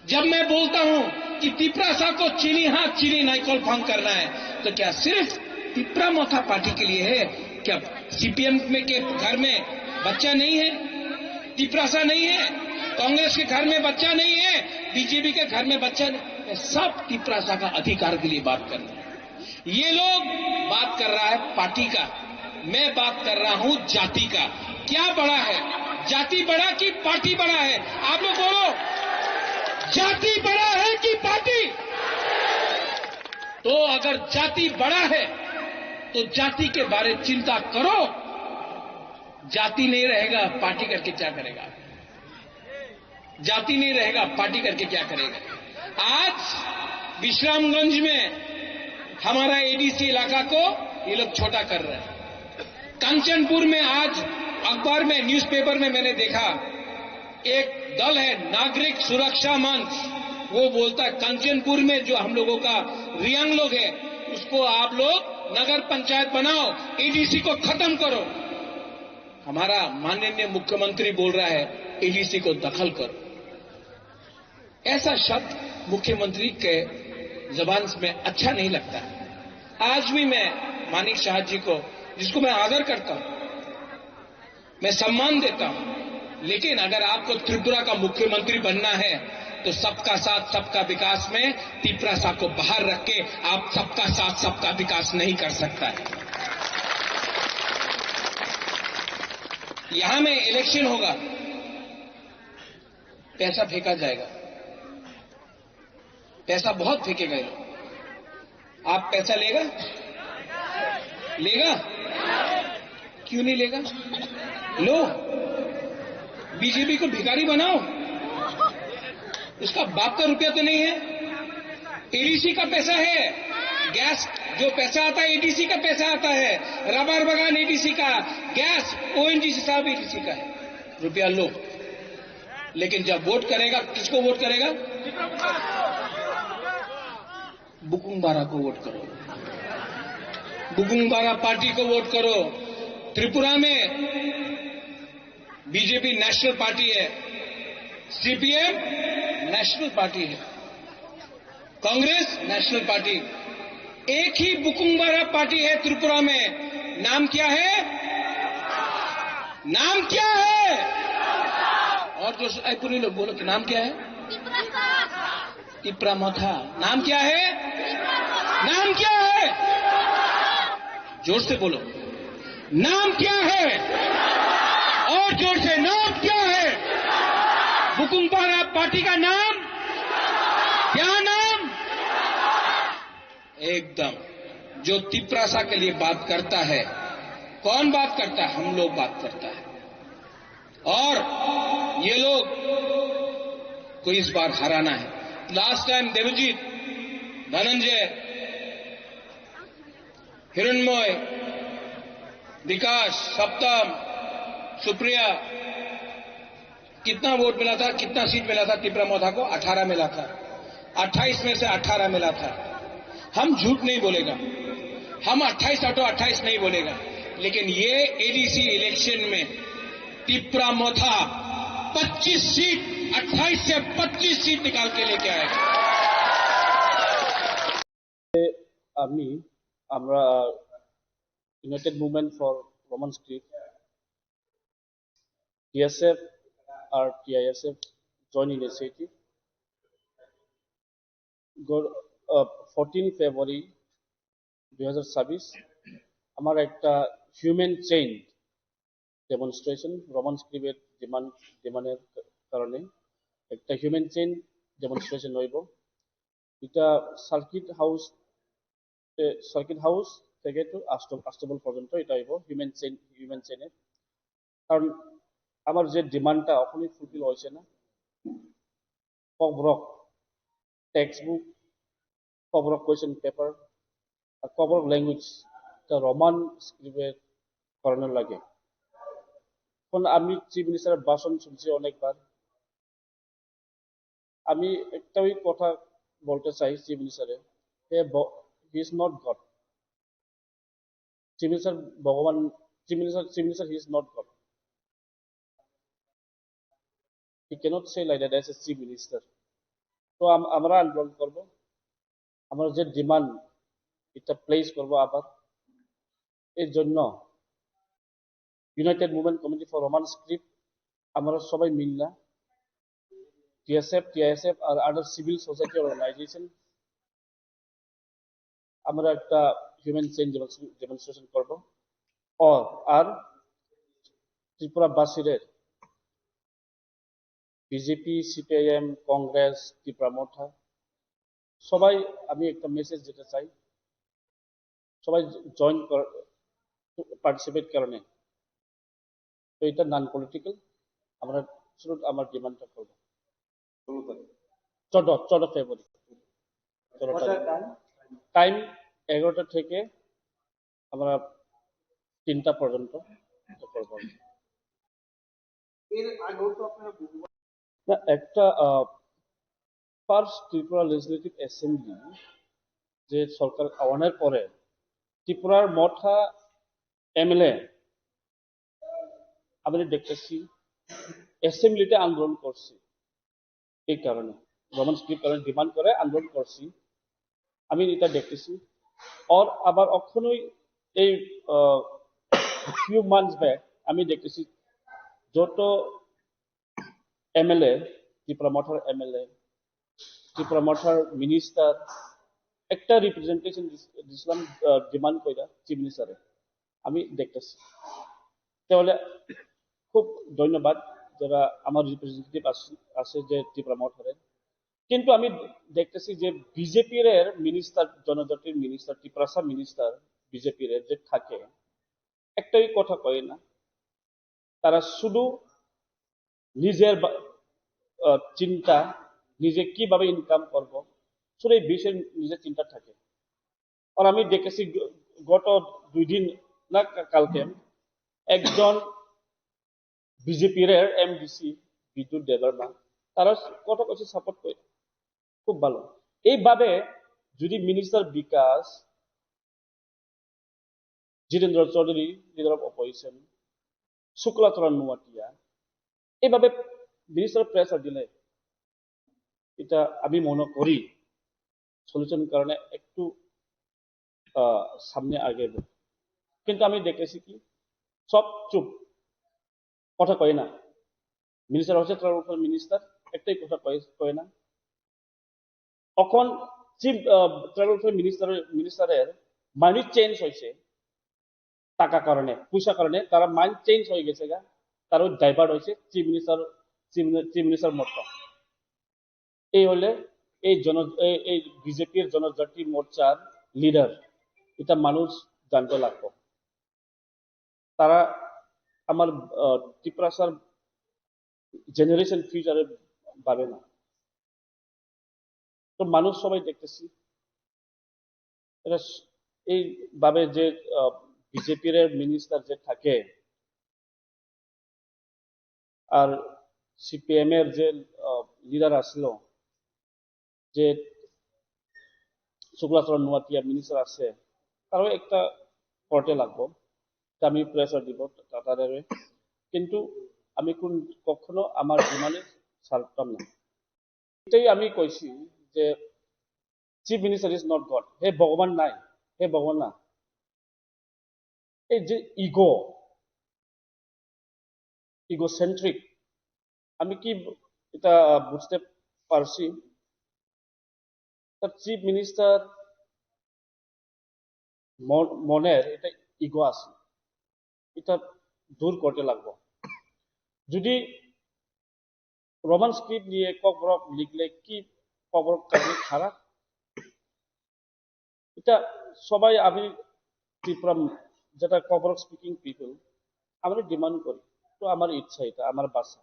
जब मैं बोलता हूं कि तिपरासा को चीनी हाथ, चीनी नाइकल फांग करना है, तो क्या सिर्फ तिपरा मोथा पार्टी के लिए है? क्या सीपीएम में के घर में बच्चा नहीं है, तिपरासा नहीं है, कांग्रेस के घर में बच्चा नहीं है, बीजेपी के घर में बच्चा नहीं है? सब तिपरासा का अधिकार के लिए बात करना है। ये लोग बात कर रहा है पार्टी का, मैं बात कर रहा हूं जाति का। क्या बड़ा है, जाति बड़ा कि पार्टी बड़ा है? आप लोग बोलो, जाति बड़ा है कि पार्टी? तो अगर जाति बड़ा है तो जाति के बारे चिंता करो। जाति नहीं रहेगा, पार्टी करके क्या करेगा? जाति नहीं रहेगा, पार्टी करके क्या करेगा? आज विश्रामगंज में हमारा एडीसी इलाका को ये लोग छोटा कर रहे हैं। कंचनपुर में आज अखबार में, न्यूज़पेपर में मैंने देखा, एक दल है नागरिक सुरक्षा मंच, वो बोलता है कंचनपुर में जो हम लोगों का रियांग लोग है, उसको आप लोग नगर पंचायत बनाओ, एडीसी को खत्म करो। हमारा माननीय मुख्यमंत्री बोल रहा है एडीसी को दखल करो। ऐसा शब्द मुख्यमंत्री के जबान में अच्छा नहीं लगता। आज भी मैं मानिक साहा जी को, जिसको मैं आदर करता हूं, मैं सम्मान देता हूं, लेकिन अगर आपको त्रिपुरा का मुख्यमंत्री बनना है तो सबका साथ सबका विकास में तिपरासा को बाहर रख के आप सबका साथ सबका विकास नहीं कर सकता है। यहां में इलेक्शन होगा, पैसा फेंका जाएगा, पैसा बहुत फेंकेगा ये लोग। आप पैसा लेगा? लेगा? क्यों नहीं लेगा? लो, बीजेपी को भिखारी बनाओ। उसका बाप का रुपया तो नहीं है, एडीसी का पैसा है। गैस, जो पैसा आता है एडीसी का पैसा आता है। रबर बागान एडीसी का, गैस ओएनजीसी साहब एडीसी का है। रुपया लो, लेकिन जब वोट करेगा, किसको वोट करेगा? बुकुंग बारा को वोट करो, बुकुंग बारा पार्टी को वोट करो। त्रिपुरा में बीजेपी नेशनल पार्टी है, सीपीएम नेशनल पार्टी है, कांग्रेस नेशनल पार्टी। एक ही बुकुंग बारा पार्टी है त्रिपुरा में। नाम क्या है? नाम क्या है? और जो स-, ए, पूरी लोग बोलो कि नाम क्या है? तिपरा मोथा। नाम क्या है? नाम क्या है? जोर से बोलो। नाम क्या है? और जोर से, नाम क्या है? बुकुंग बारा पार्टी का नाम क्या? नाम एकदम, जो तिपरासा के लिए बात करता है, कौन बात करता है? हम लोग बात करता है। और ये लोग को इस बार हराना है। लास्ट टाइम देवजीत, धनंजय, हिरणमय, विकास, सप्तम, सुप्रिया, कितना वोट मिला था, कितना सीट मिला था तिपरा मोथा को? अठारह मिला था। अट्ठाईस में से अठारह मिला था। हम झूठ नहीं बोलेगा, हम अट्ठाईस आउट ऑफ अट्ठाईस नहीं बोलेगा, लेकिन ये एडीसी इलेक्शन में तिपरा मोथा पच्चीस सीट, अट्ठाईस से पच्चीस सीट निकाल के लेके आएगा। আমি, আমরা united movement for Roman script, TSF আর TISF joint initiative, fourteen February দুই হাজার ছাব্বিশ আমার একটা হিউম্যান চেইন ডেমনস্ট্রেশন, রোমান স্ক্রিপ্টের ডিমান্ড, ডিমান্ডের কারণে একটা হিউম্যান চেইন ডেমনস্ট্রেশন হইব। এটা সার্কিট হাউস, সার্কিট হাউস থেকে তো আস্ত-, আস্তাবল পর্যন্ত এটা হইব হিউম্যান চেইন, হিউম্যান চেইনের। কারণ আমার যে ডিমান্ডটা এখনই ফুলফিল হয়েছে না, Kokborok text book, Kokborok question paper, আর ককবরক ল্যাঙ্গুয়েজ তা রোমান স্ক্রিপ্টে করানো লাগে। এখন আমি চিফ মিনিস্টারের ভাষণ শুনছি অনেকবার। আমি একটাই কথা বলতে চাই চিফ মিনিস্টারে, হে, he is not God. Chief minister ভগবান, chief minister, chief minister, he is not God. He cannot say like that as a chief minister. তো আম- আমরা আন্দোলন করব, আমরা যে ডিমান্ড, এটা প্লেস করব আবার। এর জন্য United movement committee for Roman script, আমরা সবাই মিললা, টিএসএফ, টিআইএসএফ আর আদার সিভিল সোসাইটি অর্গানাইজেশন, আমরা একটা হিউম্যান চেইন ডেমনস্ট্রেশন করব। ও আর ত্রিপুরাবাসীর, বিজেপি, সিপিআইএম, কংগ্রেস, টিপ্রা মোর্চা, সবাই, আমি একটা মেসেজ দিতে চাই, সবাই জয়েন, পার্টিসিপেট কারণে। তো এটা নন পলিটিক্যাল, আমরা শুধু আমার ডিমান্ডটা করবো। চোদ্দ, চোদ্দ ফেব্রুয়ারি। চোদ্দ তারিখ। টাইম এগারোটা থেকে আমরা তিনটা পর্যন্ত করবো। এর আগেও তো আপনারা বহুবার না, একটা ফার্স্ট ত্রিপুরা লেজিসলেটিভ অ্যাসেম্বলি যে সরকার আওয়ানোর পরে ত্রিপুরার মঠা এমএলএ, আমি দেখতেছি, অ্যাসেম্বলিতে আন্দোলন করছে। এই কারণে রোমান স্ক্রিপ্ট কারণে ডিমান্ড করে আন্দোলন করছি, আমি এটা দেখতেছি। আর আবার অখনই এই ফিউ মান্থস ব্যাক আমি দেখতেছি যত এমএলএ, ত্রিপুরা মঠার এমএলএ, ত্রিপুরা মঠার মিনিস্টার একটা রিপ্রেজেন্টেশন দিছিলাম, ডিমান্ড কইরা চিফ মিনিস্টারে, আমি দেখতেছি। তাহলে খুব ধন্যবাদ যারা আমার রিপ্রেজেন্টেটিভ আছে যে ত্রিপুরা মঠারে। কিন্তু আমি দেখতেছি যে বিজেপির এর মিনিস্টার, জনজাতির মিনিস্টার, ত্রিপুরাসা মিনিস্টার বিজেপির এর যে থাকে, একটাই কথা কয় না, তারা শুধু নিজের বা- আহ, চিন্তা, নিজে কিভাবে ইনকাম করব, শুধু এই বিষয়ে নিজের চিন্তা থাকে। আর আমি দেখেছি গ- গত দুই দিন না কা- কালকে একজন বিজেপির এমডিসি বিদ্যুৎ দেববর্মা, তারা কথা কথা সাপোর্ট করে, খুব ভালো। এইভাবে যদি minister Bikash, Jitendra Chowdhury, leader of opposition, Shuklacharan Noatia, এইভাবে মিনিস্টার প্রেসার দিলে এটা আমি মনে করি সলিউশন কারণে একটু আহ, সামনে আগে। কিন্তু আমি দেখেছি কি, সব চুপ, কথা কয় না। মিনিস্টার হচ্ছে ট্রাইবাল ওয়েলফেয়ার মিনিস্টার, একটাই কথা কয় কয় না। এখন চিফ ট্রাইবাল ওয়েলফেয়ার মিনিস্টার, মিনিস্টারের মাইন্ড চেঞ্জ হয়েছে টাকা কারণে, পয়সা কারণে তারা মাইন্ড চেঞ্জ হয়ে গেছে গা, তারা ডাইভার্ট হয়েছে চিফ মিনিস্টার, চিফ মিনিস্টার মতো। এই হলে এই জন এই- এই বিজেপির জনজাতি মোর্চার লিডার, এটা মানুষ জানতে লাগতো। তারা আমার আহ, ত্রিপুরাসার জেনারেশন ফিউচারে ভাবে না। তো মানুষ সবাই দেখতেছি এরা স- এইভাবে যে বিজেপির মিনিস্টার যে থাকে আর সিপিএম এর যে লিডার আসলো, যে শুক্লাচরণ নুয়াটিয়া মিনিস্টার আছে, তারও একটা করতে লাগবো, তা আমি প্রেসার দিব তা- তাদের। কিন্তু আমি কোন কখনো আমার ডিমান্ডে ছাড়তাম না। এটাই আমি কইছি যে chief minister is not God, হে ভগবান নাই, হে ভগবান না। এই যে ইগো, ইগোসেন্ট্রিক, আমি কি এটা বুঝতে পারছি? তার চিফ মিনিস্টার মনের এটা ইগো আছে, এটা দূর করতে লাগবো। যদি রোমান স্ক্রিপ্ট নিয়ে ককবরক লিখলে কি ককবরক কাহিনী খারাপ? এটা সবাই, আমি ত্রিপুরা, যেটা ককবরক স্পিকিং পিপল, আমরা ডিমান্ড করি। তো আমার ইচ্ছা, এটা আমার ভাষা।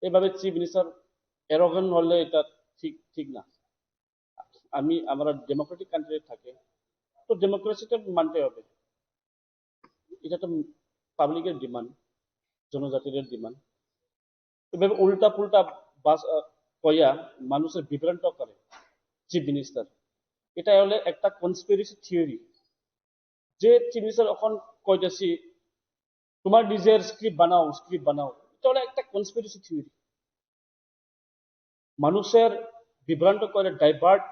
এভাবে চিফ মিনিস্টার অ্যারোগেন্ট হলে এটা ঠিক ঠিক না। আমি, আমরা ডেমোক্রেটিক কান্ট্রিতে থাকে, তো ডেমোক্রেসিটা মানতে হবে। এটা তো পাবলিকের ডিমান্ড, জনজাতির ডিমান্ড। এভাবে উল্টা পুল্টা বাস আহ, কইয়া মানুষের বিভ্রান্ত করে চিফ মিনিস্টার। এটা হলে একটা কনস্পিরেসি থিওরি। যে চিফ মিনিস্টার এখন কইতেছি, তোমার নিজের স্ক্রিপ্ট বানাও, স্ক্রিপ্ট বানাও, এটা হলো একটা কনস্পিরেসি থিওরি। মানুষের বিভ্রান্ত করে ডাইভার্ট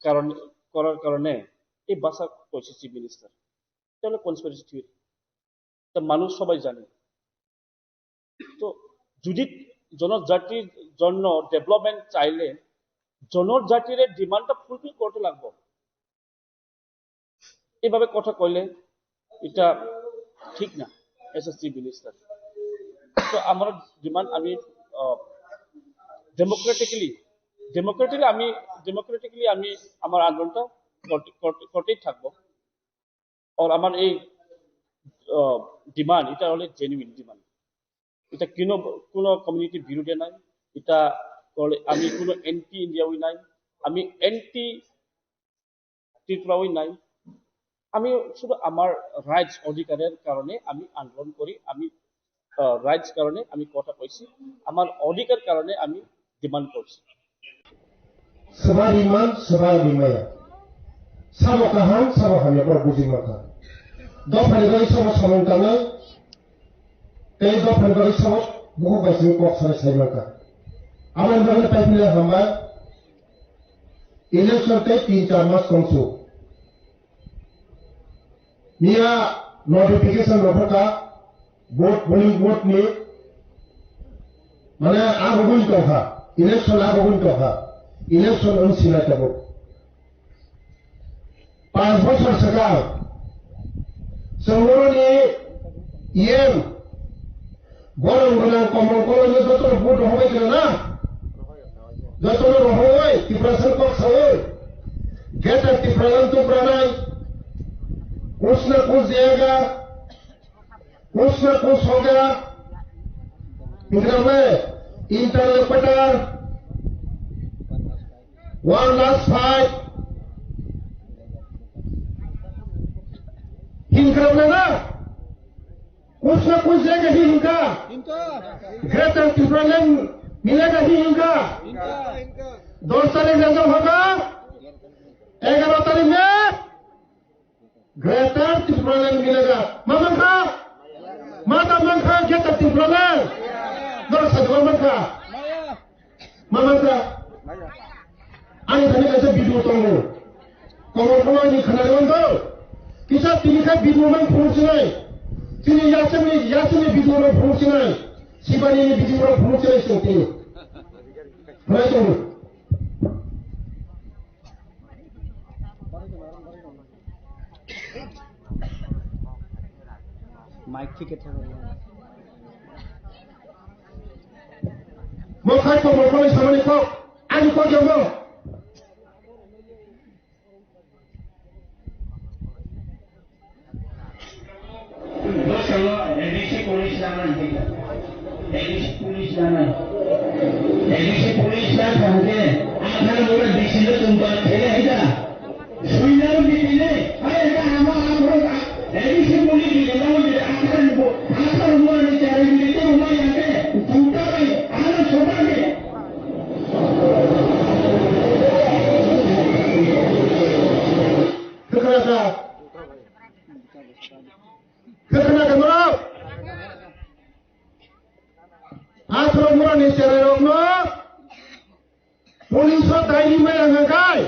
কারণ করার কারণে এই ভাষা কইছে চিফ মিনিস্টার। এটা হলো কনস্পিরেসি থিওরি। তা মানুষ সবাই জানে। তো যদি জনজাতির জন্য ডেভেলপমেন্ট চাইলে জনজাতির ডিমান্ডটা ফুলফিল করতে লাগবো। এইভাবে কথা কইলে এটা ঠিক না। এসএসসি মিনিস্টার, তো আমার ডিমান্ড আমি ডেমোক্রেটিক্যালি ডেমোক্রেটিক্যালি আমি ডেমোক্রেটিক্যালি আমি আমার আন্দোলনটা করতে- করতে- করতেই থাকবো। আর আমার এই ডিমান্ড, এটা হলো জেনুইন ডিমান্ড। এটা কোনো কোনো কমিউনিটি বিরুদ্ধে নাই। এটা করে আমি কোনো অ্যান্টি ইন্ডিয়াও নাই, আমি অ্যান্টি ত্রিপুরাও নাই। আমি শুধু আমার রাইটস, অধিকারের কারণে আমি আন্দোলন করি। আমি রাইটস কারণে আমি কথা কইছি, আমার অধিকার কারণে আমি ডিমান্ড করছি। Swbari man, swbari maya. Sabo kaham, sabo hamya, borok buji mankha. Dophani bagwi sabo samung tangnai, tei dophani bagwi sabo bukhuk bai simi kok sanai sai mankha. Aboni bagwi paiphinai hambai. Election tei tin char mas tongsu. Miya notification rwkha, vote, polling vote ni, mane, agogwi tongkha, election agogwi tongkha, election wng sinai tabuk. Panch bochor swkang chwng boroni E M, borok gwnang komol kolokno jotono vote rohorwi kha na, jotono rohorwi Tiprasa kok sawi, Greater Tipraland tubranai, kuch na kuch diyega, कुछ ना कुछ होगा, internet, internet पटर, one last fight, हिंसा ना, कुछ ना कुछ देगा ही हिंसा, ग्रेटर त्रिपुरा लैंड मिलेगा ही हिंसा। दस तारीख में जो होगा, ग्यारह तारीख में Greater Tipraland milega. Ma mankha? Ma ta mankha Greater Tipraland? Dor sa ma mankha? Ma mankha? Ani thani kaisa video tongo. Komor kono ni khana ron do. Kisa tini kha video man phuru sinai. Tini yasini, yasini video ro phuru sinai. Sibani ni video ro phuru sinai sing tini. Khana tongo. Mic thike thang. Mo khai ko mo khai samani ko. Ani ko jomo. Bwskango A D C police lama hwnkhe, A D C police lama, A D C police lama hwnkhe, atharo mura D C no tongba thele haida. Suinaro bitile, hai eka hama atharo, A D C police ni lama bile atharo bo, atharo mura ni chari bile to ma yate, juta bai, ano soba ni. Kwkhwrang kha. Kwkhwrang kha norok. Atharo mura ni cherai rok no police o dairi maya hwnkha khai.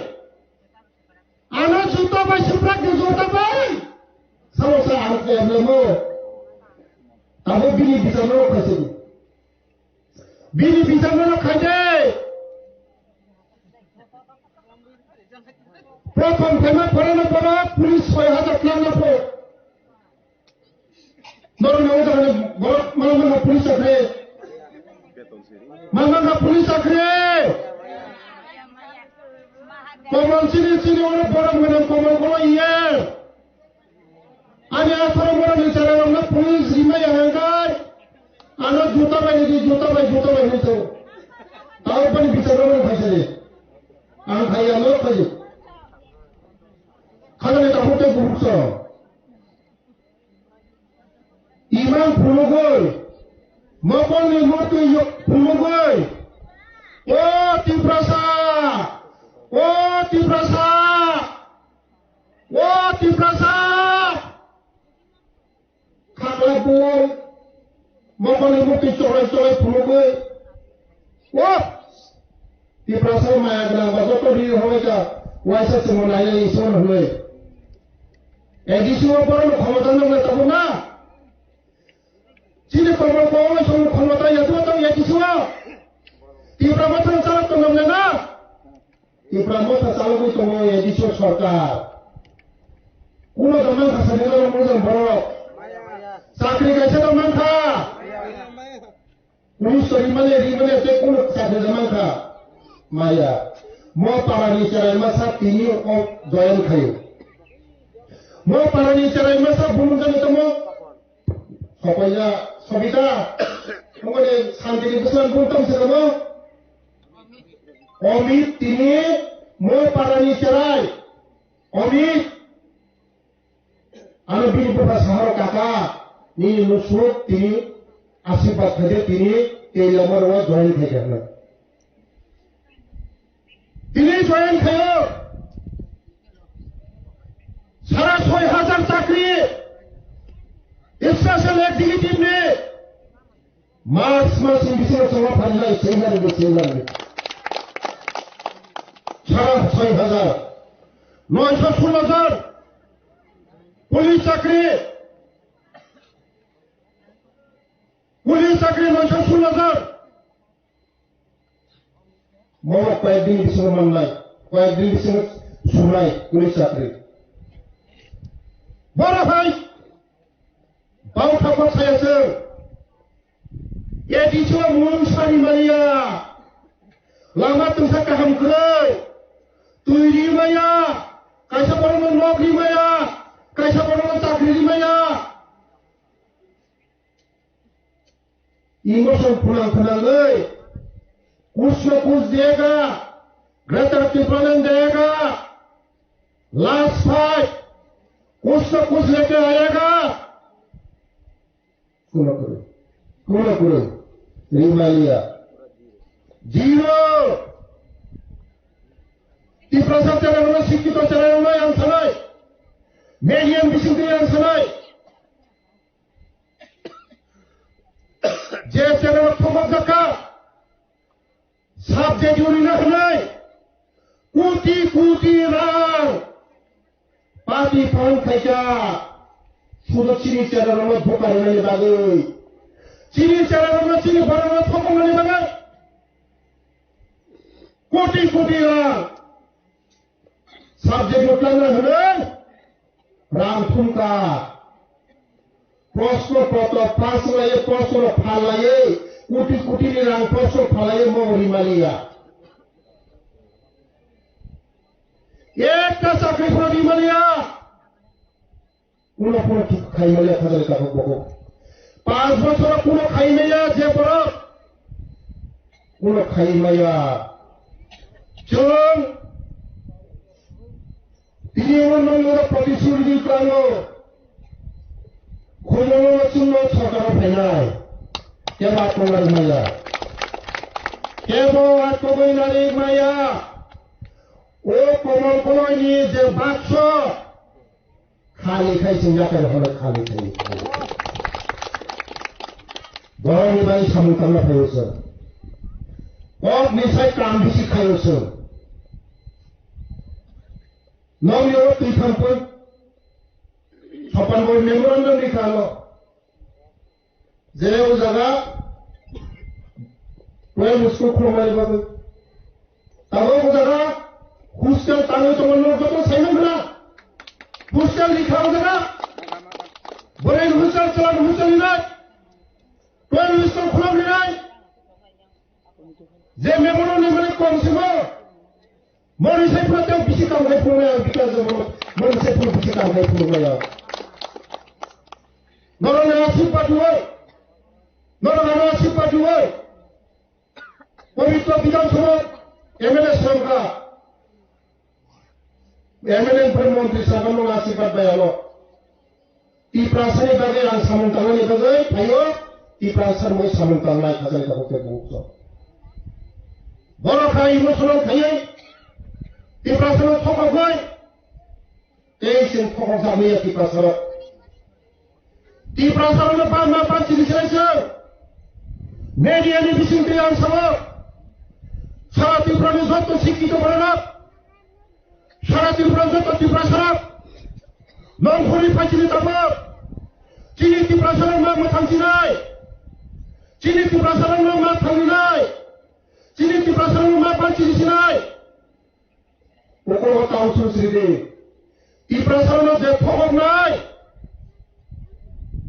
Ano juta bai suprak ni juta bai. Sabo sa ang kaya mo. Abo bini bichar no khaisini. Bini bichar no khaide. Prothom khaima pore no pore police soi hajar tlang no pho. Norok no uda hane borok mano mano police chakri. Mano mano police chakri. Komol sini sini oro borok mano komol kolo iye. Ani atharo borok ni chara rok no police rimai ya hangkai. Ano juta bai ni juta bai juta bai ni to. Tao pani bichar rok no khaisari. Ang khai ano khaji. Tei bubuksong. Imang phunugwi, mokolni murtwi phunugwi, o Tiprasa, o Tiprasa, o Tiprasa, khakla buwi, mokolni murtwi cholai cholai phunugwi, o Tiprasa maya gwnang ba joto ri hwnwi ka waisa chwngno nainani Isor hwnwi. A D C o borokno khomota nangna tabuk na? Chini komor kok bai songni khomota ya tabuk tong A D C o? Tipra Motha chalok tong nangna na? Tipra Motha chalogwi tongo A D C o sorkar. Kuno da mankha sani rok mujang borok. Chakri kaisa da mankha. Police to rimani, rimani tei kunu chakri da mankha. Maya. Mo parani cherai masa tini o join khayo. Mo parani cherai masa bumung jani tomo. Sopaiya, Sobita. Mongoni santini bwswng bumung tong se tomo. Omit tini mo parani cherai. Omit. Ano bini bupha saharo kaka, nini nusuk tini asirbat khaide tini tei lama rwa join khaide hwnwi. Tini join khayo. Sara soi hajar chakri. Special executive ni. March masni bisingo chwla pharilai, sengmani bo sengmani. Sara soi hajar. Noisho sullo jon. Police chakri. Police chakri noisho sullo jon. Mo koyek din bisingo mannai. Koyek din bisingo sunai. Police chakri. Boro hai. Bau thakma saya chwng. A D C o mung sari maliya. Lama twngsa kaham kwrwi. Twi ri maya. Kaisa borokno nok ri maya. Kaisa borokno chakri ri maya. Emotion phunang phunangwi. Kuch na kuch dega. Greater Tipraland dega. Last fight. Kuch na kuch leke aayega. Kuna kuru. Kuna kuru. Rimaliya. Zero. Tiprasa channel no, sikkito channel no yang sanai. Medium bising yang sanai. Je channel thumajak kha. Subject rina hwnwi koti koti rang party fund khaikha, sudo chini cherairokno bukarnani bagwi, chini cherairokno, chini bororokno thokongnani bagwi koti koti rang. Subject no twlangna hwnwi rang thumkha. Proshno potro pass laiwi, proshno phalaiwi, koti koti ni rang proshno phalaiwi mo rimaliya. Ekta chakri phano rimaliya. Kuno kuno thik khai maya khajani takhuk bukhuk. Panch bochor kuno khai maya je borok. Kuno khai maya. Chwng tini omo nangmani protishruti khlaio. Khumulwng chwngno sorkaro phainai. Kebo atmogwi nari maya. Kebo atmogwi nari maya. O Komol Koloini je bakso. Khali khai chwng yakarwi hwnwi khali khai. Borokni bai samung tangna phaio chwng. Kokni sai kam bisi khaio chwng. Nokni o twi thangkhe. Sopan boi memorandum ni kha ano. Je o jaga twelve school khulumani bagwi. Tabuk o jaga hostel tangwi tongo, nok joto saimang khna. Hostel rikha o jaga. Boreni hostel, chwlani hostel rinai. Twelve school khulum rinai. Je memorandum ni mane kom simo. Mori sai phuru tei bisi kam khai phuru ya, Bikas Debbarma. Mori sai phuru bisi kam khai phuru ya. Norok na asirbat rwoi. Norok na asirbat rwoi. Pabitra Bidhan Sabha M L A songkha. M L A pore montri sagamung asirbat bai ano. Tiprasani bagwi ang samung tangnani bagwi phaio, Tiprasa mui samung tangnai khajani tabuk tei bukhuk. Borok hai emotional khaiwi Tiprasano thokoknai tei chwng thokok jakmaya Tiprasarok. Tiprasarokno panma panchini se chwng media ni bisingtwi ang sao, sara Tripurani joto sikkito bororok, sara Tripura joto Tiprasarok nongkhorni phaisini tabuk chini Tiprasarokno mwthang sinai, chini Tiprasarokno ma thangnai, chini Tiprasarokno ma panchini sinai. Ukolo tang sri di. Tiprasarokno je thokoknai.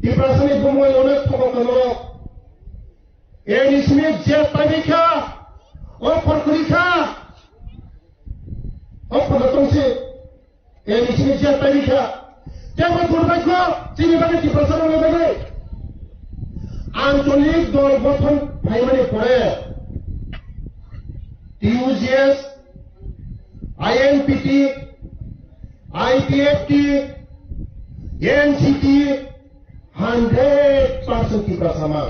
Tiprasani bumung onek thokok tongmorok. Eni simi je tabi kha. O khorkuri kha. O khono tongsi. Eni simi je tabi kha. Tebo durbaikho, chini bagwi Tiprasarokno bagwi. Ancholik dol gothon phaimani pore T U J S, I N P T, I P F T, N C T, hundred percent Tiprasa ma.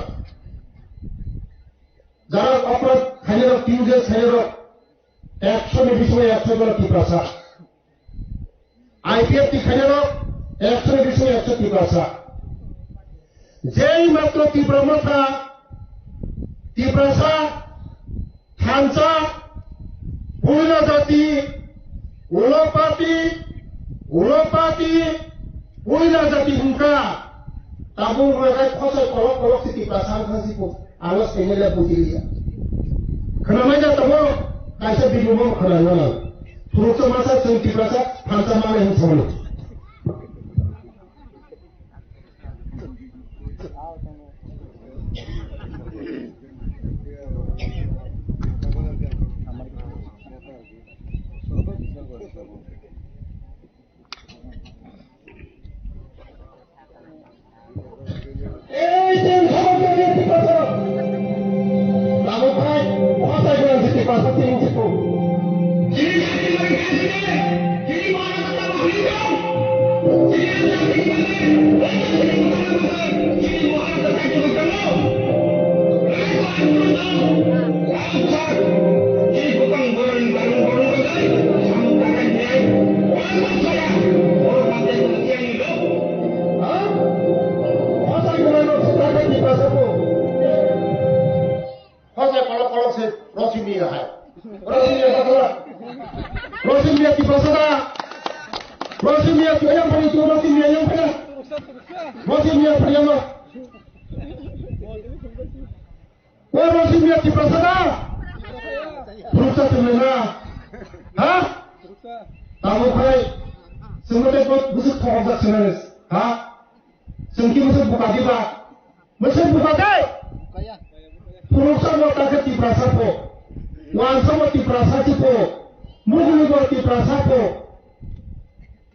Jara oprod khainai rok, T U J S khainai rok, ekso ni bisingo ekso jora Tiprasa. I P F T khainai rok, ekso ni bisingo ekso Tiprasa. Jei matro Tipra Motha, Tiprasa, Thansa, Puila Jati, Ulo Party, Ulo Party, Puila Jati hwnkha. Tabuk hwnkhai khosai kolok kolok si Tiprasa wngkha si po. Alo sengele bujiliya. Khwnamai ja tongo, kaisa video bo khwnai mano. Phuruksa masa chwng Tiprasa phansa mano hin sono. Ei, chwng khobor khe Tiprasa. Tabuk khai, khosai gwnang si Tiprasa chini chipu. Ha? Khosai gwnang no sukha khe Tiprasa bo. Khosai kolok kolok se Rosi Miya hai. Rosi Miya bakla. Rosi Miya Tiprasa da. Rosi Miya tu yang paling tu Rosi Miya yang paling. Rosi Miya paling yang. Ko Rosi Miya Tiprasa da? Phuruksa tongmani na? Ha? Tabuk khai, chwngno tei bo bwswk thokjak sinani, ha? Chwng khe bwswk buka diba? Bwswk buka de? Phuruksa bo ta khe Tiprasa pho. Wansa bo Tiprasa si pho. Muguli bo Tiprasa pho.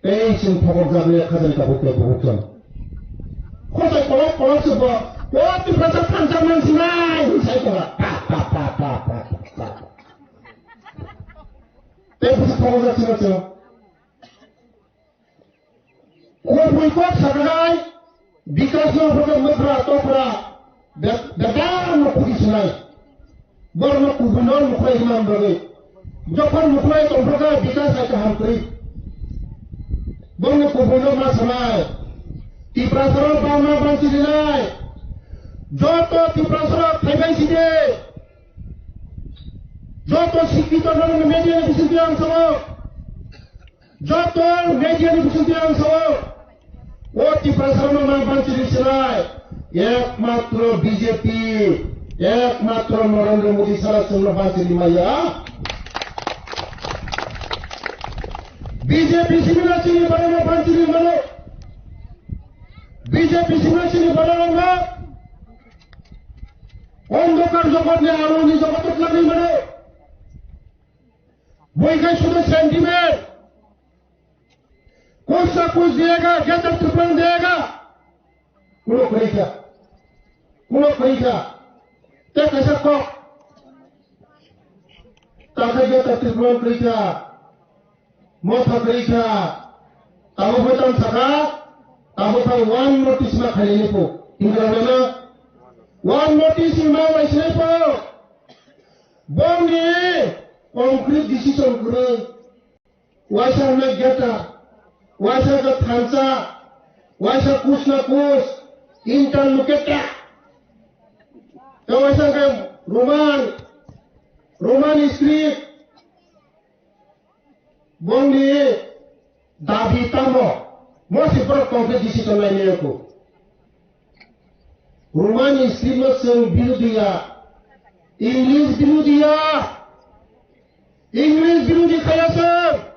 Tei chwng thokok jagwi khajani tabuk tei buhuk chwng. Khosai kolok kolok se bo, o Tiprasa thansa man sinai, hwn sai tongo. Pa, pa, pa, pa. Tei busi thokok jak sinai chwng. Khobwi kok saknai, Bikas no hwnkhe mwkhra tokra be-, bedar no khuki sinai. Borok no kubui no nukhrai hwnna bagwi. Jokhon nukhrai tongphakha Bikas hai kaham kwrwi. Borok no kubui no ma sanai. Tiprasa rok bangma bangsi rinai. Joto Tiprasa rok phaibai sidi. Joto sikito no media ni bisingtwi ang sao. Joto media ni bisingtwi ang sao, o Tiprasarokno nang panchiri sinai, ekmatro B J P, ekmatro Narendra Modi sara chwngno panchiri maya. B J P simi na chini barano panchiri mano. B J P simi na chini barano na. Ondokar jogotni aloni jogoto twlangwi mano. Bui khai sudu sentiment. Kuch na kuch diyega, Greater Tripura diyega. Kuno khorikha. Kuno khorikha. Te kaisa kok. Takha Greater Tripura khorikha. Motha kwrwi kha, tabuk bo tang sakha, tabuk kha one notice ma khainai po. Hingra na? One notice ma waisinai po. Bongni concrete decision kwrwi. Waisa hwnwi geta, waisa khe thansa, waisa kusna kus, interlocutor. Tei waisa khe Roman, Roman script. Bongni dabi tamo? Mosi borok concrete decision nainai ko. Roman script no chwng birodhi ya, English birodhi ya, English birodhi khaya chwng.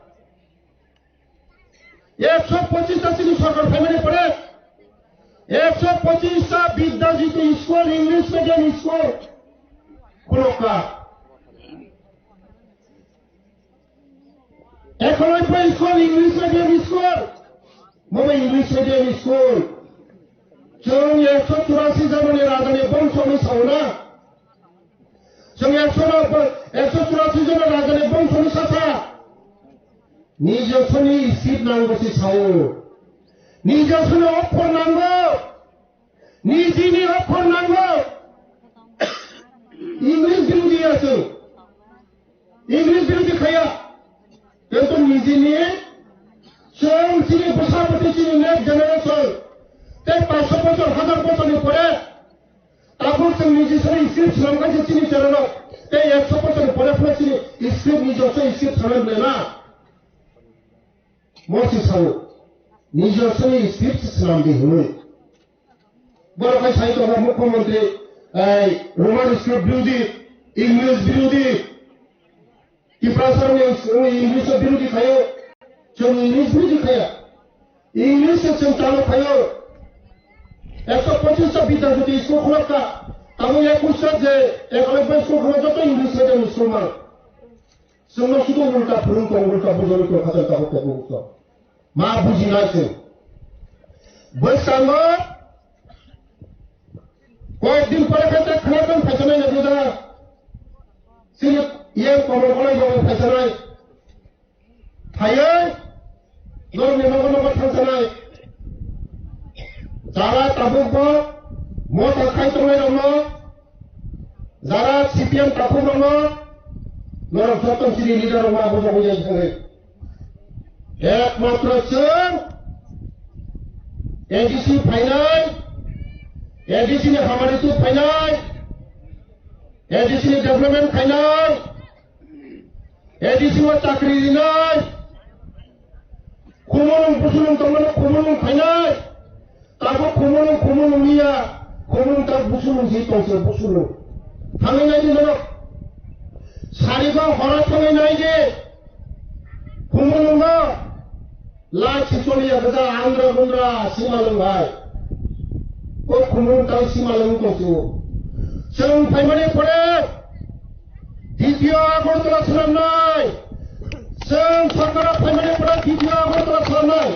Ekso pochis ta chini sorkar phaimani pore, ekso pochis ta Bidya Jyoti school, English medium school khulokha. Ekoloi po school, English medium school. Bo bo English medium school. Chwng ekso churasi jononi rajani bongso hwnwi sao na? Chwng ekso no, ekso churasi jona rajani bongso hwnwi sasa. Nijoswni script nango si sao. Nijoswni okhor nango. Nijini okhor nango. English birodhi ya chwng. English birodhi khaya. Kintu nijini chwng chini bwsa bwtwi chini next generation tei paanso bochor, hazar bochorni pore tabuk chwng niji sari script swnam khaisa chini channel-o tei ekso bochorni pore phano chini script nijoswni script swnam le na. Mosi sao, nijoswni script swnam di hwnwi. Borok hai sai tongo mukhyamantri, ei, Roman script birodhi, English birodhi, Tiprasa rok English birodhi khayo, chwng English birodhi khaya. English se chwng chalo khayo. Ekso pochis ta Bidya Jyoti school khulokha, tamo ekush ta je ekoloi bai school khulok joto English medium school man. Chwngno sudu ulta phwrwng tong, ulta bujorwi tong kha, tabuk tabuk tong. Ma bujinai chwng. Bwskango koyek din pore khe tei khwlai tong phaisanai na juda. Chini yang Komol Koloi bo phaisanai. Phaiwi norokni nogo nogo thangsanai. Jara tabukbo motha khai tongnairokno, jara C P M takhuk rokno, norok joto chini leader rok ma bujok bujai thangwi. Ekmatro chwng A D C phainai, A D C ni hamari tu phainai, A D C ni development khainai, A D C o chakri rinai, khumulwng busulwng tongmani khumulwng khainai, tabuk khumulwng khumulwng liya, khumulwng ta busulwng si tongse busulwng. Thangwi naidi norok, sarigo horo thangwi naidi, khumulwngo. Lai si choliya khe ta andra gundra sima lwng hai. O khumung tang sima lwng tong si o. Chwng phaimani pore D T O Agartala swnamnai. Chwng sorkar phaimani pore D T O Agartala swnamnai.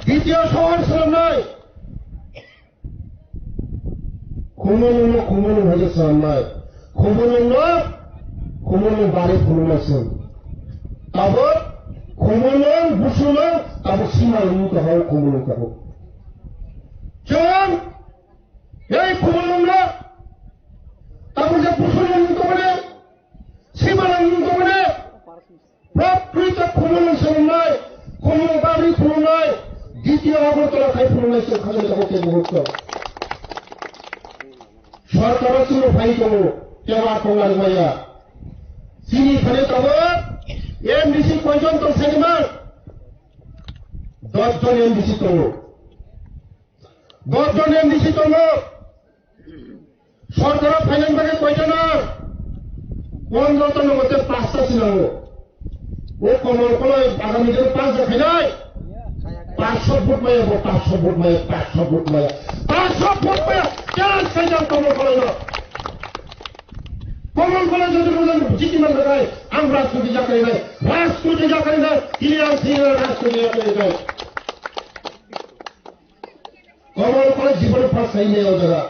D T O sohor swnamnai. Khumulwngno khumulwng hai khe swnamnai. Khumulwngno khumulwng bari phunuknai chwng. Tabuk khumulwng busulwng tabuk sima lwng kahao khumulwng tabuk. Chwng ei khumulwngno tabuk je busulwng wng tongmani, sima lwng wng tongmani, Prakrito khumulwng swnamnai, khumulwng bagwi phunuknai, D T O Agartala khai phunuknai chwng khajawi tongo tei muhurto. Sorkaro chwngno phai tongo, tei a kok narwk maya. Chini thani tabuk M D C koijon tong sani man? Dos jon M D C tongo. Dos jon M D C tongo. Sorkaro phainani bagwi koita nang? Pondro ta nang, tei pasta se nango. O Komol Koloi agami dino pasta khainai. Paanso vote maya bo, paanso vote maya, paanso vote maya. Paanso vote maya. Challenge khaijak Komol Koloino. Komol Koloi jodi bujan jiti man khainai, ang rajniti jakarnai, rajniti jakarnai, tini ang sini rajniti jakarnai. Komol Koloi jibon phas khai maya o jaga.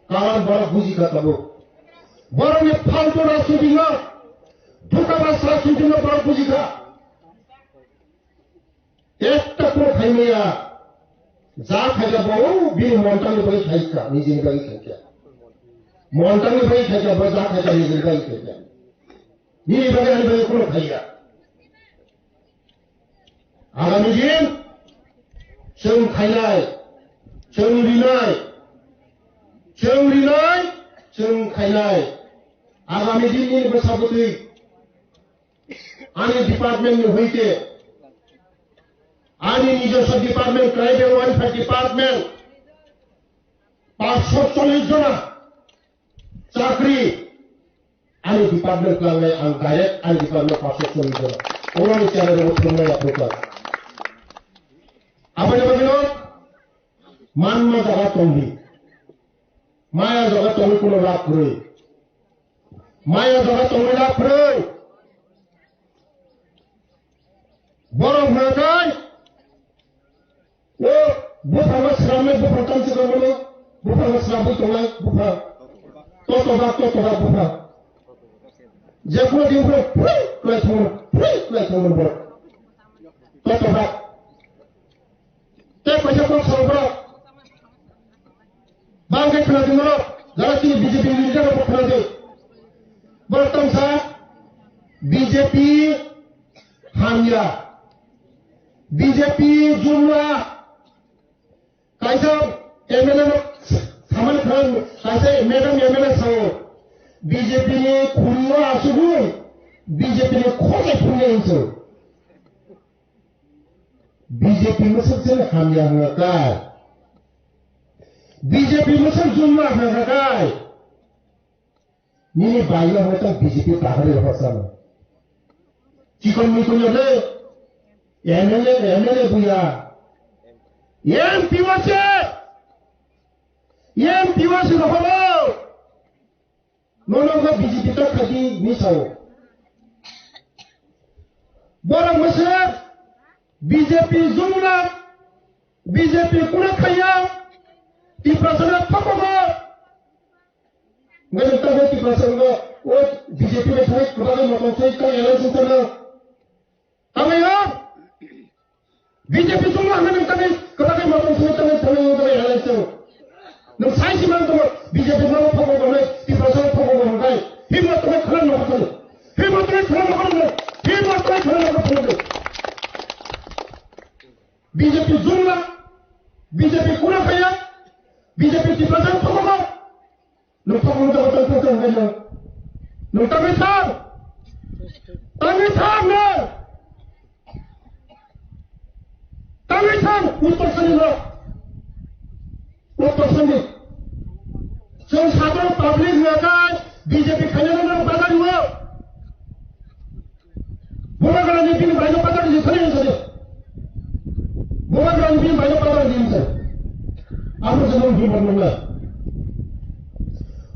Karon borok buji kha tabuk. Borokni faltu rajniti no, dhokabas rajniti no borok buji kha. Ekta ko khaimaya, ja khaika bo bini montangni bagwi khaika, nijini bagwi khaika. Montangni bagwi khaika, bo ja khaika, nijini bagwi khaika. Nini bagwi ani bagwi ko khaiya. Agami din chwng khainai, chwng rinai, chwng rinai, chwng khainai. Agami din nini bwsa bwtwi ani department ni hoite, ani nijoswo department, tribal welfare department, paanch sho chollish jona chakri ani department klangnai, ang direct ani department paanch sho chollish jona. Oroni channel rok thumnai aphuka. Aboni bagwino manma jaga tongdi. Maya jaga tongwi kuno lab kwrwi. Maya jaga tongwi lab kwrwi. Borok hwnkai, o buphangno swnamnai, buphang tamsi tongmani, buphangno swnamwi tongnai, buphang. Totobak, totobak buphang. Jekhuno din phuru phui kwlai thangmani, phui kwlai thangmani borok. Totobak. Tei kaisa kok salo borok. Bangkhe khwnadi norok, jara chini B J P leader rok khwnadi. Borok tongsa B J P hamya, B J P jumla, kaisa M L A no samani khwlai, kaisa madam M L A sao, B J P ni khuri o asugwi, B J P ni khorsa phunwi hinso. B J P mwswk se hamya hwnga kai. B J P mwswk jumla hwnga kai. Nini baila hwnga tang B J P tahari rwkha sano. Chikon mikon ya le. M L A, M L A buya. M P wase. M P wase rohoro. Nono khe B J P ta khadi ni sao. Borok mwswk B J P jumla, B J P kuna khaiya, Tiprasa na phakogo. Ngai ta Tiprasa ngo, o B J P ni thai kubagwi motong soi ta election sana. Tamo ya? B J P chungma hwnwi nang tangwi kwbangwi motong swi tangwi tangwi tangwi halai chwng. Nwng sai si man tongmo B J P no phogo gonai, Tiprasa no phogo gonai. Himma tongwi khwlai no khwlai. Himma tongwi khwlai no khwlai. Himma tongwi khwlai no khwlai. B J P jumla, B J P kuna khaya, B J P Tiprasa no phogo gonai. Nwng tok nwng tok tok tok tok tok. Nwng tangwi thang. Tangwi thang nwng. Tangwi thang. Uttor sandi nwng. Uttor sandi. Chwng sadro public nwng kha B J P khaina nwng bazar nwng. Bubagrani bini baino patar di thani sadi. Bubagrani bini baino patar di sadi. Abo se nong bini nong la.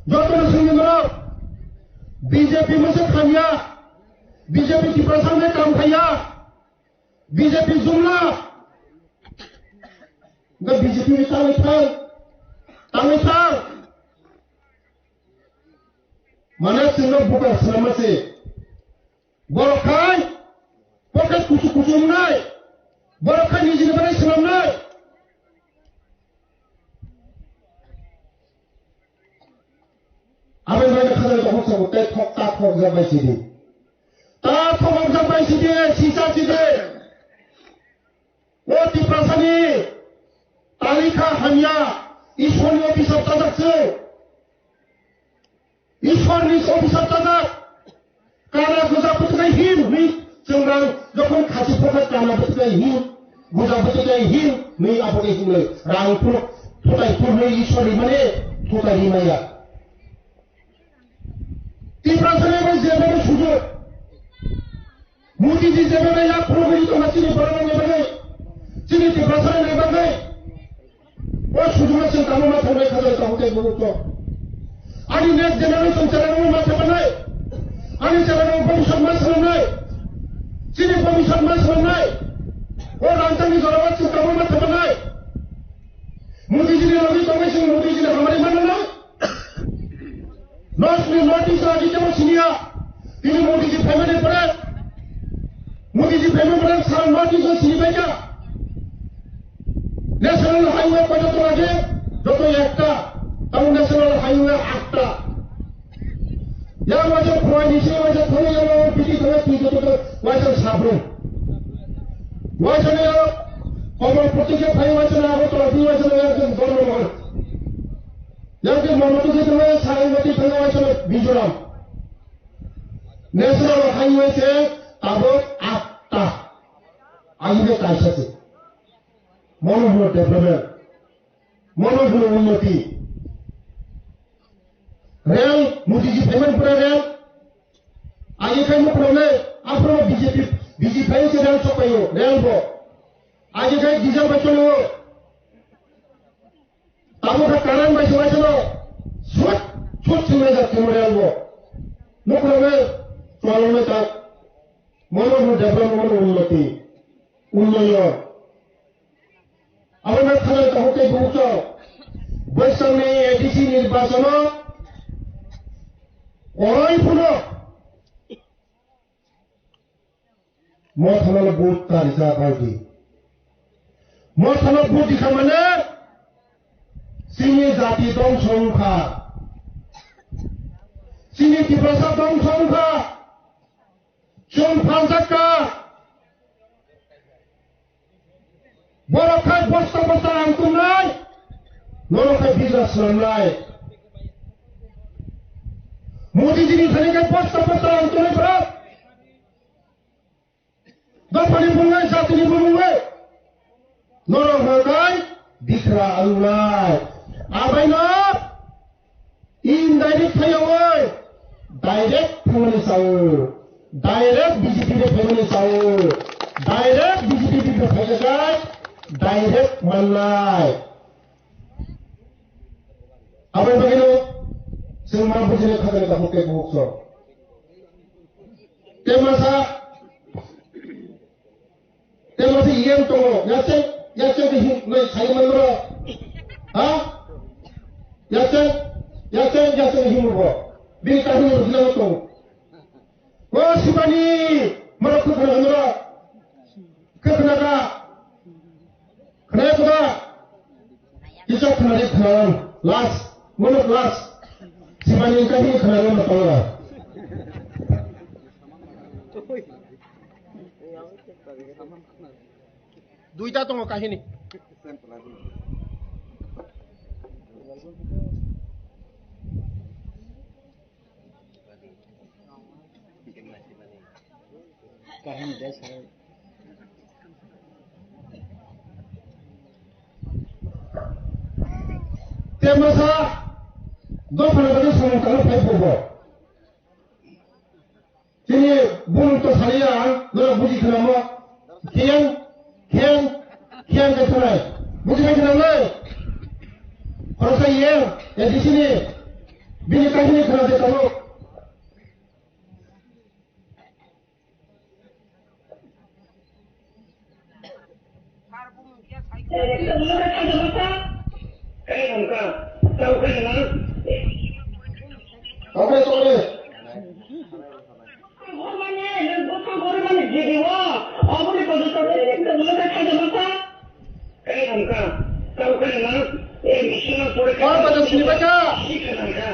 Joto sini mero. B J P mese khanya. B J P Tiprasa ne kam khaya. B J P jumla. Nga B J P ni tangwi thang. Tangwi thang. Mana sino buka selama se. Borok khai pocket kuchuk kuchuk wngnai. Borok khai nijini bagwi swnamnai. Aboni bagwi khajani tongthok sabo tei thok ta thok jak bai sidi. Ta thok jak bai sidi, sisa sidi. O Tiprasani talikha hamya, Ishwarni officer tajak se. Ishwarni officer tajak. Kana guja bwtwkai hin hwnwi chwng rang jokhon khasi phokha kana bwtwkai hin, guja bwtwkai hin hwnwi abono hinwi rang phuru thutai phuru hwnwi Ishwarni mane thutai rimaya. Tiprasani bai jeboni sujok. Modi ji jeboni yak phuru hwnwi tongma chini borok ni bagwi, chini Tiprasani bagwi. O sujuma chwng tamo ma thangnai khajai tongo tei bubuko. Ani next generation chwla rokno ma thapanai. Ani chwla rok bhobishyot ma swnamnai. Chini bhobishyot ma swnamnai. O rangchakni jorao chwng tamo ma thapanai. Modi jini logi tongwi chwng Modi jini hamari mananai. North ni North East rajyo tamo siniya. Tini Modi ji phaimani pore. Modi ji phaimani pore sara North East o sini baikha. National Highway koita tongo je? Joto ekta. Tamo National Highway atta. Yang waisa phai ni se waisa thani yang bidi thani twi joto waisa sabru. Waisa ne yang Komol Puti ke phai waisa na Agartala di waisa ne yang ke Gorno Mohan. Yang ke Mono tu ke thani Saimati thani waisa ne Mizoram. National Highway se tabuk atta. Agi ke kaisa se. Mono hwno development. Mono hwno unnoti. Rail, Modi ji phaimani pore rail. Agi khai mukhuloknai, aphuru B J P, B J P phai se rail sokpaio, rail bo. Agi khai diesel bai cholio. Tabuk kha current bai se waisano. Sut, sut singlaijak timo rail bo. Mukhuloknai, choloknai tak. Mono hwno development, mono unnoti. Unnoyon. Abo no thangwi tongo tei bubuchok. Bwswkni A D C nirbachono kwrwi phano Mothano vote ta rijak baidi. Mothano vote rikha mane chini jati dongso wngkha. Chini Tiprasa dongso wngkha. Chwng phaljakka. Borok khai bosta bosta rang tongnai, norok khai bijra swnamnai. Modi jini thani khai bosta bosta rang tongnai borok. Dophani bumung nai, jatini bumung nai. Norok hwnkhai bikra alunai. Abaino indirect phaiyawi direct thangmani sao. Direct B J P de phaimani sao. Direct B J P de phaijakhai direct mannai. Aboni bagwino chwng ma bujinai khajani takhuk tei bukhuk so. Tei masa Tei masa iyang tongo, yacheng, yacheng ke him, nai sai man bro. Ha? Yacheng, yacheng, yacheng him bro. Bini kahini bro hila tongo. O Sibani, mara kukhna mara. Kukhna ka. Khna kuda. Kisa khna ri khna. Last, one of last. Sibani kahini khna ri mara. Duita tongo kahini. Kahini de sir. Temasa, dophani bagwi samung tangwi phai phubo. Chini bumung to saliya ang, norok buji khwnamo. Khiyang, khiyang, khiyang khe khwnai. Buji khai khwnamnai. Khoroksa iyang, A D C ni. Bini kahini khwna de tabuk. Hey, Ramka, tau khe na? Tau khe, tau khe. Hey, Ramka, tau khe na? Hey, Ramka, tau khe na? Hey, Ramka.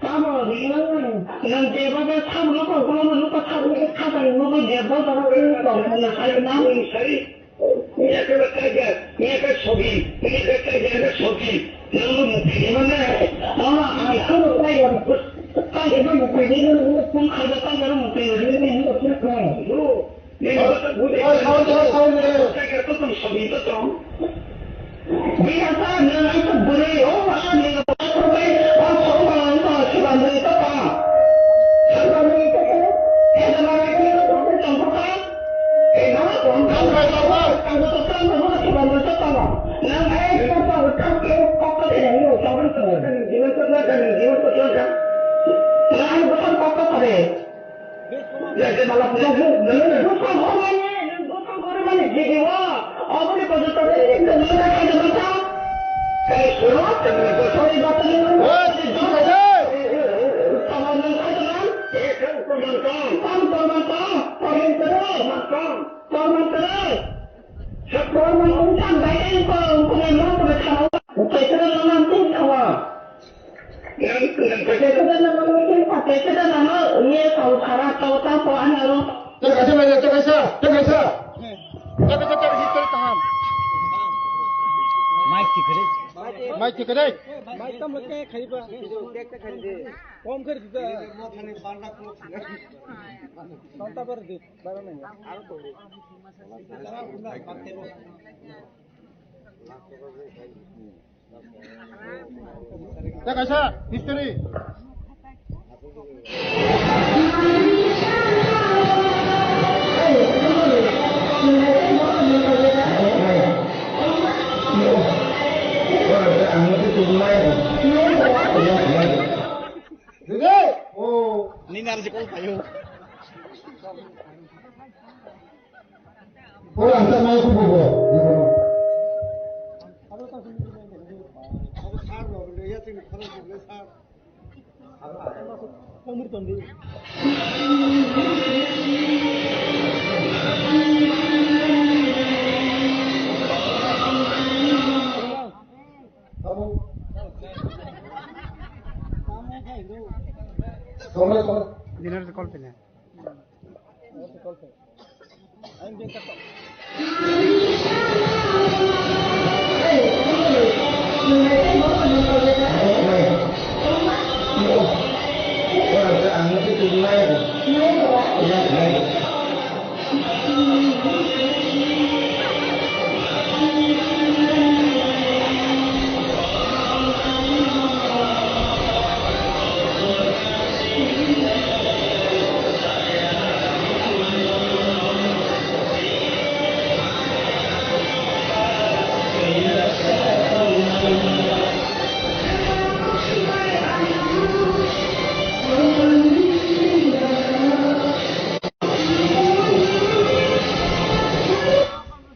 Tamo, nang, nang jeba ba tham lo ko, ko lo ko tham lo ko, tham lo ko, jeba ba ko, ko, ko, na, na, na. Miya khe ba kaiga, miya khe sobi, miya khe kaiga khe sobi. Nang bo mukti ni mane. Ama, ang ko lo kaiga, kaiga ba mukti ni, kung kaiga kaiga lo mukti ni, ni, ni, ni, ni, ni. Ni, ni, ni, ni, ni. Kaiga to tong sobi to tong. Bini asa nang aisa bwrwi, o ma, nini asa bwrwi, o songma, o ma, sibandri to tong. Sibandri to tong. Eda ma, nini to tong, tong to tong. Eda ma, tong, tong, tong, tong, tong, sibandri to tong. Nang ai to tong, tong, tong, kok to tong, tong, tong, tong. Nang ai to tong, kok to tong. Tei kaisa bai, tei kaisa, tei kaisa, tei kaisa, tei kaisa, tei kaisa history kaham. Mic thik khe de. Mic thik khe de. Mic tamo khe khaiba. Kom khe dida. Santa bar di, bara nai. Tei kaisa history. Nini arsi kol payo. Ora anta mai ku bobo. Dinner call pina.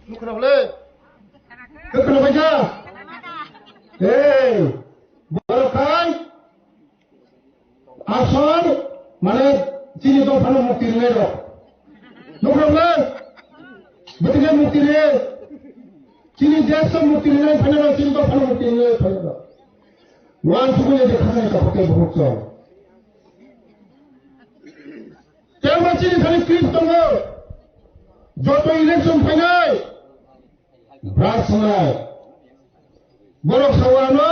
Nukhwrang le. Nukhwrang baikha. Hey, borok khai. Asol, mane, chini dophano mukti rinai rok. Nukhwrang le. Bwtwkhe mukti ri. Chini desh mukti rinai phainai rok, chini dophano mukti rinai phainai rok. Wan sukuli de khasai ka hote buhuk chong. Tebo chini thani clip tongo. Joto election phainai. Brak sanai. Borok sawano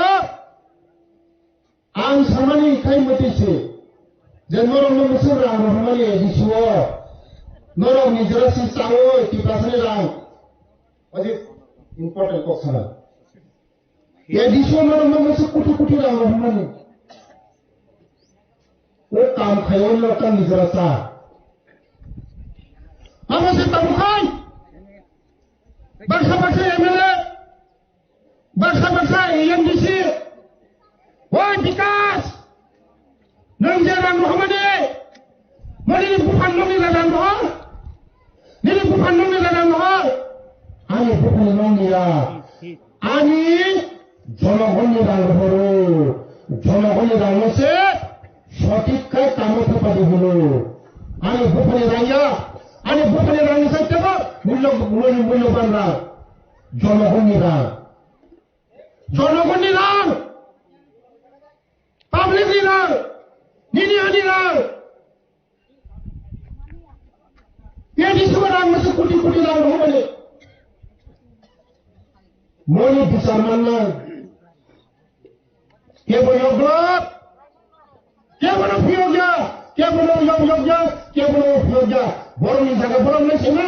ang samani khai mwtwi se. Je norok no mwsuk rang rohormani A D C o. Norok ni jora si chawi Tiprasani rang. Oje important kok sana. A D C o norok no mwsuk kuti kuti rang rohormani. O kam khayo no ta nijora cha. Amo se tabukhai. Baksa baksa M L A. Baksa baksa M D C. Oi Bikas. Nwng je rang rohormani. Mani buphan nongni rang rohor. Nini buphan nongni rang rohor. Ani buphan nongni rang. Ani jonogonni rang rohoro, jonogonni rangno se sothik khai kamo thepadi hwno. Ani buphani rang ya, ani buphani rangni sai tebo mulyo, mulyo, mulyoban rang, jonogonni rang, jonogonni rang, public ni rang, nini ani rang. Pedi suka rang masuk kuti kuti rang rohmani. Moni bichar manna. Kebo yoglok. Kebo no phiyokya. Kebo no yog yogya. Kebo no phiyokya. Boroni jaga borok nai sima.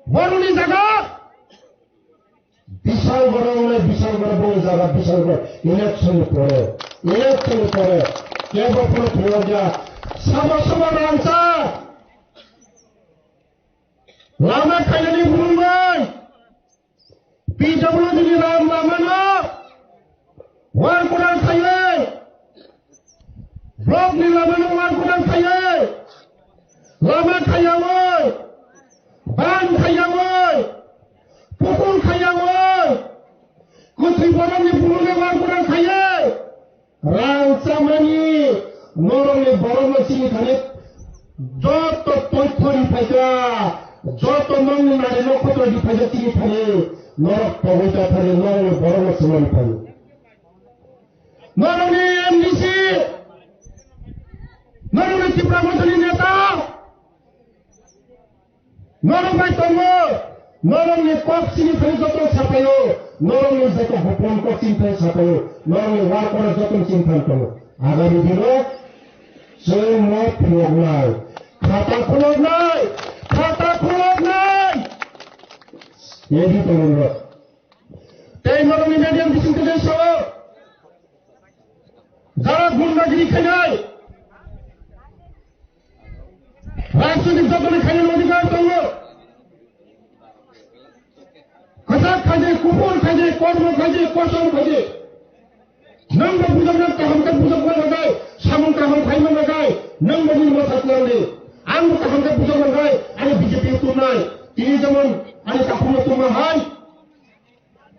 Boroni jaga. Bisal Goro wngmani Bisal Goro boni jaga Bisal Goro election ni pore, election ni pore kebo phano phiyokya. Sabo sabo rangcha lama khainani bumung bai P W D ni ram lama no war kuran khaye. Block ni lama no war kuran khaye. Lama khayawi, ban khayawi, pukul khayawi, kwthwi borokni bumungni war kuran khaye. Rang chamani norokni borokno chini thani joto toitho ri phaikha, joto nongni nari nokhoto ri phaikha chini thani norok pogwi ta thani norokni borokno chuma ri phaio. Norokni M D C, norokni Tipra Mothani neta, norok bai tongo, norokni kok chini thani joto sapaio, norokni joto hopon kok chini thani sapaio, norokni work order joto chini thani tongo. Agami dino chwng no phunuknai, khata khuloknai, khata khuloknai. Edi tongo. Tei norokni media bising tei sao. Jara gundagiri khainai, rajnitik jotoni khainani odhikar tongo. Kwchak khaidi, kubur khaidi, kormo khaidi, kosom khaidi. Nwng bo bujak nang kaham khe bujak man nagai, samung kaham khai man nagai, nwng bo nini bwsa kwlangdi. Ang bo kaham khe bujak man nagai, ani B J P o tubunai. Tini jemon ani takhukno tubuma hai.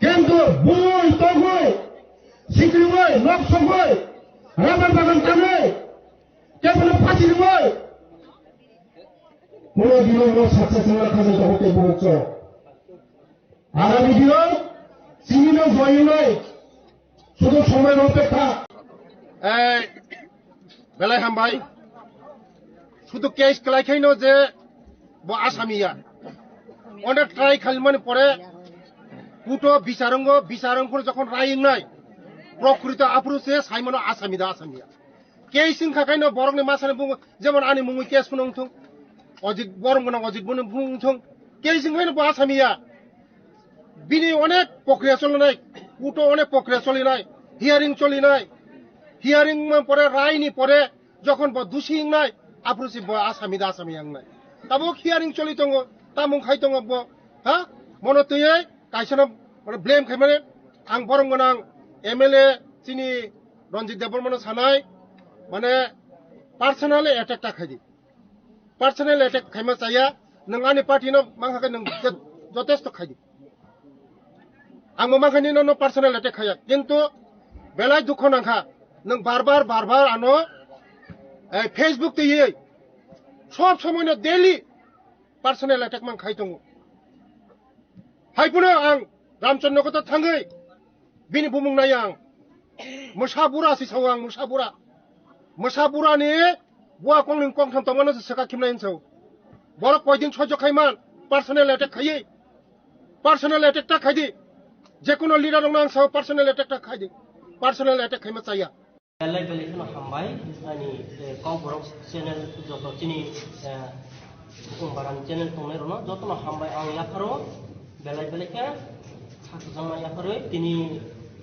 Kintu bui togwi, sikriwi, nok sogwi, rabar bagan tanwi, kebono phasi rwi, kuno dino no success wngna khajak tongo tei borok chwng. Agami dino chini no joyinai, sudu somoi no pekha. Ei, belai hambai. Sudu case kwlai khaino je bo asamiya. Onek try khalimani pore kuto bicharongo, bicharongo jokhon rai wngnai, prokrito aphuru se saimano asami da asamiya. Case wngkha khaino borokni masani bungo, jemon ani mungwi case phano wngthung, Ojit, borom gwnang Ojit bono phano wngthung. Case wngkhaino bo asamiya. Bini onek pokriya cholinai, kuto onek pokriya cholinai, hearing cholinai, hearing man pore, raini pore, jokhon bo dusi wngnai, aphuru se bo asami da asami wngnai. Tabuk hearing choli tongo, tamung khai tongo bo, ha? Mono twiwi kaisano, mane, blame khaimani, ang borom gwnang M L A chini Ranjit Debbarmano sanai, mane, personally attack ta khaidi. Personal attack khaima chaya, nwng ani party no mangkha khe nwng je-, jotesto khaidi. Ang bo mangkha nini no personal attack khaya, kintu belai dukho nangkha, nwng bar bar, bar bar ano, eh, Facebook twiwi sob somoi no daily personal attack man khai tongo. Hai phano ang Ramchandra Nagar thangwi bini bumung nai ang. Mwsa bura si sao ang, mwsa bura. Mwsa bura ni bua kong ning kong tham tongmano se saka khimnai hinso. Borok koidin soijo khaiman, personal attack khaiwi. Personal attack ta khaidi. Jekono leader rokno ang sao personal attack ta khaidi. Personal attack khaima chaya. Belai belai kheno hambai, ani, eh, Kokborok channel joto chini, eh, Bukumbaran channel tongnai rokno jotono hambai ang yapharo, belai belai khe sakjakma yapharwi tini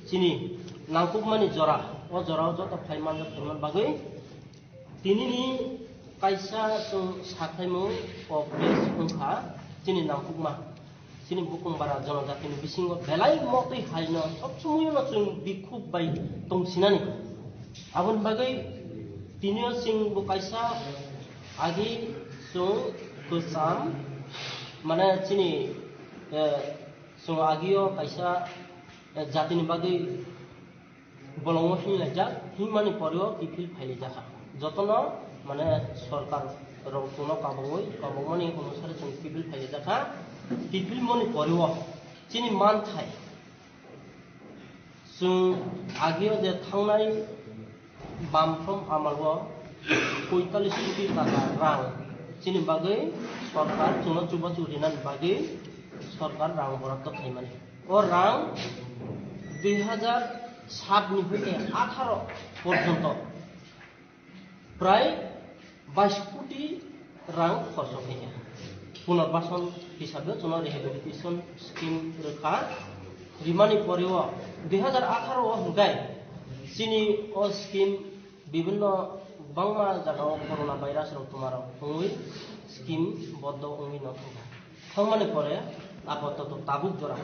chini nangkukmani jora, o jorao joto phai manjak tongna bagwi tinini kaisa chwng sakhaimung kok case wngkha chini nangkukma. Chini Bukumbara jonojatini bisingo belai motwi haino sob somoyono chwng bikhuk bai tongsinani. Aboni bagwi tinio chwng bo kaisa agi chwng kwcham, mane chini, eh, chwng agio kaisa, eh, jatini bagwi bolongo hinlaijak, hinmani poreo kiphil phailaijak kha. Jotono, mane, sorkar rok chwngno kabangwi, kabangmani onusare chwng kiphil phailaijak kha. Kiphil mani poreo chini manthai, chwng agio je thangnai bamphrom amalo poitalis koti taka rang chini bagwi sorkar chwngno chubachu rinani bagwi sorkar rang borato khaimani. O rang dui hajar sat ni hoite atharo porjonto prai bais koti rang khorcho khaikha. Punarbasan hisabe chwngno rehabilitation scheme rwkha. Rimani poreo dui hajar atharo o hwnkhe chini o scheme bibhinno kwbangma jagao corona virus rok twma rok wngwi scheme boddo wngwi no thangkha. Thangmani pore apatoto tabuk jora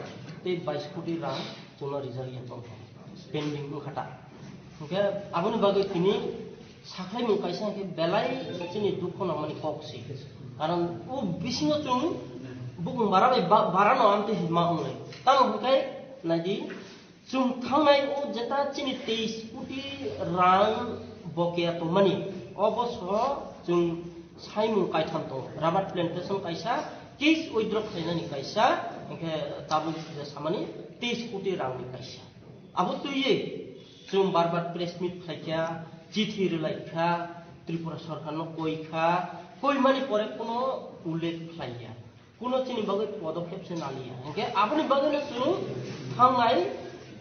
tei bais koti rang chwngno rijak ya tongkha, pending wngkha ta. Hwnkhe aboni bagwi tini sakhaimung kaisa hwnkhe belai chini dukho nangmani kok se. Karon o bisingo chwng bukung bara bai ba-, barano amtwi ma wngnai. Tamo hwnkhe naidi, chwng thangnai o jeta chini teis koti rang bokeya tongmani, o bosoro chwng saimung kaitham tongo. Rubber plantation kaisa, case withdraw khlainani kaisa, hwnkhe tabuk je samani teis koti rangni kaisa. Abo twiwi Chwng bar bar press meet khlaikha, chithi rwlaikha, Tripura sorkarno koikha, koimani pore kuno ullekh khlaiya, kuno chini bagwi podokhep se naliya. Hinkhe aboni bagwino chwng thangnai,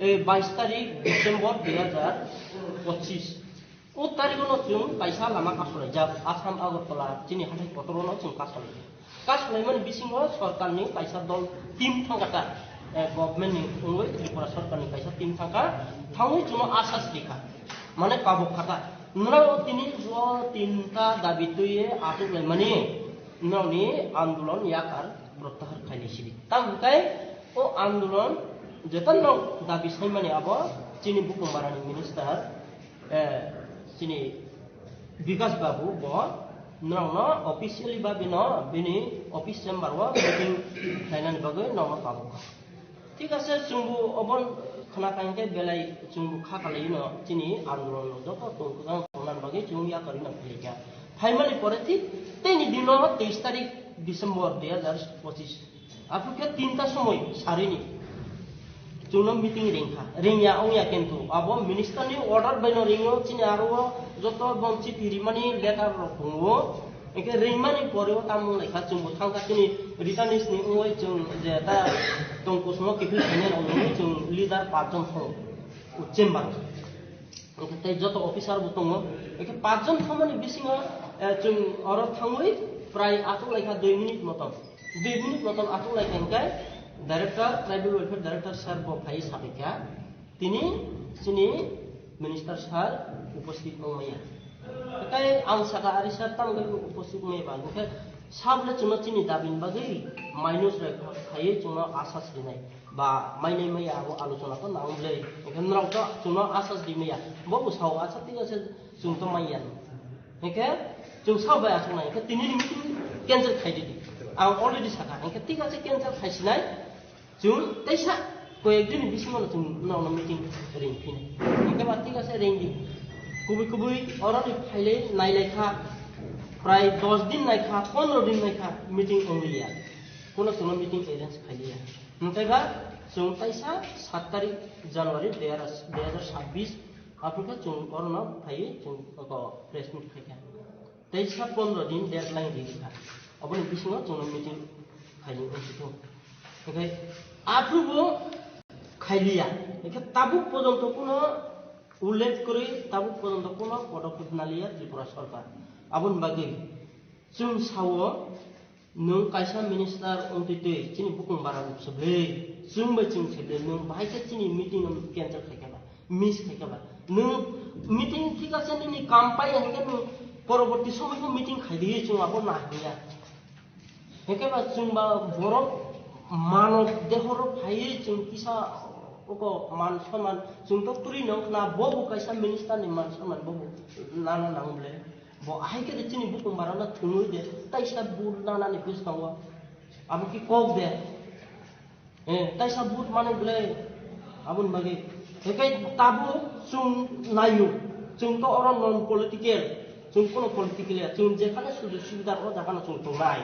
eh, bais tarik December dui hazar pochis. O tarikno chwng kaisa lama kasolaijak, Assam Agartala chini hathai kotorono chwng kasolaijak. Kasolaimani bisingo sorkarni kaisa dol team thangkha ta, eh, government ni wngwi Tripura sorkarni kaisa team thangkha, thangwi chwngno asas rikha, mane kabuk kha ta. Nwrao tini o tinta dabi twiwi achuk laimani nwraoni andolon yakar protyahar khaini sidi. Tamo hwnkhe o andolon jetan nok dabi saimani abo chini Bukum Barani minister, eh, chini Bikas Babu bo norokno officially ba bino bini office chamber o meeting khlainani bagwi norokno tabukha. Thik ase, chwngbo obo khna kha hinkhe belai chwngbo kha kalaino chini andolon no joto tong kwchang tongnani bagwi chwng yakarwi no phaikha. Phaimani pore thik teini dino teis tarik December dui hazar pochis. Aphuru khe tinta somoi sarini chwngno meeting ringkha, ringya wngya, kintu abo minister ni order bai no ringo, chini aro o joto bongchi pirimani letter rok tongo, hinkhe ringmani pore o tamo wnglaikha, chwngbo thangkha chini returnees ni wngwi chwng je ta tong kusumo kiphil khainai rok wngwi chwng leader pachjon thong o chamber. Hinkhe tei joto officer bo tongo. Hinkhe pachjon thangmani bisingo, eh, chwng oro thangwi prai achuk laikha dui minute motom. Dui minute motom achuk laikha hinkhe director, tribal welfare director sir bo phai sabaikha. Tini chini minister sir uposthit wngmaya. Tei ang saka ari sir tamo khe uposthit wngmaya ba. Hinkhe sabole chwngno chini dabini bagwi minus rok phaiwi chwngno asas rinai. Ba mainai maya abo alochona to nang bwle. Hinkhe norok to chwngno asas di maya. Bo bo sao, acha, thik ase, chwng to maya. Hinkhe chwng sao bai aswk nai. Hinkhe tini ni meeting cancel khai di. Ang already sakha. Hinkhe thik ase, cancel khai sinai. Chwng teisa koyek din ni bisingo no chwng norokno meeting ring phini. Hinkhe ba thik ase, ring di. Kubui kubui oro ni phailai nailai kha. Prai dos din nai kha, pondro din nai kha, meeting wng liya. Kono chwngno meeting arrange khai liya. Hinkhe ba chwng taisa sat tarik January dui hazar sabbish, aphuru khe chwng orono phaiwi chwng oko press meet khaikha. Teisa pondro din deadline ri rikha. Oboni bisingo chwngno meeting khaini wngsitu. Hinkhe aphuru bo khailiya. Hinkhe tabuk pojonto kono ullekh kwrwi, tabuk pojonto kono podokhep naliya Tripura sorkar. Aboni bagwi chwng sao, nwng kaisa minister wngtwi twi chini bukung bara rok se bwlwi, chwng bai chwng se bwlwi, nwng bahai khe chini meeting no cancel khai kha ba, miss khai kha ba. Nwng meeting thik ase, nini kam pai ya hinkhe nwng poroborti somoibo meeting khai di, chwng abo na hiya. Hinkhe ba chwng ba borok manob dehoro phaiwi chwng kisa oko man sonman chwng to kwrwi nw wngkha na, bo bo kaisa minister ni man sonman bo bo nana nang bwle. Bo ahai khe chini bukung bara no thwngwi de, taisa vote nana ni bwskango. Abo ki kok de. Eh, taisa vote mani bwle. Aboni bagwi. Hinkhe tabuk chwng naio. Chwng to oro non political. Chwng kono political ya. Chwng jekhane sujog subidar o jaga no chwng tongnai.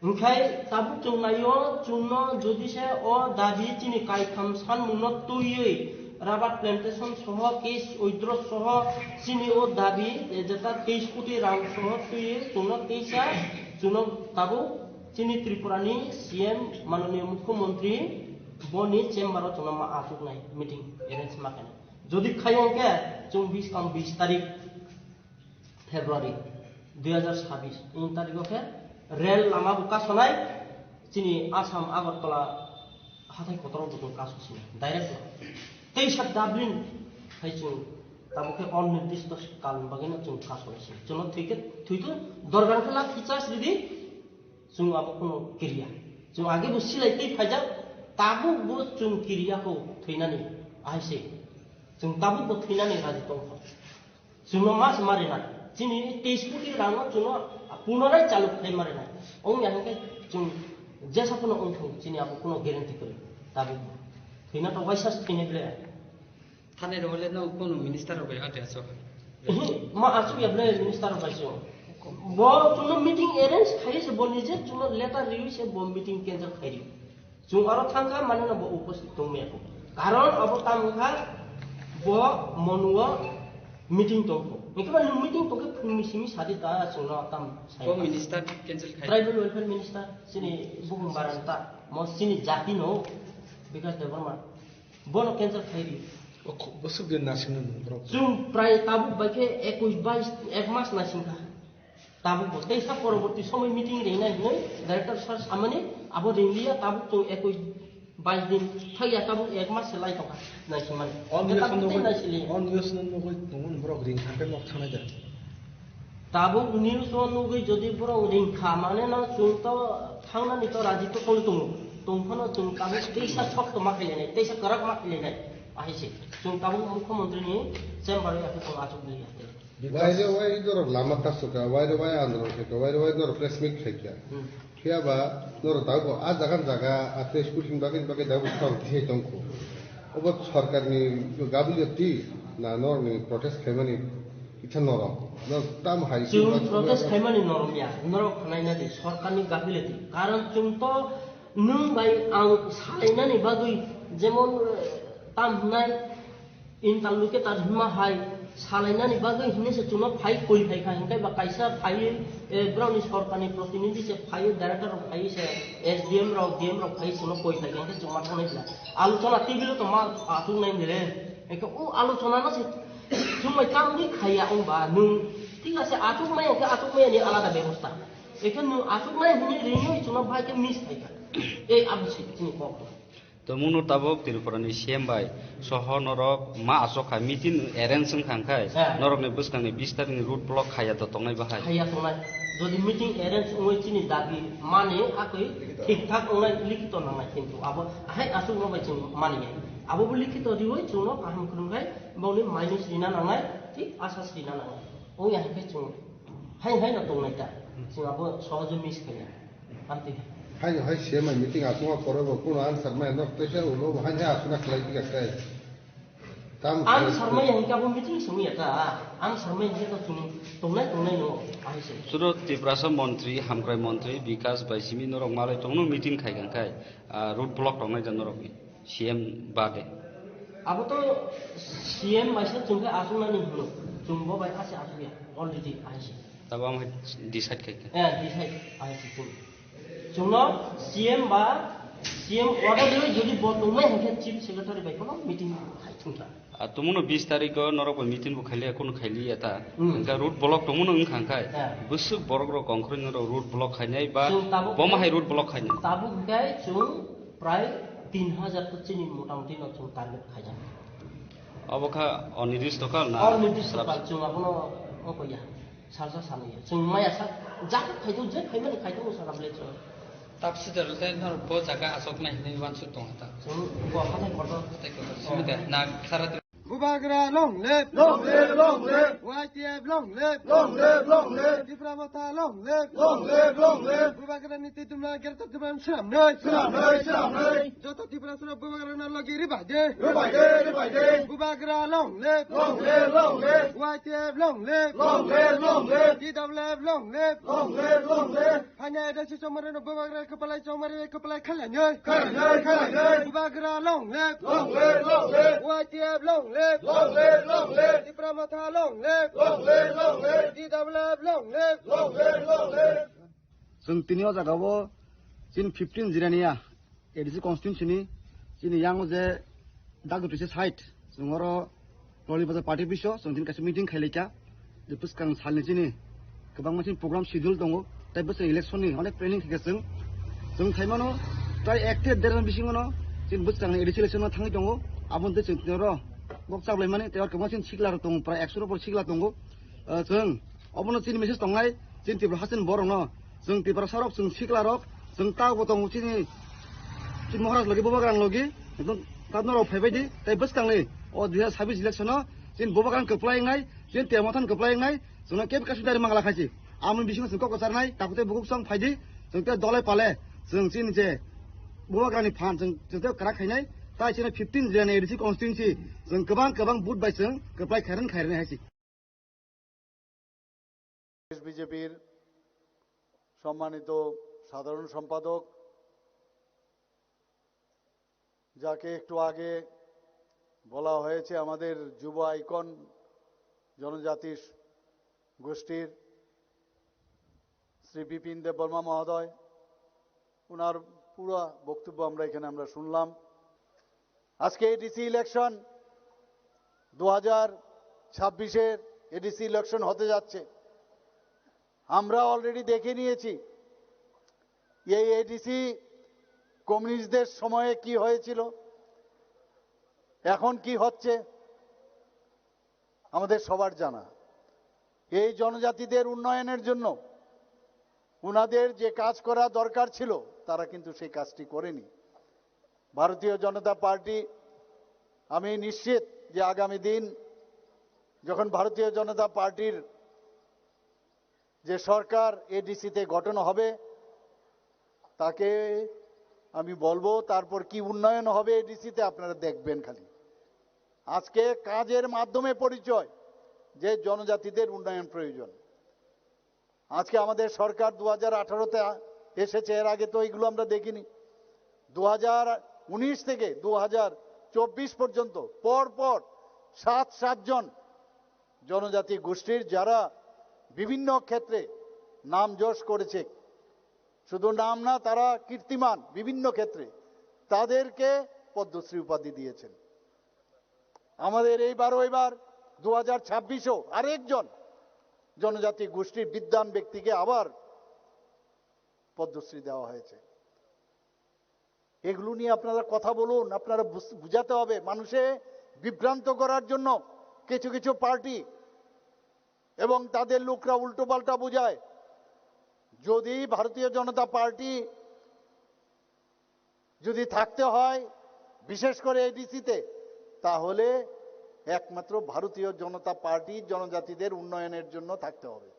Hinkhe tabuk chwng naio, chwngno jodi se o dabi chini kaitham sanmungno twiwi rubber plantation soho, cash withdraw soho chini o dabi, eh, jeta teis koti rang soho twiwi chwngno teisa, chwngno tabuk chini Tripura ni C M mananiya Mukhyamantri boni chamber o chwngno ma achuknai meeting arrange ma khainai. Jodi khaio hinkhe chwng bis kam bis tarik February dui hazar sabbish, in tarikh o khe rel lama bo kasonai, chini Assam Agartala hathai kotor o bo chwng kaso sini direct no. Tei sa Dublin hai chwng tabuk khe onirdisto kalni bagwi no chwng kaso lai sini. Chwngno thwi khe thwi thung, dorgar khe la thwi chas ridi, chwng abo kono kiriya. Chwng age bo silai twi phaijak, tabuk bo chwng kiriya kho thwinani ahai se. Chwng tabuk bo thwinani raji tongkha. Chwngno mas marinai. Chini teis koti rangno chwngno punorai chaluk khlai marinai. Ongya hinkhe chwng jesa phano wngthung, chini abo kuno guarantee kwrwi. Tabuk thwina to waisa se thwinai ble. Thani rwle no kuno minister rok bai ate aso. Ehe, ma achuk ya ble minister rok bai chwng. Bo chwngno meeting arrange khai se, bo nije chwngno letter riwi se bo meeting cancel khai ri. Chwng aro thangkha, mane no bo uposthit tongmaya kho. Karon abo tamo kha, Bo monuo meeting tongkho. Hingke ba nwng meeting tongkhe phungni simi sadi ta chwngno tam sai. Bo minister cancel khai. Tribal Welfare Minister chini bukung baranta mo chini jati no Bikash Debbarma. Bono cancel khai di. O khu-, bwswk din nasingno nwng borok. Chwng prai tabuk bai khe ekush bais ek mas nasing kha. Tabuk bo teisa poroborti somoi meeting ringnai hinwi director sir samani abo ringliya tabuk chwng ekush bais din thaiya tabuk ek mas se lai tongkha naisimani. O news tabuk no tei nugwi, naisili. O news no nugwi tongmani borok ring thangkhe nok thangnai da. Tabuk news o nugwi jodi borok ring kha mane no chwng to thangnani to raji to tong tongo. Tongphano chwng tabuk teisa sok to ma khainai, teisa kwrak ma khainai. Ahai se chwng tabuk mukhyamantri ni chamber o yakhe tong achuk di yakhe. Waire wai norok lama tasoka, waire wai andolon khaika, waire wai norok press meet khaika. Hmm. Phiya ba norok dago a jaga jaga a press meet ni bagwi bagwi dago song thisai tongkho. Obo sorkarni gabiliyoti na norokni protest khaimani kisa norok. Norok tam hai. Chwng protest khaimani norok ya, norok khwnai na di sorkarni gabiliyoti. Karon chwng to nwng bai ang salainani bagwi jemon, eh, tam hwnai Interlocutor hwnma hai salainani bagwi hinwi se chwngno phai koi phai kha, hwnkhe ba kaisa phaiwi, eh, borokni sorkarni protinidhi se phaiwi, director rok phaiwi se, S D M rok, D M rok phaiwi chwngno koi phai kha, hwnkhe chwng ma thangnai sila. Alochona table o tongma achuk nai de re. Hwnkhe o alochona no se chwng bai tamni khaiya wng ba nwng, thik ase, achuk maya hwnkhe achuk maya ni alada bebosta. Hwnkhe nwng achuk maya hwnwi ringwi chwngno bai khe miss khai kha. Ei abo se chini kok. Tongmungno tabuk Tripura ni C M bai soho norok ma aswk kha meeting arrange wngkha hwnkhe, eh, norokni bwskangni bis tarikni road block khaiya to tongnai bahai. Khaiya tongnai. Jodi meeting arrange wngwi chini dabi mani akwi thik thak wngnai likhito nangnai, kintu abo ahai aswkno bai chwng mani ya. Abo bo likhito riwi chwngno kaham khwrwngkhai bongni minus rina nangnai, thik asas rina nangnai. Wngya hwnkhe chwng hai hai no tongnai ta. Chwng abo sohojo miss khaiya. Amtwi. Hai hai C M I meeting aswk ma pore bo kuno answer maya nok tesa ulo bo hai hai aswk na khlai bika kai. Tam answer maya hingka bo meeting simi ya ta. Answer maya hingka to chwng tongnai tongnai no ahai se. Sudo Tiprasa montri, hamkrai montri, Bikas bai simi norok malai tongno meeting khai kang khai, ah, road block tongnai da norok ni. C M bade. Abo to C M bai se chwng khe aswknani hwno. Chwng bo bai ase aswkya already ahai se. Tabo ang decide khai kha. Eh, decide ahai se chwng. Chwngno C M ba C M order riwi jodi bo tongmai hwnkhe Chief Secretary bai kono meeting khai thung kha. Ah, tongmano bis tarikh o norok bai meeting bo khailiya, kono khailiya ta. Hmm. Hwnkhe road block tongmano wngkha hwnkhe. Eh. Bwswk borok rok kongkhoroi norok road block khainai ba chwng tabuk bomo hai road block khainai. Tabuk hwnkhe chwng Prai tin hajar to chini motamoti no chwng target khaijak. Obo kha onirdisto kal na? Onirdisto kal, chwng abono oko ya. Salsa sanwi ya. Chwng maya sa, jak khaito, je khaimani khaito, wng saka ble chwng. Tapsi dal te nor bo jaga asok nai hinwi wansuk tong ta. Chwng bo hathai kotor. Hathai kotor. Simi de na khara. Bubagra long live! Long live, long live! Y T F long live! Long live, long live! Tipra Motha long live! Long live, long live! Bubagra ni twi tumla Greater Tipraland swnamnai! Swnamnai, swnamnai! Joto Tiprasarok Bubagra no logi ribai de! Ribai de, ribai de! Bubagra long live! Long live, long live! Y T F long live! Long live, long live! T W F long live! Long live, long live! Hanya ede si chomare no Bubagra kepalai chomare kepalai khalanai! Khalanai, khalanai! Bubagra long live! Long live, long live! Y T F long live! Long live, long live! Tipra Motha long live! Long live, long live! T W F long live! Long live, long live! Chwng tini o jaga o chini fifteen Jirania A D C constituency ni chini yang o je Dagdo twisa side, chwng oro Loli Bazar party office o chwng tini kaisa meeting khailaikha. Je bwskang salni chini kwbangma chini program schedule tongo, tei bwskang election ni onek planning khaikha chwng. Chwng khaimano tei ek tei der bisingo no chini bwskangni A D C election no thangwi tongo. Aboni tei chwng tini oro kok chaplaimani tei oro kwbangma chini sikla rok tongo, prai ekso rok sikla tongo. Ah, chwng obono chini message tongnai, chini Tripura hasteni borokno, chwng Tiprasarok, chwng siklarok, chwng taokbo tongo chini, chini Maharaj logi, Bubagrani logi, ekdom tabno rok phaibai di, tei bwskangni o dui hajar sabis election-o chini Bubagrani kwplai wngnai, chini Tiprasa Mothani kwplai wngnai, chwngno kebo kaisa dari mangla khaisi. Amoni bisingo chwng kok kwcharnai, takhuk tei bukhuk chwng phaidi, chwng tei dole pale, chwng chini je Bubagrani phan chwng, chwng tei kwrak khainai, tai chini fifteen Jirania A D C constituency, chwng kwbang kwbang vote bai chwng kwplai khairani khairani haisi. বিজেপির সম্মানিত সাধারণ সম্পাদক, যাকে একটু আগে বলা হয়েছে আমাদের যুব আইকন জনজাতি গোষ্ঠীর শ্রী বিপিন দেববর্মা মহোদয়, ওনার পুরো বক্তব্য আমরা এখানে আমরা শুনলাম। আজকে এডিসি ইলেকশন, দু হাজার ছাব্বিশের এডিসি ইলেকশন হতে যাচ্ছে। আমরা অলরেডি দেখে নিয়েছি এই এডিসি কমিউনিস্টদের সময়ে কি হয়েছিল, এখন কি হচ্ছে, আমাদের সবার জানা। এই জনজাতিদের উন্নয়নের জন্য ওনাদের যে কাজ করা দরকার ছিল, তারা কিন্তু সেই কাজটি করেনি। ভারতীয় জনতা পার্টি, আমি নিশ্চিত যে আগামী দিন যখন ভারতীয় জনতা পার্টির যে সরকার এডিসিতে গঠন হবে, তাকে আমি বলবো, তারপর কি উন্নয়ন হবে এডিসিতে, আপনারা দেখবেন খালি। আজকে কাজের মাধ্যমে পরিচয় যে জনজাতিদের উন্নয়ন প্রয়োজন। আজকে আমাদের সরকার দু হাজার আঠারোতে এসেছে, এর আগে তো এইগুলো আমরা দেখিনি। দু হাজার উনিশ থেকে দু হাজার চব্বিশ পর্যন্ত পর পর সাত সাতজন জনজাতি গোষ্ঠীর, যারা বিভিন্ন ক্ষেত্রে নাম যশ করেছে, শুধু নাম না, তারা কীর্তিমান বিভিন্ন ক্ষেত্রে, তাদেরকে পদ্মশ্রী উপাধি দিয়েছেন। আমাদের এইবারও, এবার দু হাজার ছাব্বিশেও আরেকজন জনজাতি গোষ্ঠীর বিদ্বান ব্যক্তিকে আবার পদ্মশ্রী দেওয়া হয়েছে। এগুলো নিয়ে আপনারা কথা বলুন, আপনারা বুঝ- বুঝাতে হবে। মানুষে বিভ্রান্ত করার জন্য কিছু কিছু পার্টি এবং তাদের লোকরা উল্টোপাল্টা বুঝায়। যদি ভারতীয় জনতা পার্টি যদি থাকতে হয়, বিশেষ করে এডিসিতে, তাহলে একমাত্র ভারতীয় জনতা পার্টি জনজাতিদের উন্নয়নের জন্য থাকতে হবে।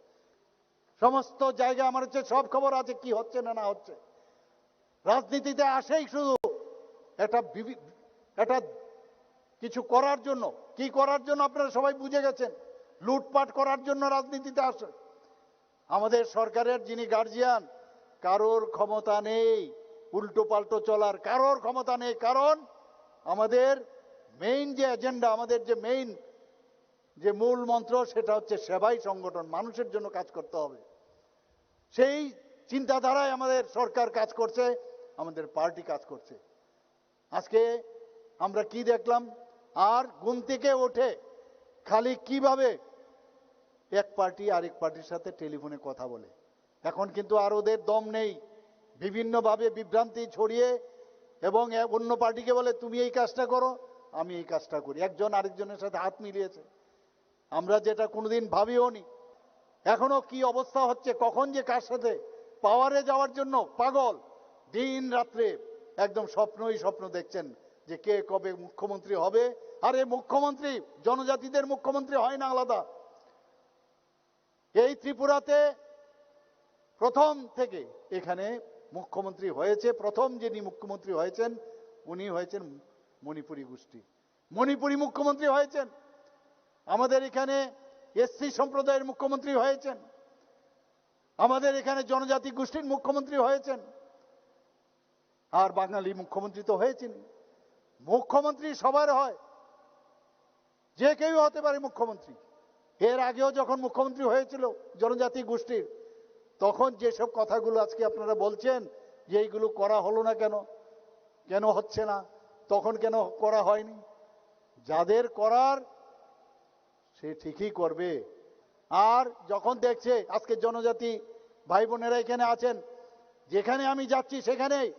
সমস্ত জায়গায় আমার হচ্ছে সব খবর আছে, কি হচ্ছে না না হচ্ছে। রাজনীতিতে আসেই শুধু একটা বিভি- একটা কিছু করার জন্য। কি করার জন্য আপনারা সবাই বুঝে গেছেন, লুটপাট করার জন্য রাজনীতিতে আসে। আমাদের সরকারের যিনি গার্জিয়ান, কারোর ক্ষমতা নেই উল্টো পাল্টো চলার, কারোর ক্ষমতা নেই। কারণ আমাদের মেইন যে এজেন্ডা, আমাদের যে মেইন যে মূল মন্ত্র, সেটা হচ্ছে সেবাই সংগঠন, মানুষের জন্য কাজ করতে হবে। সেই চিন্তাধারায় আমাদের সরকার কাজ করছে, আমাদের পার্টি কাজ করছে। আজকে আমরা কি দেখলাম? আর ঘুম থেকে উঠে খালি কিভাবে এক পার্টি আরেক পার্টির সাথে টেলিফোনে কথা বলে। এখন কিন্তু আর ওদের দম নেই, বিভিন্নভাবে বিভ্রান্তি ছড়িয়ে এবং এ-, অন্য পার্টিকে বলে, "তুমি এই কাজটা করো, আমি এই কাজটা করি।" একজন আরেকজনের সাথে হাত মিলিয়েছে। আমরা যেটা কোনোদিন ভাবিও নি। এখনো কি অবস্থা হচ্ছে, কখন যে কার সাথে পাওয়ারে যাওয়ার জন্য পাগল, দিন রাত্রে একদম স্বপ্নই স্বপ্ন দেখছেন যে কে কবে মুখ্যমন্ত্রী হবে। আরে মুখ্যমন্ত্রী জনজাতিদের মুখ্যমন্ত্রী হয় না আলাদা? এই ত্রিপুরাতে প্রথম থেকে এখানে মুখ্যমন্ত্রী হয়েছে, প্রথম যিনি মুখ্যমন্ত্রী হয়েছেন, উনি হয়েছেন মণিপুরী গোষ্ঠী, মণিপুরী মুখ্যমন্ত্রী হয়েছেন। আমাদের এখানে এসসি সম্প্রদায়ের মুখ্যমন্ত্রী হয়েছেন, আমাদের এখানে জনজাতি গোষ্ঠীর মুখ্যমন্ত্রী হয়েছেন, আর বাঙালি মুখ্যমন্ত্রী তো হয়েছেন। মুখ্যমন্ত্রী সবার হয়, যে কেউ হতে পারে মুখ্যমন্ত্রী। এর আগেও যখন মুখ্যমন্ত্রী হয়েছিল জনজাতি গোষ্ঠীর, তখন যেসব কথাগুলো আজকে আপনারা বলছেন যে এইগুলো করা হলো না কেন, কেন হচ্ছে না, তখন কেন করা হয়নি, যাদের করার সে ঠিকই করবে। আর যখন দেখছে আজকে জনজাতি ভাই বোনেরা এখানে আছেন, যেখানে আমি যাচ্ছি সেখানে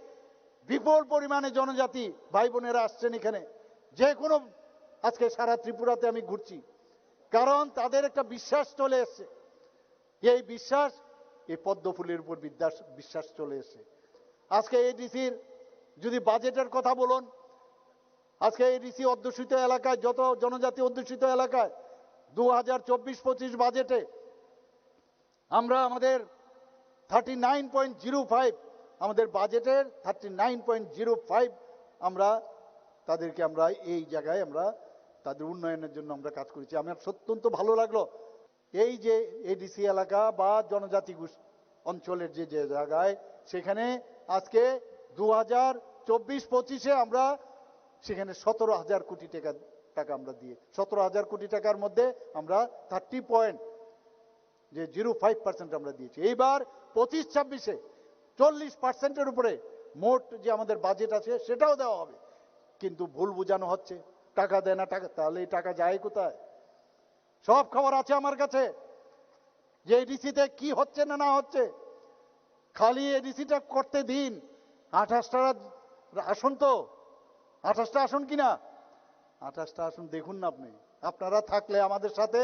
বিপুল পরিমাণে জনজাতি ভাই বোনেরা আসছেন এখানে, যে কোনো, আজকে সারা ত্রিপুরাতে আমি ঘুরছি, কারণ তাদের একটা বিশ্বাস চলে এসছে। এই বিশ্বাস, এই পদ্মফুলের উপর বিদ্যাস- বিশ্বাস চলে এসছে। আজকে এডিসির যদি বাজেটের কথা বলুন, আজকে এডিসি অধ্যুষিত এলাকায়, যত জনজাতি অধ্যুষিত এলাকায় দু হাজার চব্বিশ পঁচিশ বাজেটে আমরা আমাদের thirty nine point zero five, আমাদের বাজেটের thirty nine point zero five আমরা তাদেরকে, আমরা এই জায়গায় আমরা তাদের উন্নয়নের জন্য আমরা কাজ করেছি। আমার অত্যন্ত ভালো লাগলো। এই যে এডিসি এলাকা বা জনজাতি গোষ্- অঞ্চলের যে যে জায়গায়, সেখানে আজকে দু হাজার চব্বিশ পঁচিশে আমরা সেখানে সতেরো হাজার কোটি টাকা টাকা আমরা দিয়ে, সতেরো হাজার কোটি টাকার মধ্যে আমরা থার্টি পয়েন্ট যে জিরো ফাইভ পার্সেন্ট আমরা দিয়েছি। এইবার পঁচিশ ছাব্বিশে চল্লিশ পার্সেন্টের উপরে মোট যে আমাদের বাজেট আছে, সেটাও দেওয়া হবে। কিন্তু ভুল বোঝানো হচ্ছে, টাকা দেয় না, টাকা, তাহলে এই টাকা যায় কোথায়? সব খবর আছে আমার কাছে, যে এডিসিতে কি হচ্ছে না না হচ্ছে। খালি এডিসিটা করতে দিন, আঠাশটা আসন তো, আঠাশটা আসন কিনা, আঠাশটা আসন দেখুন না আপনি। আপনারা থাকলে আমাদের সাথে,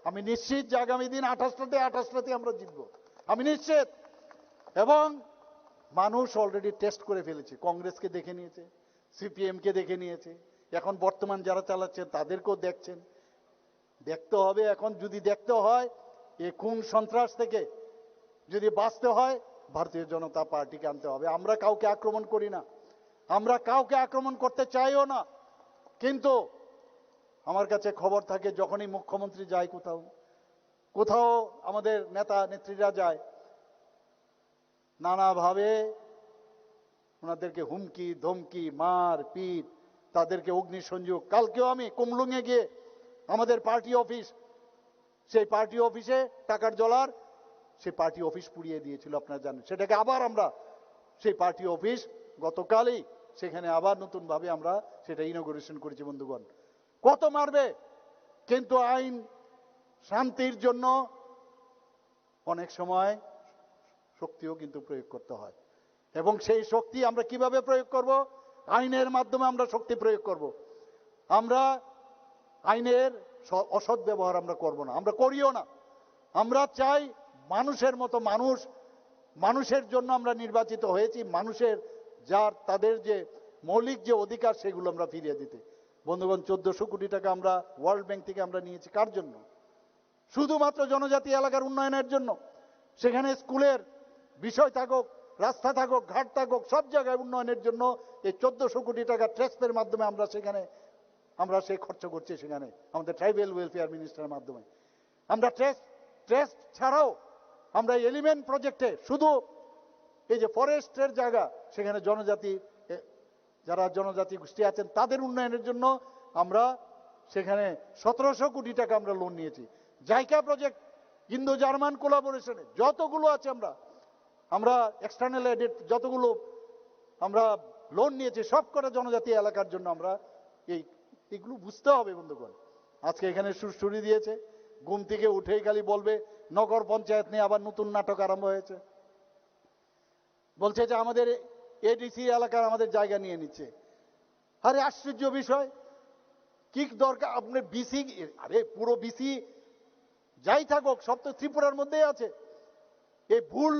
আমি নিশ্চিত যে আগামী দিন আঠাশটাতে আঠাশটাতে আমরা জিতবো, আমি নিশ্চিত। এবং মানুষ অলরেডি টেস্ট করে ফেলেছে, কংগ্রেসকে দেখে নিয়েছে, সিপিএম কে দেখে নিয়েছে, এখন বর্তমান যারা চালাচ্ছেন তাদেরকেও দেখছেন। দেখতে হবে, এখন যদি দেখতে হয়, এ কোন সন্ত্রাস থেকে যদি বাঁচতে হয়, ভারতীয় জনতা পার্টিকে আনতে হবে। আমরা কাউকে আক্রমণ করি না, আমরা কাউকে আক্রমণ করতে চাইও না। কিন্তু আমার কাছে খবর থাকে, যখনই মুখ্যমন্ত্রী যায় কোথাও, কোথাও আমাদের নেতা নেত্রীরা যায়, নানাভাবে ওনাদেরকে হুমকি ধমকি, মার পিট, তাদেরকে অগ্নিসংযোগ। কালকেও আমি কুমলুঙে গিয়ে আমাদের পার্টি অফিস, সেই পার্টি অফিসে টাকার জলার, সেই পার্টি অফিস পুড়িয়ে দিয়েছিল, আপনারা জানেন। সেটাকে আবার আমরা, সেই পার্টি অফিস গতকালই সেখানে আবার নতুনভাবে আমরা সেটা ইনোগুরেশন করেছি। বন্ধুগণ, কত মারবে, কিন্তু আইন শান্তির জন্য অনেক সময় শক্তিও কিন্তু প্রয়োগ করতে হয়, এবং সেই শক্তি আমরা কিভাবে প্রয়োগ করব? আইনের মাধ্যমে আমরা শক্তি প্রয়োগ করব। আমরা আইনের স-, অসৎ ব্যবহার আমরা করব না, আমরা করিও না। আমরা চাই মানুষের মতো মানুষ, মানুষের জন্য আমরা নির্বাচিত হয়েছি, মানুষের, যার, তাদের যে মৌলিক যে অধিকার, সেগুলো আমরা ফিরিয়ে দিতে। বন্ধুগণ, চোদ্দশো কোটি টাকা আমরা ওয়ার্ল্ড ব্যাংক থেকে আমরা নিয়েছি। কার জন্য? শুধুমাত্র জনজাতি এলাকার উন্নয়নের জন্য। সেখানে স্কুলের বিষয় থাকুক, রাস্তা থাকুক, ঘাট থাকুক, সব জায়গায় উন্নয়নের জন্য এই চোদ্দশো কোটি টাকা ট্রাস্টের মাধ্যমে আমরা সেখানে, আমরা সেই খরচ করছি। সেখানে আমাদের ট্রাইবাল ওয়েলফেয়ার মিনিস্টারের মাধ্যমে আমরা ট্রাস্ট, ট্রাস্ট ছাড়াও আমরা এলিমেন্ট প্রজেক্টে শুধু এই যে ফরেস্টের জায়গা, সেখানে জনজাতি, এ, যারা জনজাতি গোষ্ঠী আছেন, তাদের উন্নয়নের জন্য আমরা সেখানে সতেরোশো কোটি টাকা আমরা লোন নিয়েছি। জাইকা প্রজেক্ট, ইন্দো জার্মান কোলাবোরেশনে যতগুলো আছে, আমরা, আমরা এক্সটার্নাল এডেড যতগুলো আমরা লোন নিয়েছি, সব কটা জনজাতি এলাকার জন্য আমরা এই, এগুলো বুঝতে হবে বন্ধুগণ। আজকে এখানে সুরসুরি দিয়েছে, ঘুম থেকে উঠেই খালি বলবে নগর পঞ্চায়েত নিয়ে আবার নতুন নাটক আরম্ভ হয়েছে। বলছে যে আমাদের এডিসি এলাকার আমাদের জায়গা নিয়ে নিচ্ছে। আরে আশ্চর্য বিষয়, কি দরকার আপনার বিসি? আরে পুরো বিসি যাই থাকুক, সব তো ত্রিপুরার মধ্যেই আছে। এই ভুল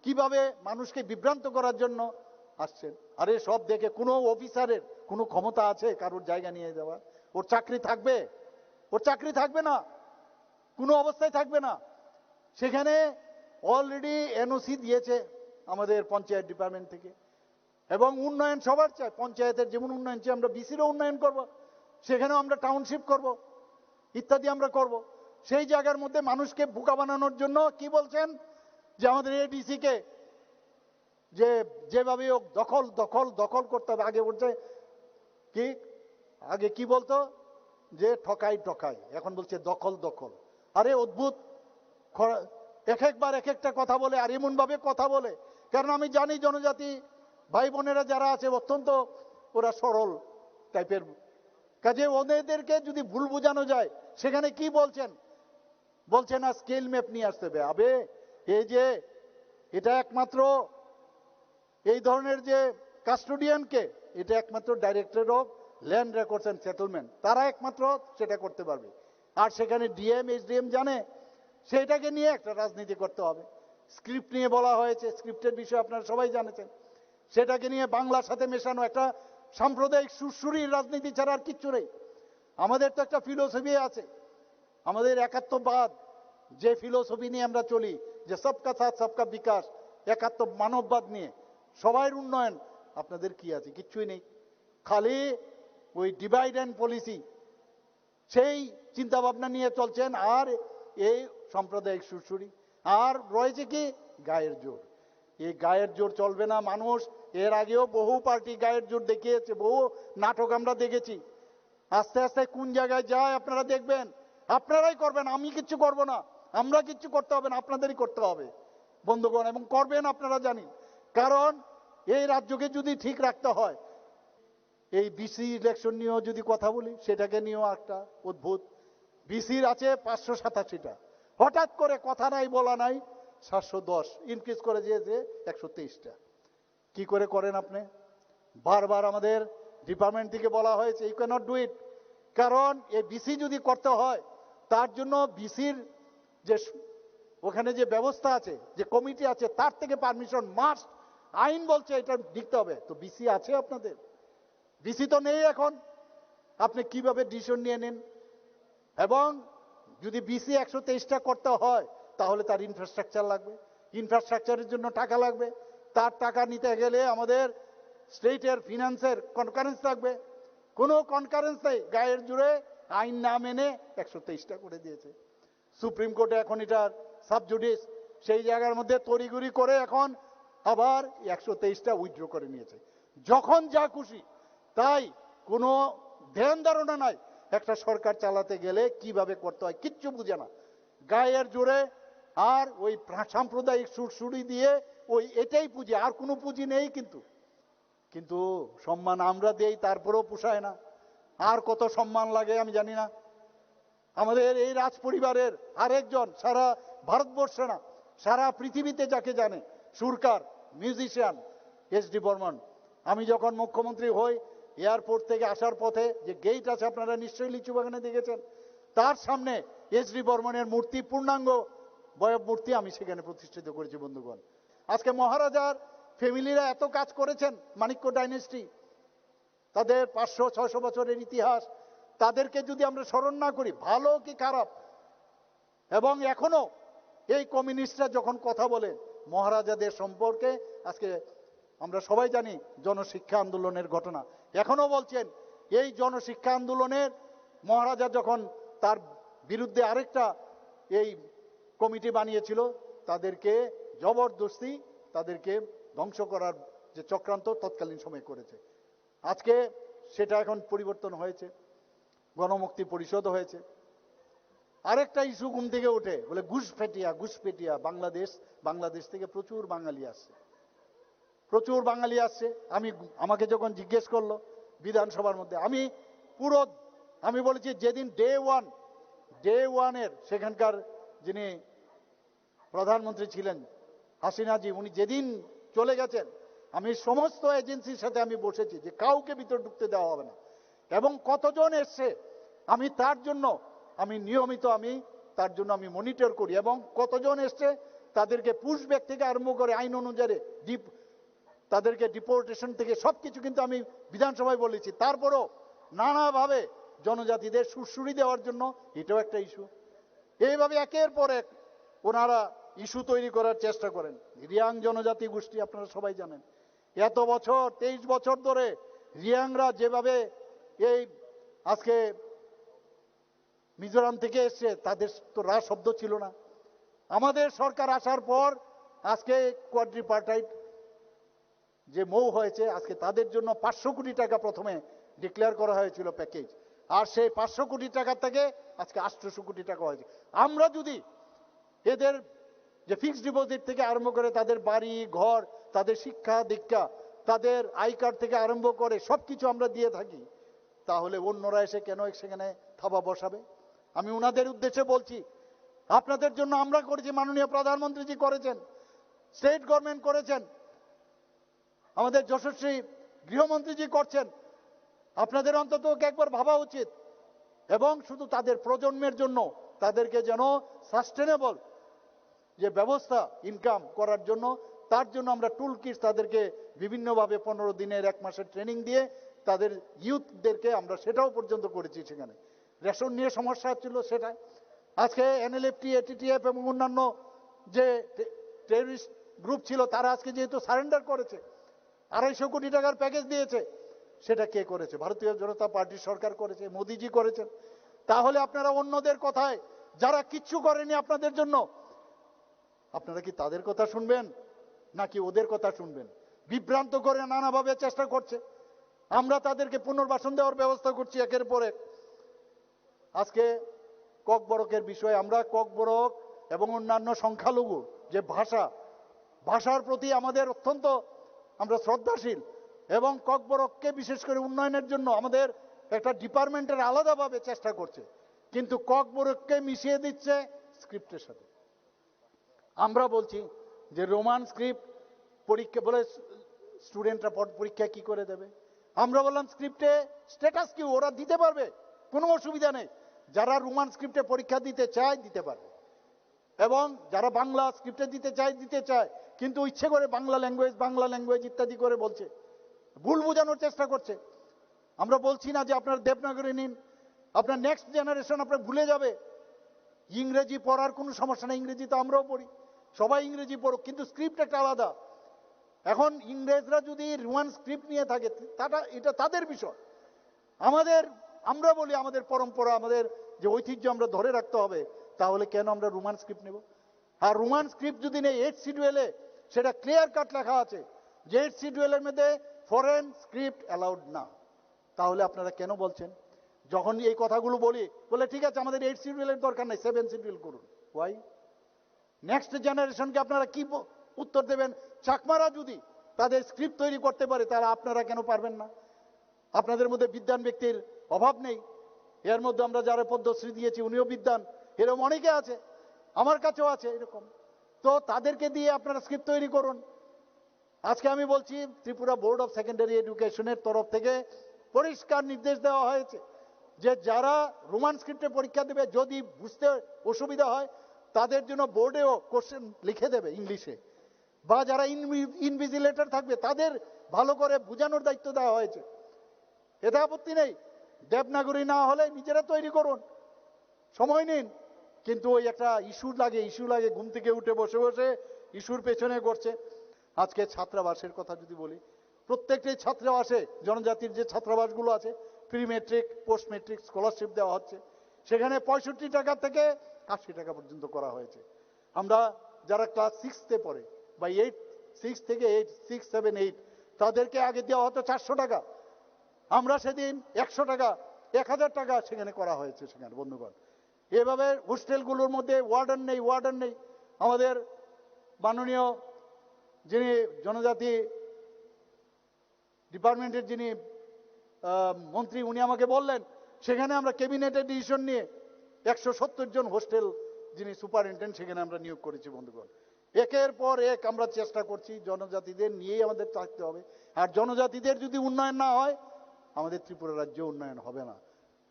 কিভাবে মানুষকে বিভ্রান্ত করার জন্য আসছেন। আরে সব দেখে, কোনো অফিসারের কোনো ক্ষমতা আছে কারোর জায়গা নিয়ে যাওয়ার? ওর চাকরি থাকবে? ওর চাকরি থাকবে না, কোনো অবস্থায় থাকবে না। সেখানে অলরেডি এনওসি দিয়েছে আমাদের পঞ্চায়েত ডিপার্টমেন্ট থেকে, এবং উন্নয়ন সবার চাই। পঞ্চায়েতের যেমন উন্নয়ন চাই, আমরা বিসিরও উন্নয়ন করব, সেখানেও আমরা টাউনশিপ করব, ইত্যাদি আমরা করব। সেই জায়গার মধ্যে মানুষকে বোকা বানানোর জন্য কি বলছেন যে আমাদের এডিসি কে যে যেভাবে হোক দখল, দখল, দখল করতে হবে। আগে বলছে কি, আগে কি বলতো যে ঠকাই, ঠকাই, এখন বলছে দখল, দখল। আরে অদ্ভুত, খ-, এক একবার এক একটা কথা বলে, আর এমন ভাবে কথা বলে, কারণ আমি জানি জনজাতি ভাই বোনেরা যারা আছে অত্যন্ত ওরা সরল টাইপের। কাজে ওদেরকে যদি ভুল বোঝানো যায়, সেখানে কি বলছেন? বলছে না, স্কেল ম্যাপ নিয়ে আসতে হবে। আবে, এই যে এটা একমাত্র এই ধরনের যে কাস্টোডিয়ানকে, এটা একমাত্র directorate of land records and settlement, তারা একমাত্র সেটা করতে পারবে। আর সেখানে ডিএম, এসডিএম জানে, সেটাকে নিয়ে একটা রাজনীতি করতে হবে। স্ক্রিপ্ট নিয়ে বলা হয়েছে, স্ক্রিপ্টের বিষয়ে আপনারা সবাই জানেছেন। সেটাকে নিয়ে বাংলার সাথে মেশানো একটা সাম্প্রদায়িক সুরসুরির রাজনীতি ছাড়া আর কিচ্ছু নেই। আমাদের তো একটা ফিলোসফি আছে, আমাদের একাত্মবাদ, যে ফিলোসফি নিয়ে আমরা চলি, যে সবকা সাথ সবকা বিকাশ, একাত্ম মানববাদ নিয়ে সবাইর উন্নয়ন, আপনাদের কি আছে? কিচ্ছুই নেই। খালি ওই ডিভাইড অ্যান্ড পলিসি, সেই চিন্তা ভাবনা নিয়ে চলছেন। আর এই সাম্প্রদায়িক সুরসুরি, আর রয়েছে কি গায়ের জোর। এই গায়ের জোর চলবে না। মানুষ এর আগেও বহু পার্টি গায়ের জোর দেখিয়েছে, বহু নাটক আমরা দেখেছি। আস্তে আস্তে কোন জায়গায় যায় আপনারা দেখবেন, আপনারাই করবেন, আমি কিচ্ছু করব না, আমরা কিচ্ছু করতে হবে না, আপনাদেরই করতে হবে বন্ধুগণ, এবং করবেন আপনারা জানি। কারণ এই রাজ্যকে যদি ঠিক রাখতে হয়, এই ভিসি ইলেকশন নিয়েও যদি কথা বলি, সেটাকে নিয়েও একটা অদ্ভুত। ভিসির আছে পাঁচশো সাতাশিটা, হঠাৎ করে কথা নাই বলা নাই, সাতশো দশ ইনক্রিজ করে দিয়েছে একশো তেইশটা। কি করে করেন আপনি? বারবার আমাদের ডিপার্টমেন্ট থেকে বলা হয়েছে, you can not do it. কারণ এই ভিসি যদি করতে হয়, তার জন্য ভিসির যে স- ওখানে যে ব্যবস্থা আছে, যে কমিটি আছে, তার থেকে পারমিশন মাস্ট। আইন বলছে এটা নিতে হবে। তো ভিসি আছে আপনাদের? ভিসি তো নেই এখন, আপনি কিভাবে ডিসিশন নিয়ে নিন? এবং যদি ভিসি একশো তেইশটা করতে হয়, তাহলে তার ইনফ্রাস্ট্রাকচার লাগবে, ইনফ্রাস্ট্রাকচারের জন্য টাকা লাগবে। তার টাকা নিতে গেলে আমাদের স্টেটের ফিনান্সের কনকারেন্স লাগবে। কোনো কনকারেন্স নেই, গায়ের জোরে আইন না মেনে একশো তেইশটা করে দিয়েছে সুপ্রিম কোর্টে। এখন এটার সাবজুডিস, সেই জায়গার মধ্যে তড়িঘড়ি করে এখন আবার একশো তেইশটা উইথড্র করে নিয়েছে। যখন যা খুশি তাই, কোনো ধ্যান ধারণা নাই। একটা সরকার চালাতে গেলে কিভাবে করতে হয় কিচ্ছু বুঝে না, গায়ের জোরে। আর ওই প্রা- সাম্প্রদায়িক সুরসুরি দিয়ে ওই এটাই পুঁজি, আর কোনো পুঁজি নেই। কিন্তু কিন্তু সম্মান আমরা দেই, তারপরেও পোষায় না। আর কত সম্মান লাগে আমি জানি না। আমাদের এই রাজ পরিবারের আরেকজন, সারা ভারতবর্ষে না, সারা পৃথিবীতে যাকে জানে, সুরকার, মিউজিশিয়ান, এস ডি বর্মন। আমি যখন মুখ্যমন্ত্রী হই, এয়ারপোর্ট থেকে আসার পথে যে গেট আছে, আপনারা নিশ্চয়ই লিচু বাগানে দেখেছেন, তার সামনে এস ডি বর্মনের মূর্তি, পূর্ণাঙ্গ বয়ব মূর্তি আমি সেখানে প্রতিষ্ঠিত করেছি বন্ধুগণ। আজকে মহারাজার ফ্যামিলিরা এত কাজ করেছেন, মাণিক্য ডাইনেস্টি, তাদের পাঁচশো ছয়শো বছরের ইতিহাস, তাদেরকে যদি আমরা স্মরণ না করি, ভালো কি খারাপ, এবং এখনো এই কমিউনিস্টরা যখন কথা বলে মহারাজাদের সম্পর্কে, আজকে আমরা সবাই জানি জনশিক্ষা আন্দোলনের ঘটনা, এখনো বলছেন এই জনশিক্ষা আন্দোলনের মহারাজা যখন তার বিরুদ্ধে আরেকটা এই কমিটি বানিয়েছিল, তাদেরকে জবরদস্তি তাদেরকে ধ্বংস করার যে চক্রান্ত তৎকালীন সময় করেছে। আজকে সেটা এখন পরিবর্তন হয়েছে, গণমুক্তি পরিষদ হয়েছে। আরেকটা ইস্যু ঘুম থেকে ওঠে, বলে ঘুষপেটিয়া, ঘুষপেটিয়া বাংলাদেশ, বাংলাদেশ থেকে প্রচুর বাঙালি আসছে, প্রচুর বাঙালি আসছে। আমি, আমাকে যখন জিজ্ঞেস করলো বিধানসভার মধ্যে, আমি পুরো, আমি বলেছি যেদিন ডে ওয়ান, ডে ওয়ানের সেখানকার যিনি প্রধানমন্ত্রী ছিলেন হাসিনাজি, উনি যেদিন চলে গেছেন, আমি সমস্ত এজেন্সির সাথে আমি বসেছি যে কাউকে ভিতরে ঢুকতে দেওয়া হবে না, এবং কতজন এসছে আমি তার জন্য, আমি নিয়মিত আমি তার জন্য আমি মনিটর করি, এবং কতজন এসছে তাদেরকে পুশব্যাক থেকে আরম্ভ করে আইন অনুযায়ী ডিপ তাদেরকে ডিপোর্টেশন থেকে সবকিছু কিন্তু আমি বিধানসভায় বলেছি। তারপরও নানাভাবে জনজাতিদের সুরসুরি দেওয়ার জন্য এটাও একটা ইস্যু। এইভাবে একের পর এক ওনারা ইস্যু তৈরি করার চেষ্টা করেন। রিয়াং জনজাতি গোষ্ঠী আপনারা সবাই জানেন, এত বছর, তেইশ বছর ধরে রিয়াংরা যেভাবে এই আজকে মিজোরাম থেকে এসছে, তাদের তো রা শব্দ ছিল না। আমাদের সরকার আসার পর আজকে কোয়াড্রিপার্টাইট যে মৌ হয়েছে, আজকে তাদের জন্য পাঁচশো কোটি টাকা প্রথমে ডিক্লেয়ার করা হয়েছিল প্যাকেজ, আর সেই পাঁচশো কোটি টাকা থেকে আজকে আটশোশো কোটি টাকা হয়েছে। আমরা যদি এদের যে ফিক্সড ডিপোজিট থেকে আরম্ভ করে তাদের বাড়ি ঘর, তাদের শিক্ষা দীক্ষা, তাদের আই কার্ড থেকে আরম্ভ করে সবকিছু আমরা দিয়ে থাকি, তাহলে অন্যরা এসে কেন সেখানে থাবা বসাবে? আমি ওনাদের উদ্দেশ্যে বলছি, আপনাদের জন্য আমরা করেছি, মাননীয় প্রধানমন্ত্রীজি করেছেন, স্টেট গভর্নমেন্ট করেছেন, আমাদের যশস্বী গৃহমন্ত্রীজি করছেন। আপনাদের অন্তত একবার ভাবা উচিত, এবং শুধু তাদের প্রজন্মের জন্য, তাদেরকে যেন সাস্টেনেবল যে ব্যবস্থা ইনকাম করার জন্য, তার জন্য আমরা টুল কিটস তাদেরকে বিভিন্নভাবে পনেরো দিনের, এক মাসের ট্রেনিং দিয়ে তাদের ইউথদেরকে আমরা সেটাও পর্যন্ত করেছি সেখানে। রেশন নিয়ে সমস্যা ছিল সেটা। আজকে এনএলএফটি, এটিটিএফ এবং অন্যান্য যে টেররিস্ট গ্রুপ ছিল, তারা আজকে যেহেতু সারেন্ডার করেছে, আড়াইশো কোটি টাকার প্যাকেজ দিয়েছে, সেটা কে করেছে? ভারতীয় জনতা পার্টির সরকার করেছে, মোদিজি করেছেন। তাহলে আপনারা অন্যদের কথায়, যারা কিচ্ছু করেনি আপনাদের জন্য, আপনারা কি তাদের কথা শুনবেন নাকি ওদের কথা শুনবেন? বিভ্রান্ত করে নানাভাবে চেষ্টা করছে। আমরা তাদেরকে পুনর্বাসন দেওয়ার ব্যবস্থা করছি একের পর এক। আজকে ককবরকের বিষয়ে আমরা ককবরক এবং অন্যান্য সংখ্যালঘু যে ভাষা, ভাষার প্রতি আমাদের অত্যন্ত আমরা শ্রদ্ধাশীল এবং ককবরককে বিশেষ করে উন্নয়নের জন্য আমাদের একটা ডিপার্টমেন্টের আলাদাভাবে চেষ্টা করছে, কিন্তু ককবরককে মিশিয়ে দিচ্ছে স্ক্রিপ্টের সাথে। আমরা বলছি যে রোমান স্ক্রিপ্ট পরীক্ষা বলে স্টুডেন্টরা পরীক্ষা কি করে দেবে? আমরা বললাম স্ক্রিপ্টে স্ট্যাটাস কি, ওরা দিতে পারবে, কোনো অসুবিধা নেই। যারা রোমান স্ক্রিপ্টে পরীক্ষা দিতে চায় দিতে পারবে, এবং যারা বাংলা স্ক্রিপ্টে দিতে চায় দিতে চায়, কিন্তু ইচ্ছে করে বাংলা ল্যাঙ্গুয়েজ, বাংলা ল্যাঙ্গুয়েজ ইত্যাদি করে বলছে, ভুল বোঝানোর চেষ্টা করছে। আমরা বলছি না যে আপনারা দেবনাগরী নিন, আপনার নেক্সট জেনারেশন আপনার ভুলে যাবে। ইংরেজি পড়ার কোনো সমস্যা নেই, ইংরেজি তো আমরাও পড়ি, সবাই ইংরেজি পড়ুক, কিন্তু স্ক্রিপ্ট একটা আলাদা। এখন ইংরেজরা যদি রোমান স্ক্রিপ্ট নিয়ে থাকে, তাটা এটা তাদের বিষয়। আমাদের, আমরা বলি আমাদের পরম্পরা, আমাদের যে ঐতিহ্য আমরা ধরে রাখতে হবে, তাহলে কেন আমরা রোমান স্ক্রিপ্ট নেব? আর রোমান স্ক্রিপ্ট যদি নেই এইট শিডিউলে, সেটা ক্লিয়ার কাট লেখা আছে যে এইট শিডিউলের মধ্যে ফরেন স্ক্রিপ্ট অ্যালাউড না, তাহলে আপনারা কেন বলছেন? যখন এই কথাগুলো বলি, বলে ঠিক আছে, আমাদের এইট শিডিউলের দরকার নেই, সেভেন শিডিউল করুন। ওয়াই? নেক্সট জেনারেশনকে আপনারা কি ব- উত্তর দেবেন? চাকমারা যদি তাদের স্ক্রিপ্ট তৈরি করতে পারে, তাহলে আপনারা কেন পারবেন না? আপনাদের মধ্যে বিদ্বান ব্যক্তির অভাব নেই। এর মধ্যে আমরা যারা পদ্মশ্রী দিয়েছি, উনিও বিদ্বান, এরকম অনেকে আছে, আমার কাছেও আছে এরকম। তো তাদেরকে দিয়ে আপনারা স্ক্রিপ্ট তৈরি করুন। আজকে আমি বলছি, ত্রিপুরা বোর্ড অফ সেকেন্ডারি এডুকেশনের তরফ থেকে পরিষ্কার নির্দেশ দেওয়া হয়েছে যে যারা রোমান স্ক্রিপ্টে পরীক্ষা দেবে, যদি বুঝতে অসুবিধা হয়, তাদের জন্য বোর্ডেও কোশ্চেন লিখে দেবে ইংলিশে, বা যারা ইনভি- ইনভিজিলেটর থাকবে, তাদের ভালো করে বোঝানোর দায়িত্ব দেওয়া হয়েছে। এতে আপত্তি নেই। দেবনাগরী না হলে নিজেরা তৈরি করুন, সময় নিন। কিন্তু ওই একটা ইস্যু লাগে, ইস্যু লাগে, ঘুম থেকে উঠে বসে বসে ইস্যুর পেছনে করছে। আজকে ছাত্রাবাসের কথা যদি বলি, প্রত্যেকটি ছাত্রাবাসে, জনজাতির যে ছাত্রাবাসগুলো আছে, pre metric, post metric scholarship দেওয়া হচ্ছে, সেখানে পঁয়ষট্টি টাকা থেকে আশি টাকা পর্যন্ত করা হয়েছে। আমরা যারা ক্লাস সিক্সতে পড়ে বা এইট, সিক্স থেকে এইট, সিক্স সেভেন এইট, তাদেরকে আগে দেওয়া হতো চারশো টাকা, আমরা সেদিন একশো টাকা, এক হাজার টাকা সেখানে করা হয়েছে সেখানে, বন্ধুগণ। এভাবে হোস্টেলগুলোর মধ্যে ওয়ার্ডেন নেই, ওয়ার্ডেন নেই। আমাদের মাননীয় যিনি জনজাতি ডিপার্টমেন্টের যিনি আহ, মন্ত্রী, উনি আমাকে বললেন, সেখানে আমরা ক্যাবিনেটের ডিসিশন নিয়ে একশো সত্তর জন হোস্টেল যিনি সুপারিনটেন্ডেন্ট, সেখানে আমরা নিয়োগ করেছি, বন্ধুগণ। একের পর এক আমরা চেষ্টা করছি, জনজাতিদের নিয়েই আমাদের থাকতে হবে। আর জনজাতিদের যদি উন্নয়ন না হয়, আমাদের ত্রিপুরা রাজ্য উন্নয়ন হবে না,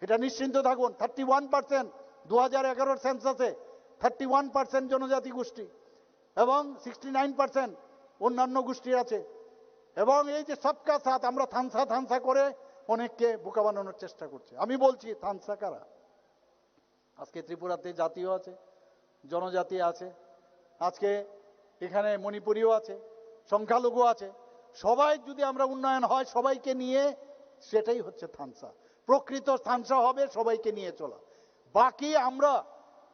এটা নিশ্চিন্ত থাকুন। থার্টি ওয়ান পার্সেন্ট, দু হাজার এগারোর সেন্সাসে থার্টি ওয়ান পার্সেন্ট জনজাতি গোষ্ঠী এবং সিক্সটি নাইন পার্সেন্ট অন্যান্য গোষ্ঠী আছে। এবং এই যে সবকা সাথ, আমরা থানসা থানসা করে অনেককে বোকা বানানোর চেষ্টা করছি। আমি বলছি, থানসা কারা? আজকে ত্রিপুরাতে জাতিও আছে, জনজাতি আছে, আজকে এখানে মণিপুরিও আছে, সংখ্যালঘু আছে। সবাই যদি আমরা উন্নয়ন হয় সবাইকে নিয়ে, সেটাই হচ্ছে থানসা। প্রকৃত থানসা হবে সবাইকে নিয়ে চলা। বাকি আমরা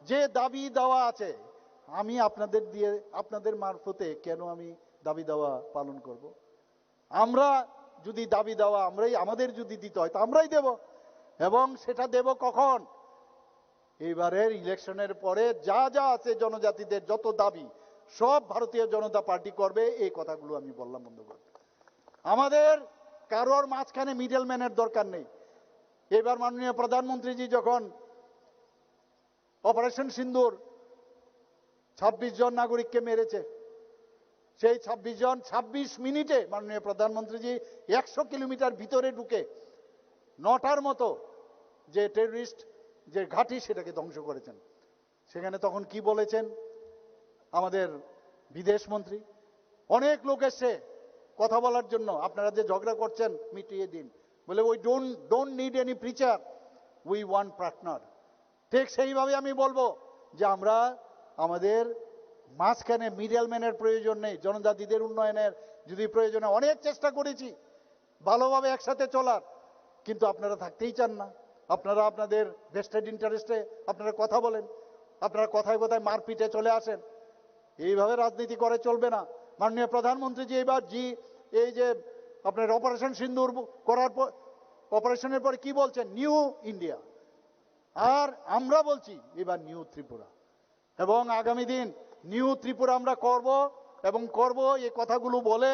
যে দাবি দাওয়া আছে, আমি আপনাদের দিয়ে, আপনাদের মারফতে কেন আমি দাবি দাওয়া পালন করব? আমরা যদি দাবি দাওয়া আমরাই, আমাদের যদি দিতে হয়, তা আমরাই দেব। এবং সেটা দেব কখন? এইবারের ইলেকশনের পরে যা যা আছে জনজাতিদের যত দাবি, সব ভারতীয় জনতা পার্টি করবে, এই কথাগুলো আমি বললাম, বন্ধুগণ। আমাদের কারোর মাঝখানে মিডলম্যানের দরকার নেই। এবার মাননীয় প্রধানমন্ত্রীজি যখন অপারেশন সিন্দুর ছাব্বিশ জন নাগরিককে মেরেছে, সেই ছাব্বিশ জন, ছাব্বিশ মিনিটে মাননীয় প্রধানমন্ত্রীজি একশো কিলোমিটার ভিতরে ঢুকে নটার মতো যে টেররিস্ট যে ঘাঁটি, সেটাকে ধ্বংস করেছেন। সেখানে তখন কি বলেছেন আমাদের বিদেশ মন্ত্রী? অনেক লোক এসে কথা বলার জন্য, "আপনারা যে ঝগড়া করছেন মিটিয়ে দিন।" বলে, "We don't, don't need any preacher, we want partner।" ঠিক সেইভাবে আমি বলবো যে আমরা আমাদের মাঝখানে মিডলম্যানের প্রয়োজন নেই। জনজাতিদের উন্নয়নের যদি প্রয়োজনে অনেক চেষ্টা করেছি ভালোভাবে একসাথে চলার, কিন্তু আপনারা থাকতেই চান না। আপনারা আপনাদের ভেস্টেড ইন্টারেস্টে আপনারা কথা বলেন, আপনারা কথায় কথায় মারপিটে চলে আসেন। এইভাবে রাজনীতি করে চলবে না। মাননীয় প্রধানমন্ত্রী যে এবার জি, এই যে আপনার অপারেশন সিন্দুর ব-, করার পর, অপারেশনের পরে কি বলছেন? New India. আর আমরা বলছি এবার নিউ ত্রিপুরা। এবং আগামী দিন নিউ ত্রিপুরা আমরা করব এবং করব, এই কথাগুলো বলে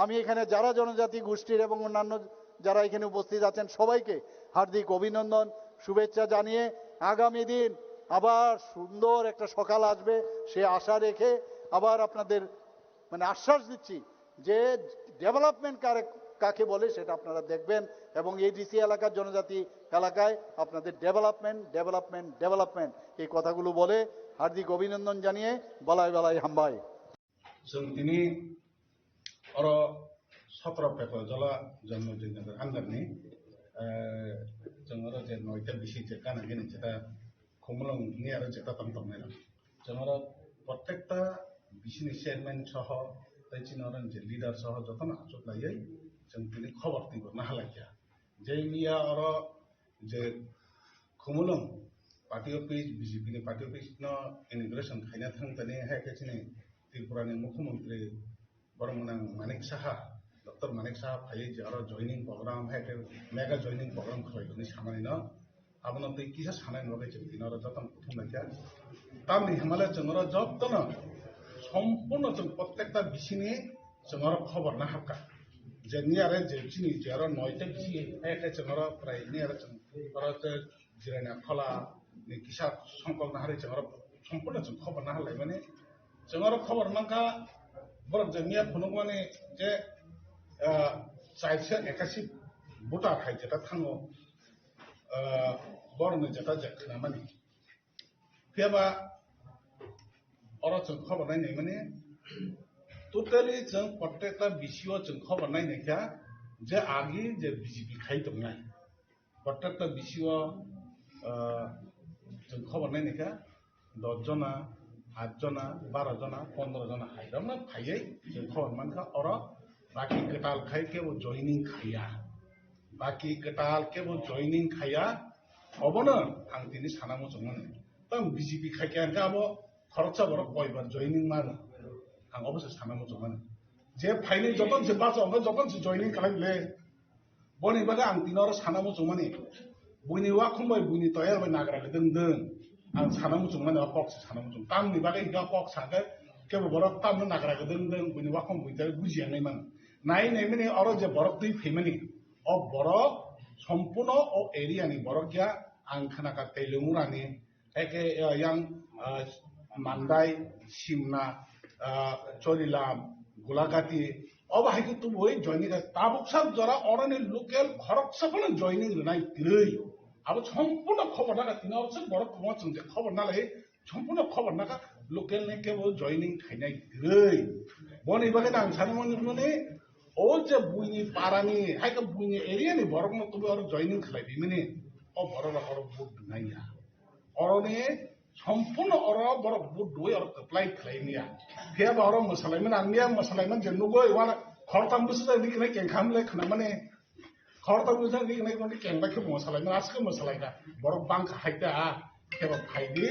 আমি এখানে যারা জনজাতি গোষ্ঠীর এবং অন্যান্য যারা এখানে উপস্থিত আছেন সবাইকে হার্দিক অভিনন্দন, শুভেচ্ছা জানিয়ে আগামী দিন আবার সুন্দর একটা সকাল আসবে, সে আশা রেখে আবার আপনাদের মানে আশ্বাস দিচ্ছি যে ডেভেলপমেন্ট কারে, কাকে বলে সেটা আপনারা দেখবেন এবং এডিসি এলাকার জনজাতি এলাকায় আপনাদের ডেভেলপমেন্ট, ডেভেলপমেন্ট, ডেভেলপমেন্ট, এই কথাগুলো বলে হার্দিক অভিনন্দন জানিয়ে বালাই বালাই হামবাই। Chwng tini oro sotro Pekojola Janmajoi Nagar under ni, eh, chwng oro je noita bisi je gana gini jeta Khumulwng ni aro jeta tong tong nai rok. Chwng oro prottekta bisi ni chairman soho tei chini oro ni je leader soho jotono achuk laiwi chwng tini khobor twi bo naha lai kha. Je miya oro je Khumulwng party office, B J P ni party office no inauguration khaina thang tani hai khe chini Tripura ni Mukhyamantri borok mwnang Manik Saha, Doctor Manik Saha phaiwi je oro joining program, hai khe mega joining program khlai hwnwi samani no, abono tei kisa sanani bagwi chwng tini oro jotono kuthum lai kha. Tamni hwnmale chwng oro jotono sompurno chwng prottekta bisini chwng oro khobor naharkha. Je niyare je chini je oro noita bisi, hai khe chwng oro prai niyare chwng oro je Jirania Khola ni kisa songkok naharwi chwng oro sompurno chwng khobor naharlaimani. Chwng oro khobor mankha, borok je miya phunukmani je, ah, chairsa ekasi voter hai jeta thango, ah, borokni jeta je khnamani. Phiyaba oro chwng khobor nai naimani, totally chwng prottekta bisio chwng khobor nai naikha je agi je B J P khai tongnai. Prottekta bisio, ah, chwng khobor nai naikha, dos jona, aat jona, baro jona, pondro jona hai rokno phaiwi chwng khobor mankha oro baki kwtal khai kebo joining khaiya. Baki kwtal kebo joining khaiya. Obono ang tini sana muchungmani. Tamo B J P khai khe ang khe abo khoroksa borok koibar joining mano. Ang obo se sana muchungmani. Je phainai joton se bacha, obo joton se joining khlai le. Boni bagwi ang tini oro sana muchungmani, buini wakhum bai buini toyar bai nagra gdwng dwng. Ang sana muchungmani, o kok se sana muchung. Tamni bagwi hwnkhe o kok sakhe kebo borok tamno nagra gdwng dwng, buini wakhum buini toyar bujiya nai mano. Nai naimani oro je borok twi phaimani, o borok sompurno o area ni borok ya, ang khnakha Teilungurani, eke, eh, yang, eh, Mandai, Simna, eh, Chorilam, Gulagati, obo hai khe tubui joining kha. Tabuk sak jora oroni local khoroksa phano joining rwnai kwrwi. Abo sompurno khobor naka tini oro sak borok kwbangma chwng je khobor nalai, sompurno khobor naka local ni kebo joining khainai kwrwi. Boni bagwi ang sani mani, o je buini parani, hai khe buini area ni borokno tubui oro joining khlai bimani, o borok rok oro vote rwnai ya. Oroni sompurno oro borok vote rwui oro kwplai khlai maya. Phiya ba oro mwsalaimani ang maya mwsalaimani je nugui uana khoroktham bwswk riknai kengkha hamle khnamani. Khoroktham bwswk riknai kengkha khe mwsalaimani aske mwsalaikha. Borok bangkha haita a. Khe ba phaidi,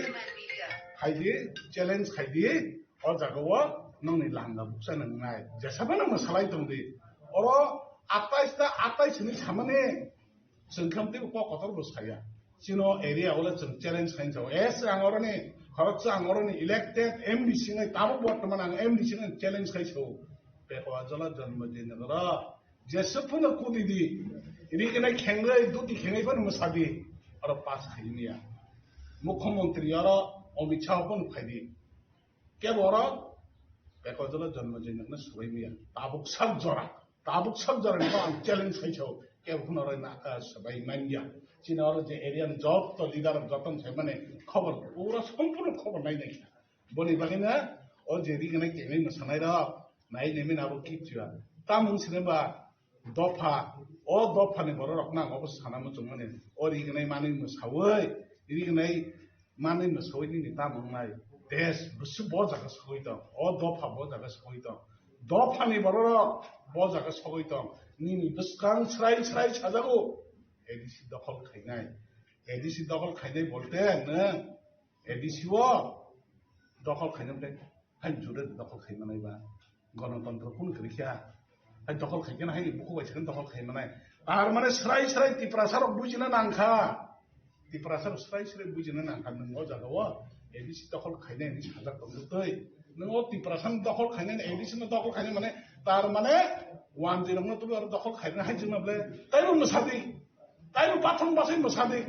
phaidi, challenge khaidi. O jaga o nongni langa bukcha nangnai. Jesa phano mwsalai tongdi. Oro atais ta atais hinwi samani. Chwng khe teibo kok kotor bo saya. Chino area o le chwng challenge khai sao. Yes, ang oroni, khoroksa ang oroni elected M D C ngai, tamo bortoman ang M D C ngai challenge khai sao. Pekojola Janmajoi Nagar. Jesuk phano kudi di. Ri kene khengai, duti khengai phano mwsadi. Oro pass khai niya. Mukhyamantri oro Amit Shah phano khai di. Kebo oro Pekojola Janmajoi Nagar no swbai maya. Tabuk sak jora. Tabuk sak jora ni ang challenge khai sao. Kebo phano oro na, ah, swbai manya. Chini oro je area ni joto leader joto sai mane khobor. Pura sompurno khobor nai nai kha. Boni bagwi na o je ri gana kenai mwsanai rok. Nai nai mena abo kipchiba. Tamung sini ba dopha, o dophani bororokno ang obo sana muchungmani, o rignai manwi mwsawi, rignai manwi mwsawi nini tamo wngnai? Desh bwswk bo jaga sogwi tong, o dopha bo jaga sogwi tong, dophani bororok bo jaga sogwi tong, nini bwskang srai srai sajago, A D C dokhol khainai. A D C dokhol khainai bolte nwng A D C o dokhol khainai, hai jure dokhol khaimanai ba, gonotontro kunu kwrwi kha. Hai dokhol khaikhe na hai bukhuk bai sakhe dokhol khai manai. Tar mane srai srai Tiprasa rok bujina nangkha. Tiprasa rok srai srai bujina nangkha nwng o jaga o A D C dokhol khainai hinwi sajak tongtwi. Nwng o Tiprasa no dokhol khainai A D C no dokhol khainai mane tar mane wanjwi rok no tubui oro dokhol khainai hai jwngma ble. Taibo mwsadi. Taibo pathang basai mwsadi.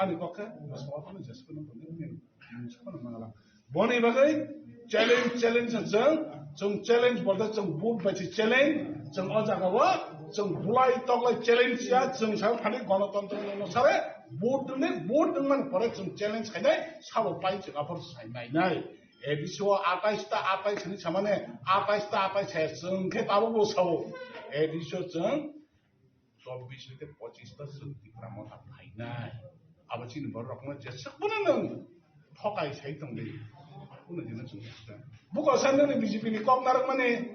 Ani kokhe bwskango phano jesphano boni mungsa phano mangala. Boni bagwi challenge, challenge chwng, chwng challenge bolte chwng vote bai se challenge, chwng o jaga o chwng bulai toklai challenge ya, chwng sa phani gonotontro no sare vote ni, vote ni man pore chwng challenge khainai sabo pai chwng aphor sai nai nai. A D C o atais ta atais ni samane atais ta atais hai chwng khe tabuk bo sao. A D C o chwng chobbish hoite pochis ta chwng Tipra Motha phainai. Abo chini borok rokno jeswk bono nwng thokai sai tongdi. Kuno dino chwng jeswk. Buko sa nini B J P ni kok narwkmani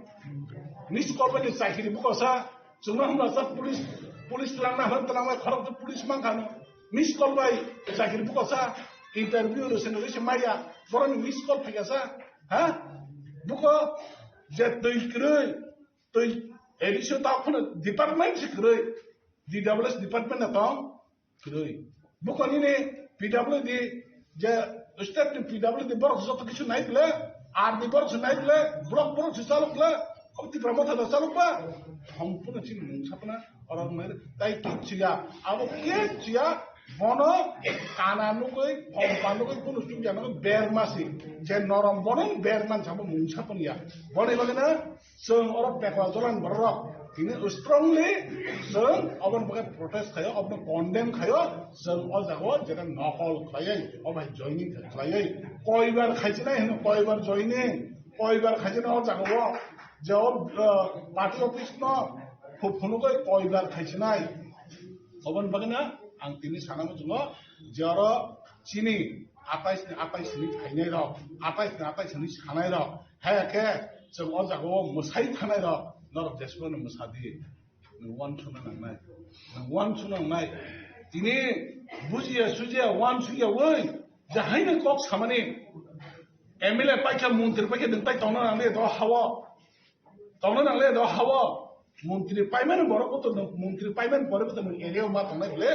miss call bai chakiri buko sa chwngno hwnba sa police, police twlangna hwn twlangnai khorok to police mankha no. Miss call bai chakiri buko sa interview rwse rwse maya boroni miss call phaikha sa. Ha? Buko je twi kwrwi Twi A D C o ta phano department se kwrwi, D W S department na tong kwrwi. Buko nini P W D je state ni P W D borok joto kichu nai ble, R D borok se nai ble, block borok se chalok ble, o Tipra Motha da chalok ba, thong phano chini mung sapna oro nai tai kichu ya, abo kichu ya, bono kana nugui, phompa nugui, bono chukya nugui, berma si, je norom bono berman sabo mung sapon ya. Boni bagwi na Chwng oro Pekwa Jolan borok tini strongly chwng oboni bagwi protest khayo, obono condemn khayo, chwng o jaga o jeta nokol khlaiwi, o bai joining khlaiwi, koibar khaisinai hino, koibar joining, koibar khaisinai o jaga o je o, uh, party office no phu-, phunugwi koibar khaisinai. Oboni bagwi na ang tini sana muchungo je oro chini atais ni atais ni phainai rok, atais ni atais ni sanai rok, Haya khe chwng o jaga o mwsai thanai rok norok jeswkno mwsa di. Nwng uansukna nangnai. Nwng uansukna nangnai. Tini bujiya sujiya uansukya oi je haino kok samani M L A paikha montri paikha nwng tai tongna nangle do hawo. Tongna nangle do hawo. Montri paimani borok bo to nwng montri paimani borok bo to nwng area o ma tongnai bole.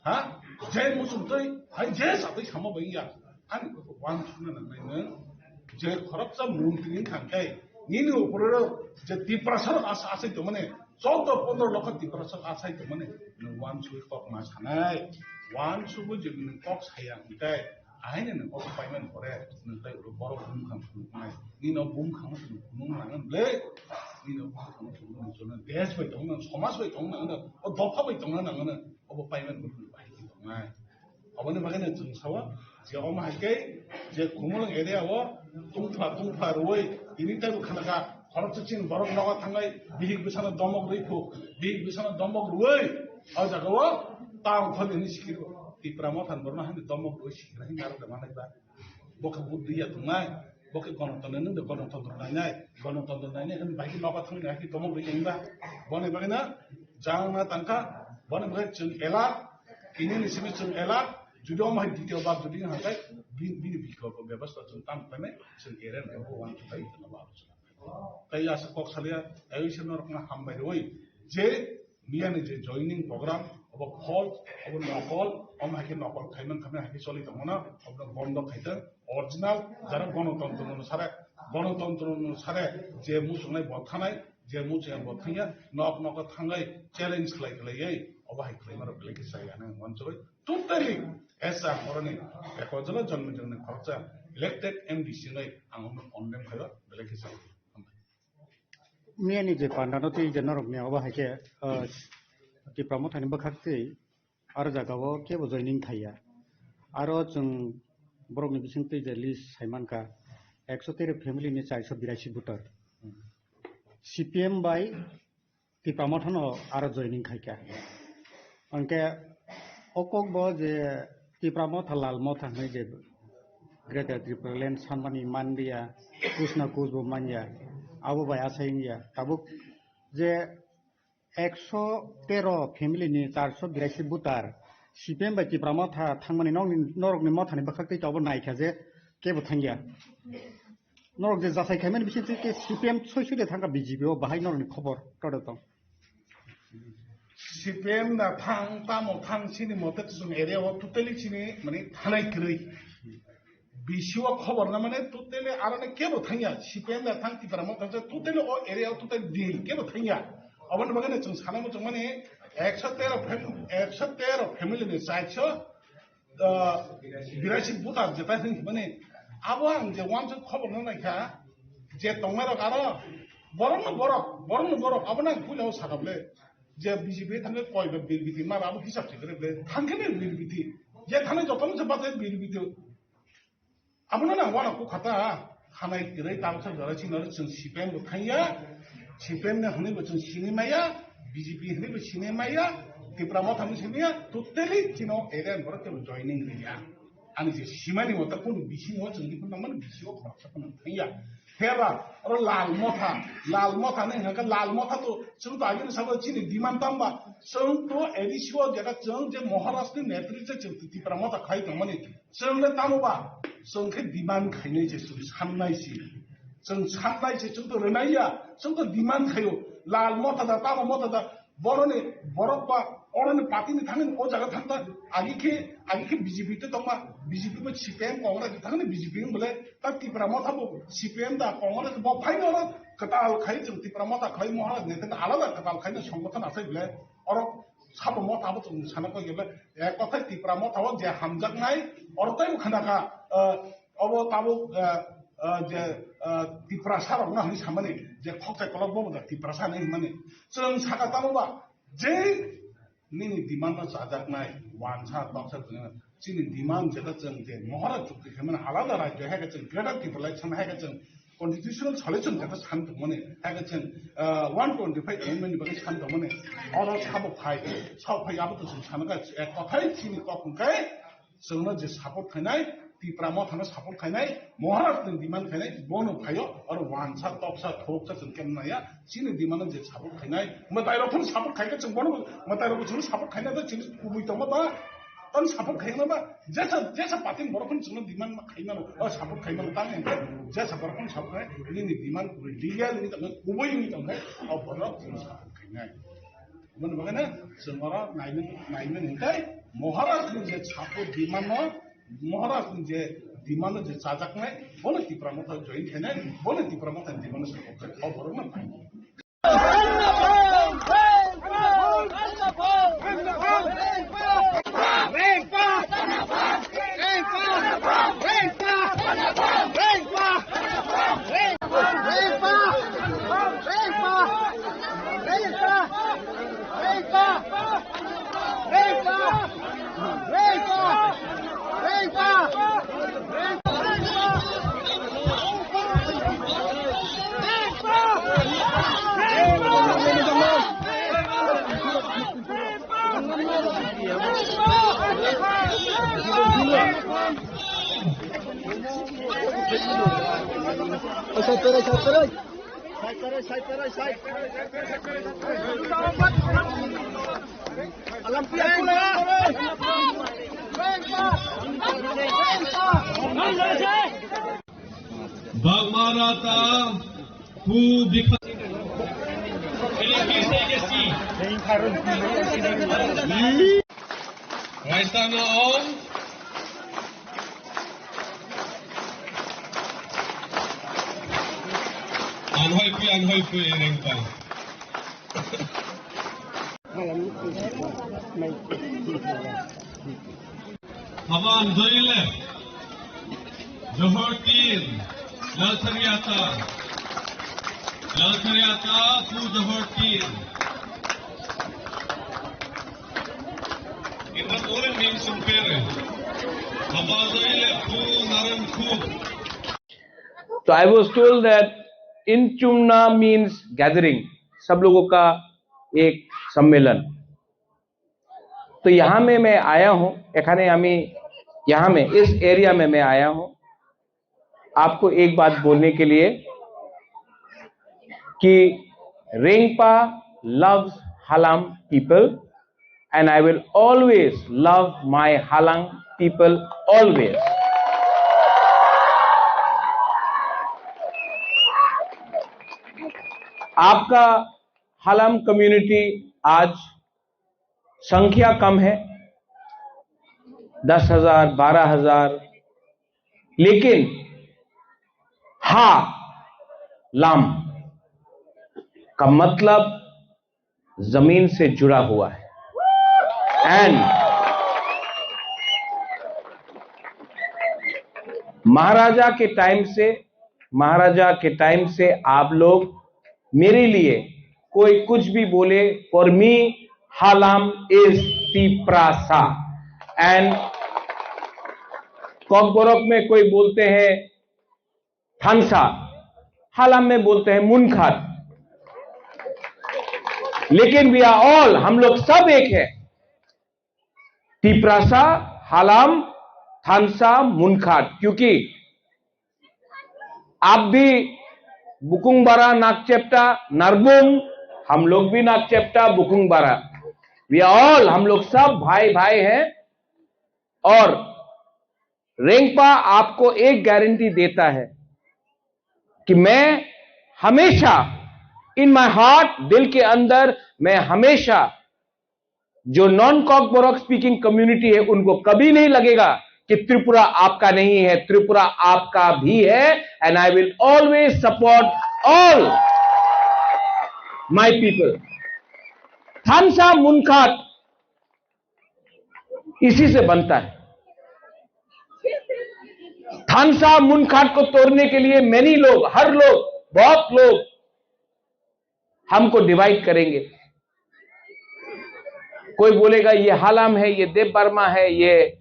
Ha? Je muchung twi, hai je satwi sama bai ya. Ani kok uansukna nangnai nwng je khoroksa montri wng kha khe nini upore je Tiprasa rok asa asai tongmani, chaudo pondro lokho Tiprasa rok asai tongmani nwng uansugwi kok ma sanai. Uansugwi je nwng kok saya hwnkhe ahaino nwng kok paimani pore nwng tai borok bumkhang phunuknai. Nini o bumkhang phunuk nang ble, nini o bumkhang phunuk nang, desh bai tongna, somaj bai tongna, o dopha bai tongna nang, obo paimani pore bahai tongnai. Oboni bagwi no chwng sao je omo hai khe je Khumulwng area o tungphla tungphla rwui tini taibo khna kha khoroksa chini borok nogo thangwi bihik bwsano domok rwi phu bihik bwsano domok rwui o jaga o town kholi hwnwi sikiro Tipra Motha ni borok no hani domok rwui sikiro hwnwi narwk da manai ba bo khe buddhi ya tongnai. Bo khe gonotontro nung de gonotontro nainai, gonotontro nainai hwnwi bai khe nogo thangwi hai khe tomok bai tongba. Boni bagwi na jang na tangkha, boni bagwi chwng elak, tini ni simi chwng elak, jodi omo hai ditio bar jodi hwnkhai, bini, bini bikhobo bebostha chwng tam khlainai, chwng eren ebo uansuknai, chwng abo aluchona. Tai asa kok salia, tai ise norokno hambai rwi, je Miyani je joining program, obo false, obo nokol, omo hai khe nokol khaiman khamya hai khe choli tongmano, obo bondo khaitwng, original, jara gonotontro no sare, gonotontro no sare, je muchungnai bo thanai, je muchungnai bo thangya, nok nok thangwi challenge khlai khlaiwi, obo hai khlaima rok belai khe chaya nang uansugwi, totally, esa horoni, eko jala jonmi joni khoroksa, elected M D C nai, ang omo condemn khaio, belai khe chaya. Miyani je pandano twi je norok ni obo hai khe, ah, Tipra Mothani bwkhak twi aro jaga o kebo joining khaiya. Aro chwng borokni bisingtwi je list sai mankha, ekso tero family ni chairso birashi voter. C P M bai Tipra Mothano aro joining khaikha. Hwnkhe o kokbo je Tipra Motha, Lal Motha hwnwi je Greater Tipraland sanmani manliya, kus na kus bo manya, abo bai asai wngya. Tabuk je ekso tero family ni charso birashi voter C P M bai Tipra Motha thangmani nokni, norokni mothani bwkhak twi tabuk naikha je kebo thangya. Norok je jasai khaimani bising twi ke C P M soi soi de thangkha B J P o, bahai norokni khobor tode tong. C P M da thang, tamo thang, sini mote chwng area o totally sini mane thanai kwrwi. B C o khobor na mane totally aroni kebo thangya. C P M da thang, Tipra Motha thang, totally o area o totally deal kebo thangya. Aboni bagwi no chwng sanai muchung mani ekso tero fam-, ekso tero family ni chairso ah, birasi buta jeta hin mane abo ang je wansuk khobor no naikha je tongnai rok aro borok no borok, borok no borok abo nang puila o sakha ble je B J P thangkhe koi ba bill biti ma abo hisab se kre ble thangkhe ne bill biti je thangkhe joto no se bate bill biti. Abono nang wana kuk khata, hanai kwrwi tabuksa jora chini oro chwng C P M bo thangya, C P M ni hwnwi bo chwng sini maya, B J P hwnwi bo sini maya, Tipra Motha hwnwi sini maya, totally chino area ni borok teibo joining rwya. Ani je simani mota kunu bisingo chwng di phano mani bisingo khoroksa phano thangya. Heba oro Lal Motha, Lal Motha ni hwnka Lal Motha to chwng to agini sabo chini demand tamba, chwng to A D C o jeta chwng je Maharaj ni netritwe chwng Tipra Motha khai tongmani. Chwng le tamo ba? Chwng khe demand khainai se, chwng sannai se. Chwng sannai se, chwng to rwnai ya, chwng to demand khaio. Lal Motha da, tamo Motha da, boroni, borok ba, oroni party ni thangni o jaga thangta, agi khe, agi khe B J P te tongma, B J P ba C P M Congress ni thangni B J P wng bole, ta Tipra Motha bo C P M da Congress bo phaino oro kwtal khai chwng Tipra Motha khai Maharaj ni thangni alada kwtal khaino songgothon asai bole, oro Sabo Motha bo chwng sana kok jeba, eh, kothai Tipra Motha o je hamjaknai, oro tei bo khna kha, eh, obo tabuk, eh, eh, je, eh, Tiprasa rok no hwnwi samani, je khokchai kolok bo da Tiprasa hinwi hwnmani. Chwng saka tamo ba, je nini demand no chajaknai, wansa toksa chwng, chini demand jeta chwng je Maharaj chukti khaimani alada rajyo hai khe chwng Greater Tipraland hai khe chwng constitutional solution khe san tongmani, hai khe chwng, ah, one twenty-five amendment ni bagwi san tongmani, oro sabo phai, sabo phai abo to chwng sana kha, ek kothai chini kok hwnkhe chwngno je support khainai, Tipra Mothano support khainai, Maharaj ni demand khainai, bono phaio, oro wansa, toksa, thoksa chwng kemnaya, chini demand no je support khainai, mwtai rok phano support khaikhe chwng bono, mwtai rok chwng support khainai, to chini kubui tongma ba, Tamo support khaima ba, jesa, jesa party ni borok phano chwngno demand ma khaima no, o support khaima no tamo hwnkhe, jesa borok phano support khai, nini demand kubui legal wngwi tongkhe, kubui wngwi tongkhe, o borok chwngno support khainai. Aboni bagwi no chwng oro naimani, naimani hwnkhe Maharaj ni je support demand no, Maharaj ni je demand no je chajaknai, bono Tipra Motha join khainai, bono Tipra Motha ni demand no support khai, o borok no painai. Bagmarata pu bikha. Raisana ong. Anhoi pui, anhoi pui, rengpa. Haban Doile, Johor tin, Lalsariata, Lalsariata, pu Johor tin. Kita orang yang sempere, Haban Doile, pu Naran Khu. तो I was told that in Chumna means gathering, सब लोगों का एक सम्मेलन। तो यहाँ में मैं आया हूँ, এখানে আমি, यहाँ में, इस एरिया में मैं आया हूँ आपको एक बात बोलने के लिए कि Rengpa loves Halam people and I will always love my Halang people always. आपका हालाम कम्युनिटी आज संख्या कम है, दस हजार, बारह हजार, लेकिन हा लाम का मतलब जमीन से जुड़ा हुआ है। एंड महाराजा के टाइम से, महाराजा के टाइम से आप लोग मेरे लिए कोई कुछ भी बोले, फॉर मी हालाम इज तिप्रासा। एंड कॉकबरक में कोई बोलते हैं थानसा, हालाम में बोलते हैं मुनखात। लेकिन वी आर ऑल, हम लोग सब एक है। तिप्रासा, हालाम, थानसा, मुनखात, क्योंकि आप भी बुकुंग बारा, नाकचेप्टा, नारबुंग, हम लोग भी नाकचेप्टा, बुकुंग बारा। वी आर ऑल, हम लोग सब भाई भाई हैं। और रेंगपा आपको एक गारंटी देता है कि मैं हमेशा, इन माय हार्ट, दिल के अंदर, मैं हमेशा, जो नॉन कॉकबरक स्पीकिंग कम्युनिटी है, उनको कभी नहीं लगेगा कि त्रिपुरा आपका नहीं है, त्रिपुरा आपका भी है। And I will always support all my people। थानसा मुनखाट इसी से बनता है। थानसा मुनखाट को तोड़ने के लिए मैनी लोग, हर लोग, बहुत लोग हमको डिवाइड करेंगे। कोई बोलेगा ये हालाम है, ये देव वर्मा है, ये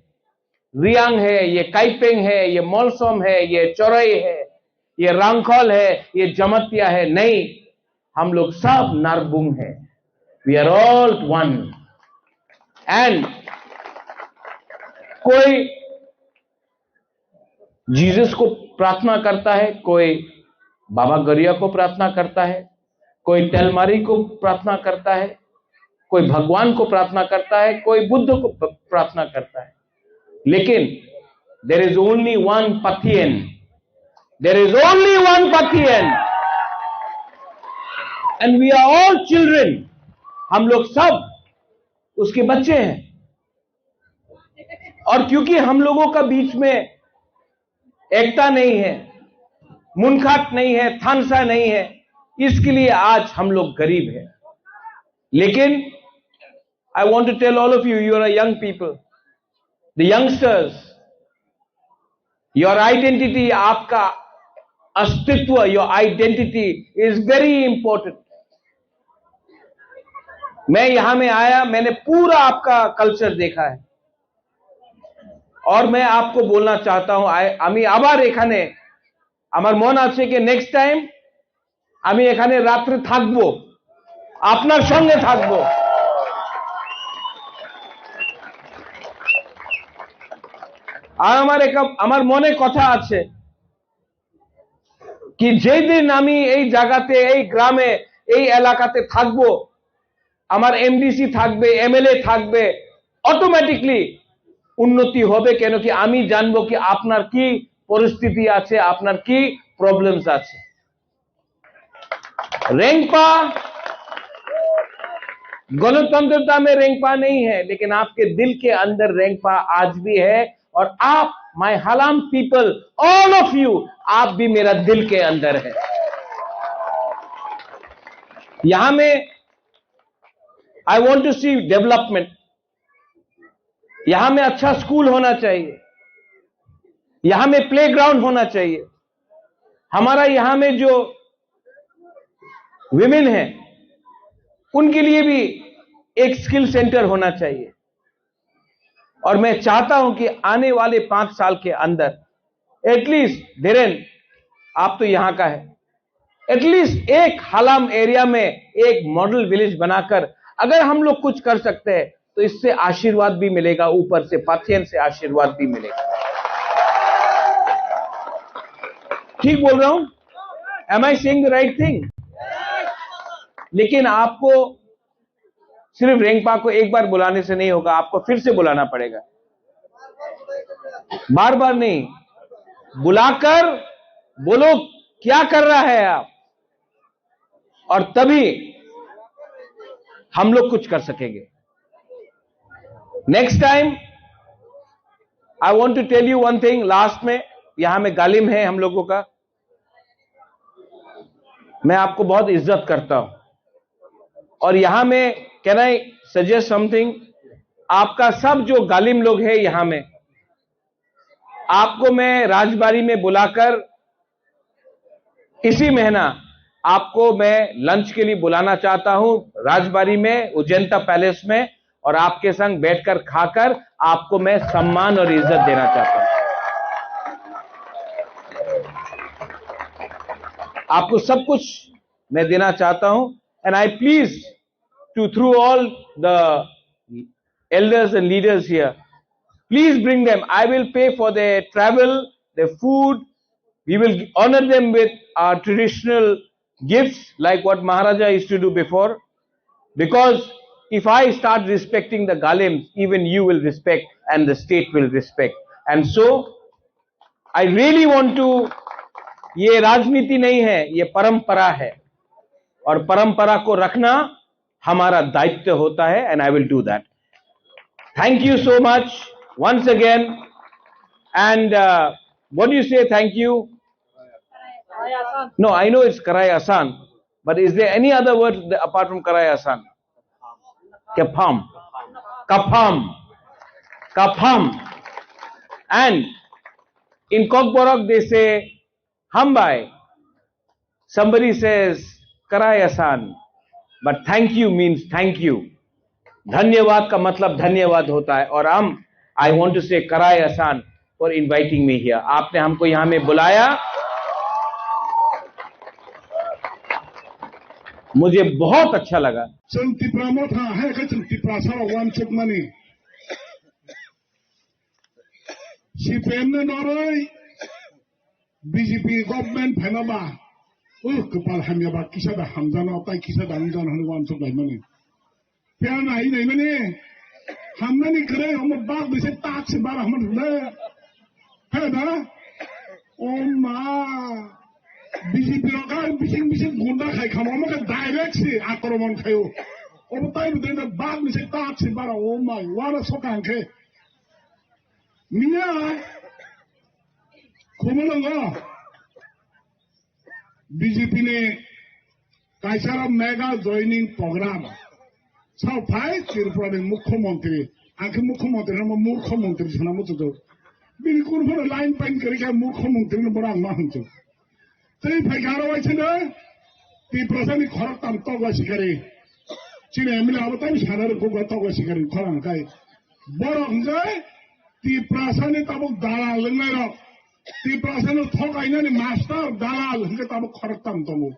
रियांग है, ये काइपेंग है, ये मोलसोम है, ये चोरई है, ये रांखल है, ये जमतिया है। नहीं, हम लोग सब नारबुंग हैं। We are all one। And कोई जीसस को प्रार्थना करता है, कोई बाबा गरिया को प्रार्थना करता है, कोई तेलमारी को प्रार्थना करता है, कोई भगवान को प्रार्थना करता है, कोई बुद्ध को प-, प्रार्थना करता है, लेकिन there is only one Pathian। There is only one Pathian। And we are all children। हम लोग सब उसके बच्चे हैं। और क्योंकि हम लोगों का बीच में एकता नहीं है, मुनखाट नहीं है, थानसा नहीं है, इसके लिए आज हम लोग गरीब हैं। लेकिन I want to tell all of you, you are a young people, the youngsters, your identity, आपका अस्तित्व, your identity is very important। मैं यहाँ में आया, मैंने पूरा आपका कल्चर देखा है। और मैं आपको बोलना चाहता हूं, আই- আমি আবার এখানে, আমার মন আছে কি নেক্সট টাইম আমি এখানে রাত্রে থাকবো, আপনার সঙ্গে থাকবো। আর আমার একা- আমার মনে কথা আছে কি যেদিন আমি এই জায়গাতে, এই গ্রামে, এই এলাকাতে থাকবো, আমার এমডিসি থাকবে, এমএলএ থাকবে, অটোমেটিকলি উন্নতি হবে। কেন কি আমি জানবো কি আপনার কি পরিস্থিতি আছে, আপনার কি প্রবলেমস আছে। रेंगपा गणतंत्रता में रेंगपा नहीं है, लेकिन आपके दिल के अंदर रेंगपा आज भी है। और आप, माय हालाम पीपल, ऑल ऑफ यू, आप भी मेरा दिल के अंदर है। यहां में I want to see development। यहां में अच्छा स्कूल होना चाहिए, यहां में प्लेग्राउंड होना चाहिए। हमारा यहां में जो विमेन है, उनके लिए भी एक स्किल सेंटर होना चाहिए। और मैं चाहता हूं कि आने वाले पांच साल के अंदर एटलीस्ट, धीरेन, आप तो यहां का है, एटलीस्ट एक हालाम एरिया में एक मॉडल विलेज बनाकर अगर हम लोग कुछ कर सकते हैं, तो इससे आशीर्वाद भी मिलेगा, ऊपर से पाथियन से आशीर्वाद भी मिलेगा। ठीक बोल रहा हूं? Am I saying the right thing? लेकिन आपको सिर्फ रेंगपा को एक बार बुलाने से नहीं होगा, आपको फिर से बुलाना पड़ेगा। बार बार नहीं, बुलाकर बोलो, क्या कर रहा है आप? और तभी हम लोग कुछ कर सकेंगे। Next time, I want to tell you one thing. Last में, यहाँ में गालिम है हम लोगों का, मैं आपको बहुत इज्जत करता हूं। और यहां में, कैन आई सजेस्ट समथिंग? आपका सब जो गालिम लोग है यहां में, आपको मैं राजबाड़ी में बुलाकर इसी महीना आपको मैं लंच के लिए बुलाना चाहता हूं राजबाड़ी में, उज्जैनता पैलेस में, और आपके संग बैठकर खाकर आपको मैं सम्मान और इज्जत देना चाहता हूं। आपको सब कुछ मैं देना चाहता हूं, and I please to through all the elders and leaders here, please bring them. I will pay for their travel, their food. We will honor them with our traditional gifts, like what Maharaja used to do before. Because if I start respecting the Galims, even you will respect and the state will respect. And so, I really want to, ये राजनीति नहीं है, ये परंपरा है, और परंपरा को रखना हमारा दायित्व होता है, and I will do that. Thank you so much once again. And uh, what do you say? Thank you. No, I know it's Karai Asan, but is there any other word th- apart from Karai Asan? Kapham. Kapham. Kapham. And in Kokborok, they say, Hambai. Somebody says, Karai Asan. But thank you means thank you. धन्यवाद का मतलब धन्यवाद होता है। और हम, I want to say Karai Asan for inviting me here. आपने हमको यहाँ में बुलाया, मुझे बहुत अच्छा लगा। Chwng Tipra Motha hai khe chwng Tiprasa rok uansukmani. C P M ni noroi B J P government phaima ba, uh, kwpal hamya ba kisa da hamjano, tai kisa da hamjano hwnwi uansuk laimani. Phiya nai naimani, hamnani kwrwi omo bak bai se tak se bara hwnma thwkle. He da? O ma, B J P rok kha bising bising gunda khai khamo, omo khe direct se akromon khaio. Obo tai bo dena bak bai se tak se bara, o ma, uana soka hwnkhe. Miya Khumulwngo B J P ni kaisa mega joining program. Sao phai Tripura ni Mukhyamantri. Ang khe Mukhyamantri hwnma Murkho Mantri sana muchukgo. Bini kurphano line pain kwrwi khe Murkho Mantri no bono ang ma hwnchu. Tei phaikha aro waisano Tiprasani khorok tam tokla sikari. Chini M L A abo tei sana rwkuk bai tokla sikari khorang kai. Borok hwnkhe Tiprasani tabuk dalal wngnairok. Tiprasano thokainani master dalal hwnkhe tabuk khorok tam tongo.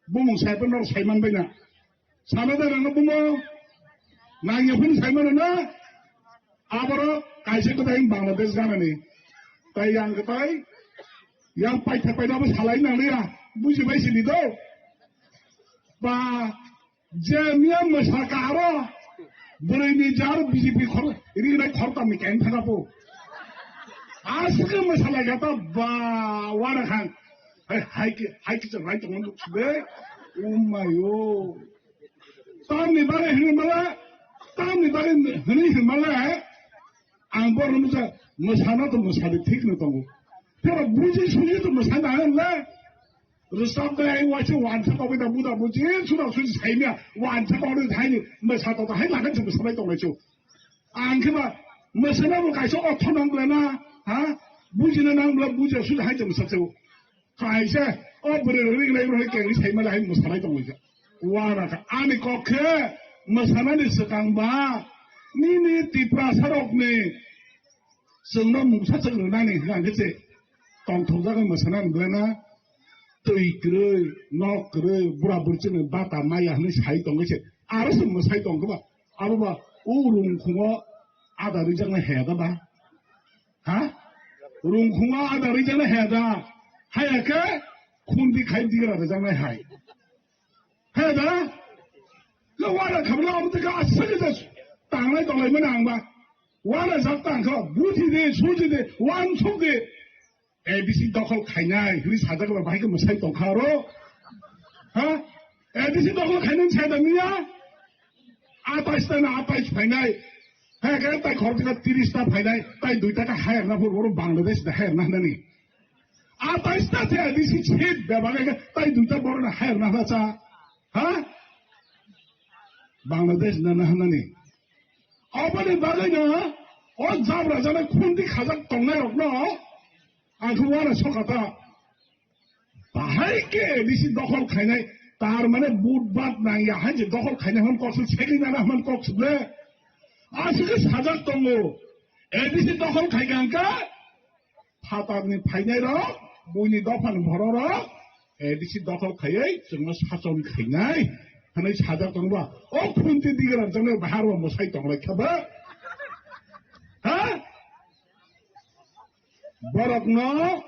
Bumung saiphano norok saiman baina. Sana da rano bumo nangya phun sai mano na. Aboro kaisa kwtai Bangladesh ganani. Tai yang kwtai yang paitha paitha bo salai nang liya. Buji bai sini do. Ba je miya masaka aro. Bwrwi ni jar B J P khor ri nai khor tam ni kain thaka po. Aswk masala gata ba wara khan. Hai hai ki hai ki chang hai tong be. Oh my oh. Tamni bagwi hwnwi mala, tamni bagwi hwnwi hwnwi mala, ang borokno nukha, mwsana to mwsadi thikno tongo. Tei buji suji to mwsana hwnle, rwchapnai waisa wansa tongwi da buda buji, suda suji saimya, wansa tongwi haini, mwsa to hai lagani se mwsanai tongnai chu. Ang khe ba, mwsana bo kaisa otho nang bwlai na, ha? Bujina nang bwlai, buji suji hai se mwsa chu. Kaisa, o bwrwi rok ring lai rok hai kengwi sai mali hai mwsanai tongwi kha. Wana kha. Ani kok khe mwsanani swkang ba nini Tiprasa rokni chwngno mungsa chwng rwnani hwnkha khe se tongthokjagwi mwsanani bwlai na twi kwrwi, nok kwrwi, bura bwrwi chwngno bata maya hwnwi sai tongwi se aro se mwsai tong khe ba abo ba o rungkhungo ada rijaknai haya da ba? Ha? Rungkhungo ada rijaknai haya da? Haya khe khundi khai digra rijaknai hai. Haya da? Khe wara khabla omo tei khe aswk khe tanglai tonglaimani ang ba. Wara jak tang khe buji de, suji de, wansuk de. A B C dokhol khainai hwnwi sajak ba bahai khe mwsai tong kha aro. Ha? A D C dokhol khainani sai da miya? Atais ta na atais phainai. Hai khe tai khoroksa tiris ta phainai. Tai dui taka hayar na phuru Bangladesh da hayar na nani. Atais ta se A D C seat bebak khe tai dui ta borok na hayar na cha. Ha? Bangladesh na na nani. Oboni bagwi no o jabra jana khundi khajak tongnai rok no ang khe wana sokata. Bahai khe A D C dokhol khainai, tar mane but bat nang ya, hai je dokhol khainai hwn kok suk, segwi nana hwn kok suk le. Aswk khe sajak tongo, A D C dokhol khai kha hwn khe, phatarni phainai rok, buini dophani borok rok, A D C dokhol khaiwi chwngno sachon khainai, hwnwi sajak tongo ba. O khunti digra chwngno bahar o mwsai tong lai kha ba. Ha? Borokno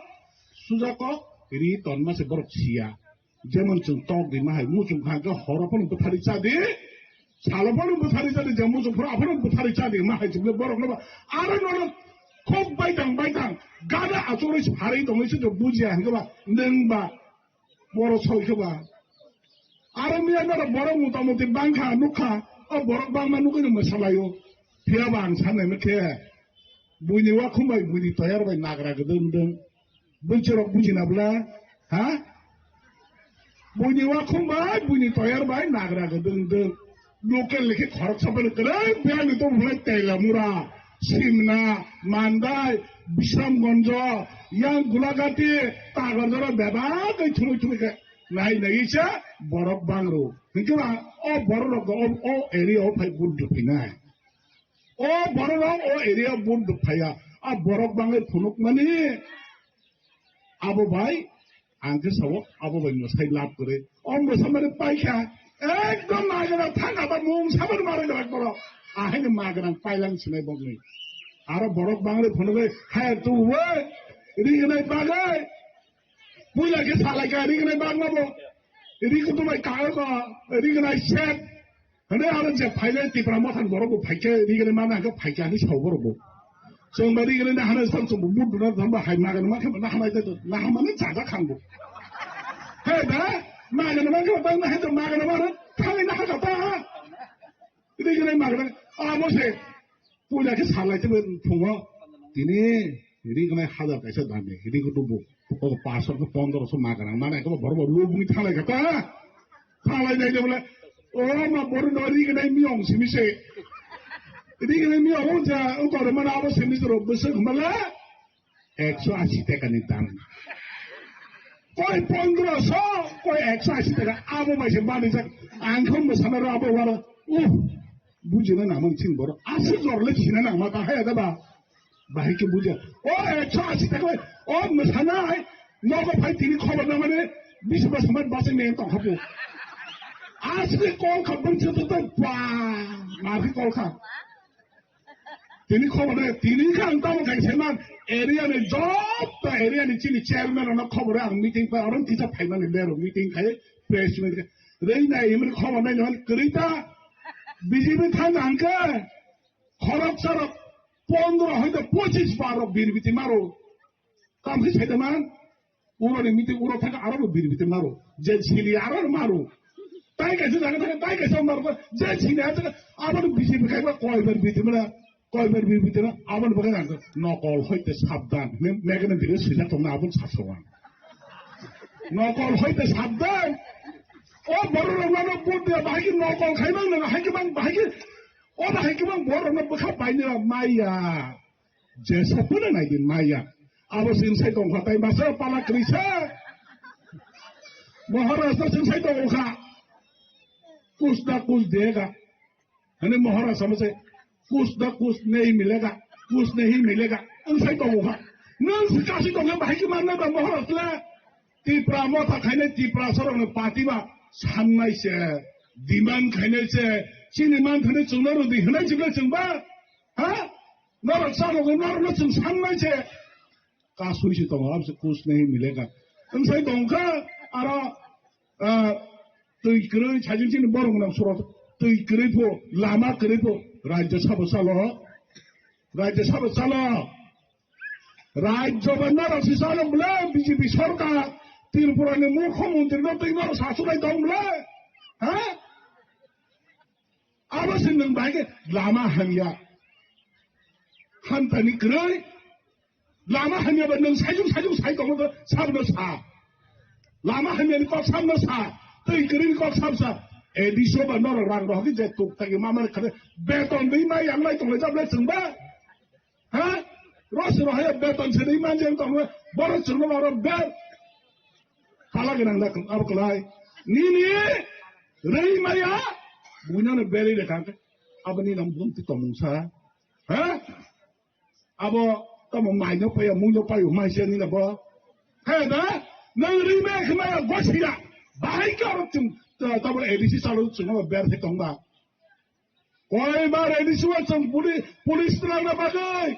sujakok ri tonma se borok siya. Jemon chwng tok di ma hai muchung kha horo phano bwthari cha di, salo phano bwthari cha di, je muchung phano aphano bwthari cha di ma hai chwng borokno ba. Aro nono khok baitang baitang gada achugwi sari tongwi se bujiya hwnkhe ba nwng ba. Borok soi khe ba. Aro miya norok borok mota moti bangkha nukha, o borok bangma nugwi no mwsalaio. Phiya ba ang sanai khe, buini wakhum bai buini toyar bai nagra gdwng dwng. Bwchirok bujina bwla, ha? Buini wakhum bai buini toyar bai nagra gdwng dwng. Local ni khe khoroksa phano kwrwi biyang ni tong phulai Teilamura, Simna, Mandai, Bisramganj, yang Gulagati, Tagarjara bebak kai thumui thumui khe nai nai se borok bangro. Hinkhe ba o borok rok o, o area o phai vote rwphainai. O borok rok o area o vote rwphaiya. A borok bangwi phunukmani Abo bai, ang khe sao, abo bai mwsai lab kwrwi. O mwsa mani paikha, ekdom magwrang thang abo mung sabani mara gwrak borok. Ahaini magwrang pailang sinai bokni. Aro borok bangri phunugwi, hai tu we, rignai bagwi. Puila khe salaikha rignai bagma bo. Ri kutu bai kago ko, rignai set. Hane aro je phaile Tipra Motha ni borok bo phaikhe rigre mana hwnkhe phaikhe ani sao borok bo. Chwng ba rigre na hane sam chwng bo but duna thamba hai magana ma khe na hamai de na hamani jaga khang bo. He da magana ma khe bang na he da magana ma thangwi na ha ta. Rigre magana amo se puila khe salai te phungo tini rignai hajar kaisa dami ri kutu bo. O paso ko pondro so magana mana ko borok bo lubung thalai kha ta. Thalai nai de bole. O ma bor no ri gnai mi ong simi se. Ri gnai mi ong ja o kor mana abo simi ro bwswk mala. Ekso asi taka ni dam. Koi pondro so, koi ekso asi taka abo mai se bani jak. Ang khon bo sana ro abo wara. Uh. Bujina nangmani chini borok. Aswk jorle china nangma ta haya da ba. Bahai khe buja. O ekso asi taka bai. O mwsanai. Nogo phai tini khobor na mane. Bisi basa man basa ne tong khapu. Asli kol kha bung se to to. Ba. Marhi kol kha. Tini khobor na tini kha ang tamo khai se man. Area ni job ta area ni chini chairman ono khobor ang meeting pa orang kisa phai mani bero meeting khai press meet. Rei nai imri khobor nai non krita. B J P thang ang khe. Khorok sarok pondro hoite pochis bar rok bir biti maro. Tam khe saida man. Uro ni meeting uro thaka aro bo bir biti maro. Je sili aro maro. Tai kaisa jaga thaka tai kaisa maro. Je sili a jaga abo ni B J P khai ba koi bar biti mara. Koi bar bir biti na abo ni bagai nang. Nokol hoite sabdan. Me, megana dire sila tong na abo ni sabsawan. Nokol hoite sabdan. O borok rok no bud dia bahai ki nokol khai bang na hai ki bang bahai ki O bahai khe bang borok no bwkha painira maya. Jesa phano nai di maya. Abo sing sai tong kha tai masa pala krisa. Maharaj no sing sai tong kha. Kuch na kuch dega. Hane Maharaj sama se kuch na kuch nahi milega. Kuch nahi milega. Ang sai tong kha. Nang si kasi tong kha bahai khe man na ba Maharaj la. Tipra Motha khainai Tipra sorokni party ba sannai se, demand khainai se, chini man thani chwngno rwdi hwnai chwngno chwngba, ha? Norok chalogo norokno chwng sannai se. Kasui se tongo, abse kuch nahi milega. Wngsai tongkha, aro, ah, twi kwrwi sajin chini borok gwnang suro twi kwrwi pho, lama kwrwi pho, Rajya Sabha chalo, Rajya Sabha chalo. Rajyo bana rasi salong bole B J P sorkar, Tripura ni mukhyamantri no twi no sasulai tong bole. Ha? Abo se nwng bai khe lama hamya. Hamtani kwrwi. Lama hamya ba nwng sajung sajung sai tongo to sabno sa. Lama hamya ni kok sabno sa. Twi kwrwi ni kok sab sa. A D C o ba norok rang rohor khe je tuk tagi mama ni khade beton dei mai yang lai tonglai jab lai chwng ba. Ha? Rosirok hai beton se rwi man jeng tong, borok chwngno aro ber. Phala gwnang da abo kwlai. Nini rwi maya, buino no berwi rekha khe. Abo ni nam bumti tongmung sa. Ha? Abo tamo maino paya, muino payo, mai se nina bo. He da? Nang rwi maya khe maya gosira. Bahai khe aro chwng, tamo A D C chalo chwngno ber se tong ba. Koibar A D C o chwng puli-, police twlangna bagwi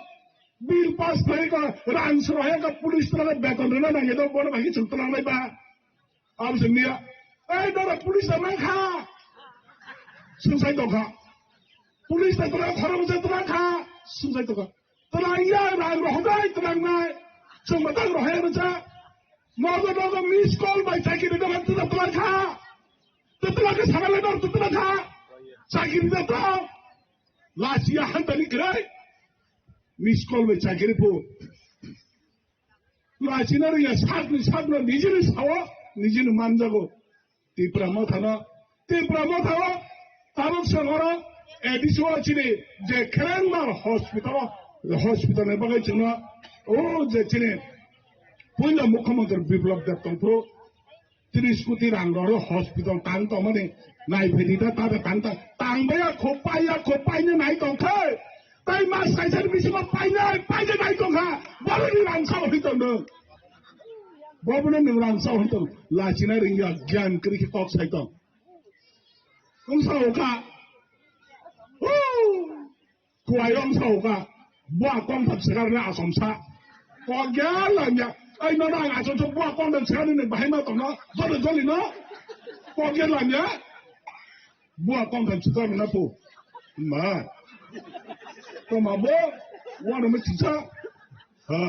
bill pass khlai kha, rang srohya kha police twlangna beton rwna nangya do, bono bagwi chwng twlangnai ba. Abo se miya. Ei dara police twlang kha. Swngsai tong kha. Police ta twlang khorang se twlang kha. Swngsai tong kha. Twlangya rang rohornai twlangnai. Chwng ba tang rohya rwcha. Nogo nogo miss call bai chakiri dogan twlang kha. Twtwla khe sana le dor twtwla kha. Chakiri da to. Lachiya hantani kwrwi. Miss call bai chakiri phu. Lachina riya sakni sakno nijini sawo, nijini manjago. Tipra mothano, Tipra mothao tabuk songoro A D C o chini je Kherengmar hospital, hospital ni bagwi chwngno o je chini puila mukhyamantri Biplab Deb tongphuru. Tris koti rang rw hospital tang tongmani naiphai di ta, ta tang ta, tang baya kho paiya kho paina nai tong khe. Tai mas kaisa ni bisingo paina, paina nai tong kha. Bono ni rang sao hoi tong no. Bono ni rang sao hoi tong. Lachina ringya gyan kri khe kok sai tong. Wng sao kha. Woo! Kuai wng sao kha. Bua kong thap sekar na asom sa. Kok gya lamya. Ai no na asom sa bua kong thap sekar ni bahai ma tong no. Joli joli no. Kok gya lamya. Bua kong thap sekar na pu. Ma. To ma bo. Wa no ma chisa. Ha.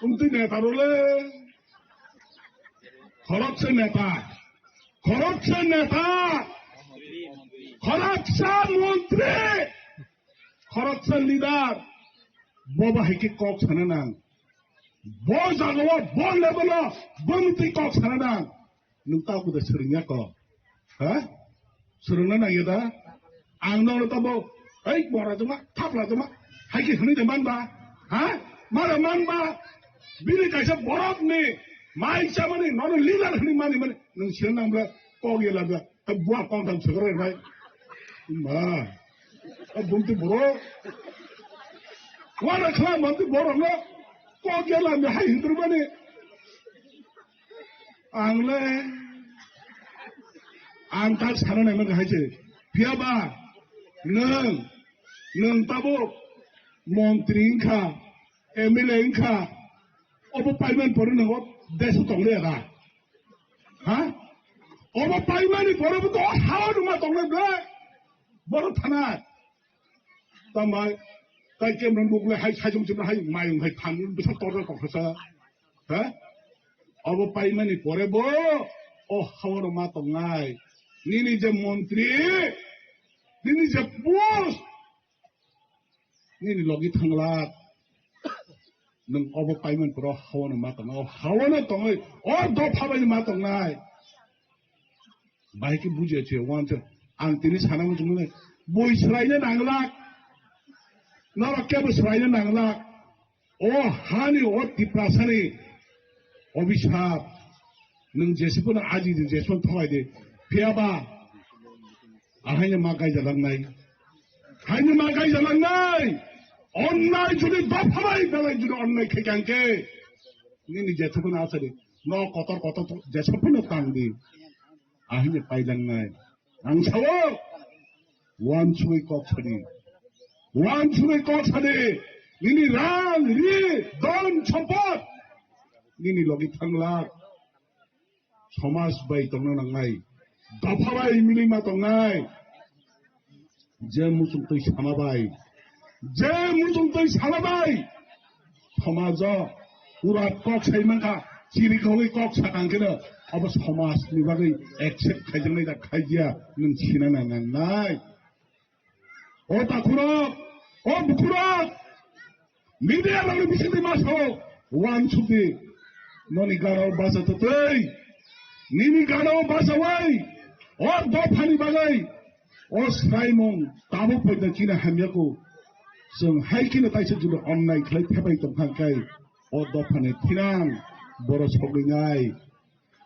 Wng twi neta role. Khoroksa neta. Khoroksa neta. Khoroksa montri. Khoroksa leader. Bo bahai khe kok sana nang. Bo jagao, bo level o, bo mtwi kok sana nang. Nwng ta kuda swrwngya kok. Ha? Swrwngna nangya da? Ang nono tabo, "Ei, bora joma, thapla joma," hai khe hwnwi de manba? Ha? Mara manba? Bini kaisa borokni mai chamani, nono leader hwnwi mani, mani, nwng sino nang bla kok yela bla, ta bua kong thang chhokra rai. Ma. A bumti borok. Wara khla manti borok no kok yela mi hai hindru mani. Ang le, ang tak sana nai man hai se. Phiya ba, nwng, nwng tabuk montri wngkha, M L A wngkha, obo paiman pore nwng o desh o tong le da? Ha? Obo paimani pore bo to ha o nwng ma tong le ble? Boro thana. Tambai, tai kemrang bukle hai sajung chimna hai mayung hai phan bisa torda tongsa. Ha? Obo paimani pore bo o hawano ma tongnai. Nini je montri, nini je post, nini logi thanglak. Nwng obo paimani pore o hawano ma tongnai. O hawano tongoi, o dopha bai ma tongnai. Bahai khe bujiya se, uansuk ang tini sana muchung mani. Bui swraina nanglak. Norok kebo swraina nanglak. O hani, o Tiprasani obisap. Nwng jesi phano aji di, jesi phano thawai di. Phiya ba, ahaino ma gaijalangnai. Haino ma gaijalangnai. Onnai jodi dopha bai belai jodi onnai khe kang khe. Nini jesi phano asadi. No kotor kotor jesi phano tang di. Ahini pailangnai. Ang sao, uansugwi kok sadi. Uansugwi kok sadi. Nini rang, ri, don, sompot. Nini logi thanglak. Somaj bai tongna nangnai. Dopha bai milima tongnai. Je muchung twi sama bai, je muchung twi sama bai, somajo urat kok sai mankha, chiri khogwi kok sakang kheno, Abo somaj ni bagwi accept khaijaknai da khaiya nwng sinana nangnai. O takhurok, o bukhurok, media rokni bisingtwi ma sao, uansukdi, noni gana o bacha twtwi, nini gana o bachawi, o dophani bagwi, o swraimung tabuk poito chini hamya kho. Chwng hai kheno taisa jora onnai khlai thepai tongkha khe, o dophani thinang borok sogwinai.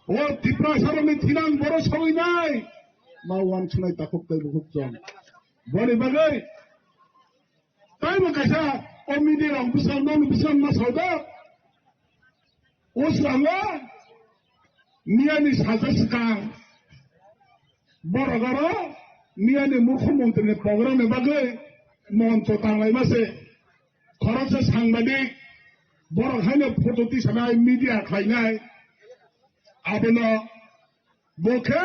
O Tiprasarokni thinang borok sogwinai. Ma uansuknai takhuk tei bukhuk chwng. Boni bagwi taibo kaisa o media rok bwskango, nokni bwskango ma sao da. O srango miyani salsa swkang borok oro miyani murkhu montri ni program ni bagwi moncho tanglaima se. Khoroksa sangbadik borok haino photo tisanai, media khlainai. Abono bo khe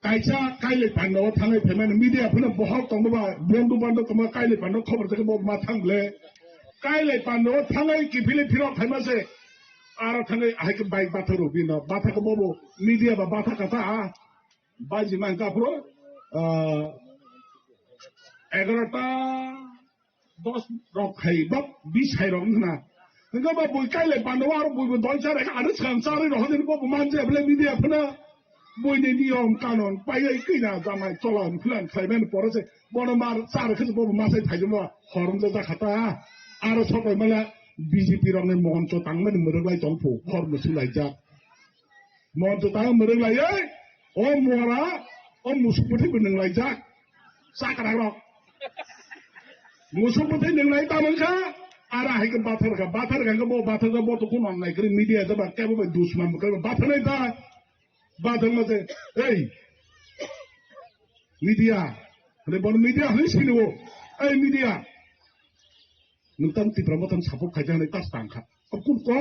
kaisa kailai pandao thangwi phaimani, media phano bohok tongma ba, bondu bando tongma, kailai pandao khobor khe bo ma thang le. Kailai pandao thangwi kiphilwi phirok phaima se. Aro thangwi ahai khe bike bathak rw bino, bathak khe bobo media ba bathak kha ta. Baji man kha phuru, ah, egarota dos rok khai, ba bis khai rok wngkha na. Hingke ba bui kailai pando, aro bui bo dol chare, aro swkang charwi rok, hwnwi bo bo manja bole media phano. Buini niyom kanon, paiwi kina jamai cholan philan khlaiman pore se, bono mar char khe bo bo masai thaijuma, horom da jakha ta. Aro sokai mala B J P rokni moncho tangmani mwrwk lai tong phu, hor musu laijak. Moncho tang mwrwk laiwi, o mora, o musuk bwthai bo nwng laijak. Chakra rok. Musuk bwthai nwng lai tamo kha, ara hai khe bathar kha, bathar kha khe bo bathar kha bo to kuno nai kri media da ba kebo bai dusman bo kebo bathar nai da. Bathar ma te, ei. Media. Hale bon media hale sini wo. Ei media. Nwng tamo Tipra Motha ni support khaijak hinwi tas tang kha. Kok kuk ko?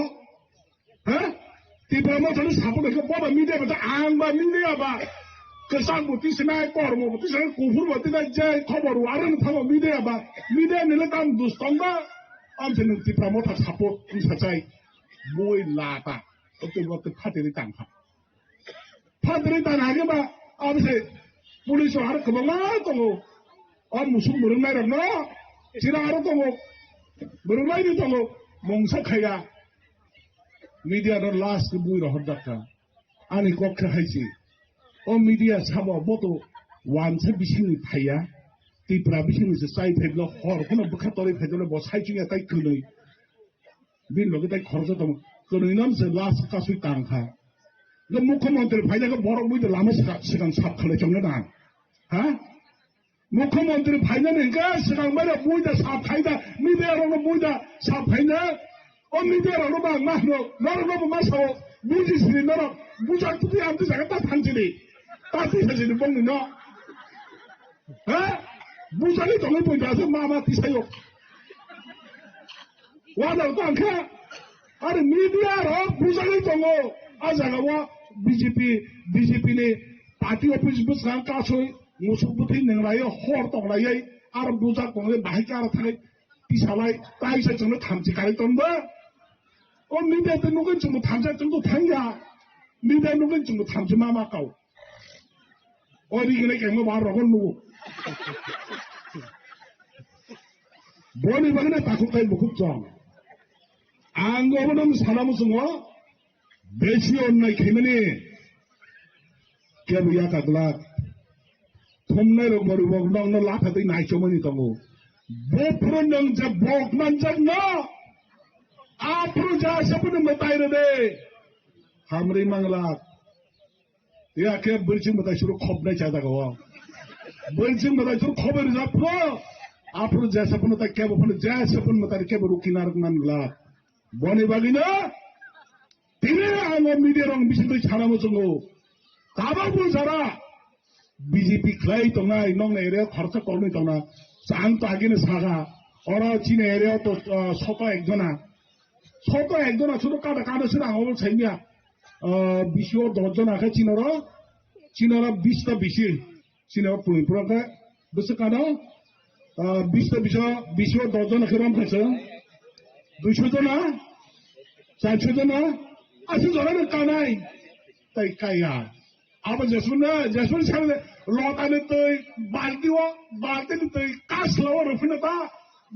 Ha? Tipra Motha ni support khe boba media ba ang ba media ba. Kwchang bo tisinai, kormo bo tisinai, kuphur bo tisinai, je khobor o aro ni thango media ba. Media ni le tam dus tong ba. Am se nwng Tipra Motha support wng sa chai. Boi lata. Ote bo te phatiri tang kha. Phatri tana hake ba, abse police o har kwbangma tongo. O musuk mwrwknai rokno, chira aro tongo. Mwrwknai ni tongo, mungsa khaiya. Media no last ke bui rohor dakka. Ani kok khe hai si. O media sabo boto wansa bisingni phaiya. Tipra bisingni se chai phai bwla hor kheno bwkha torwi phai jole bo sai chingya tai kwnwi. Bini loge tai khoroksa tongo. Kwnwi no se last kasui tang kha. Ga mukhyamantri phaina ga borok bui da lama swkang, swkang sap khalai chongna nang. Ha? Mukhyamantri phaina ni ga swkang bai da bui da sap khai da, media rok no bui da sap khai na. O media rok no ba ma hno, norok no bo ma sao, buji sini norok, bujak tuti amti jaga ta thanchini. Ta ti thanchini bongni no. Ha? Bujali tongwi poito ase ma ma tisayo. Wana tangkha. Are media rok bujali tongo. A jaga o B J P, B J P ni party office bwskango kasui musuk bwtwi nwnglaiwi hor tonglaiwi aro bujak tonglai bahai khe aro thangwi tisalai taisa chwngno thamchi karwi tongo. O media tei nugwi chwngno thamchi chwngno thangya. Media nugwi chwngno thamchi ma ma kao. O ri gwnai kengma bar rogon nugo. Boni bagwi na takhuk tai bukhuk chong. Ang obono sana muchungo besi onnai khaimani kebo yaka glak. Thumnai rok bori bok nokno latha twi naichomani tongo. Bo phuru nang je bok manjak no. Aphuru ja se phuru mwtai rede. Hamri manglak. Ya khe bwrwi chwng mwtai suru khopnai cha jaga o. Bwrwi chwng mwtai suru khobai rijak phuru. Aphuru jesa phunu tai kebo phunu jesa phunu mwtai kebo rukina rwkna nwla. Boni bagwino tini ang o media rok bisingtwi sana muchungo. Tabuk bo jara B J P khlai tongnai nokni area khoroksa koknwi tongna. Ang to agini saka. Oro chini area to, ah, soto ekjona. Soto ekjona suru kada kada sira ang obo saimya. Ah, bisi o dos jona khe chinoro, chinoro bis ta bisi, chinoro pui pura khe bwswk kano, ah, bis ta bisi o, bisi o dos jona khe rom khaisa, duiso jona, charso jona, aswk jona no kanai. tai kaya. Abo jesuna, jesun sale lotani twi balti o, baltini twi kasla o rwphina ta.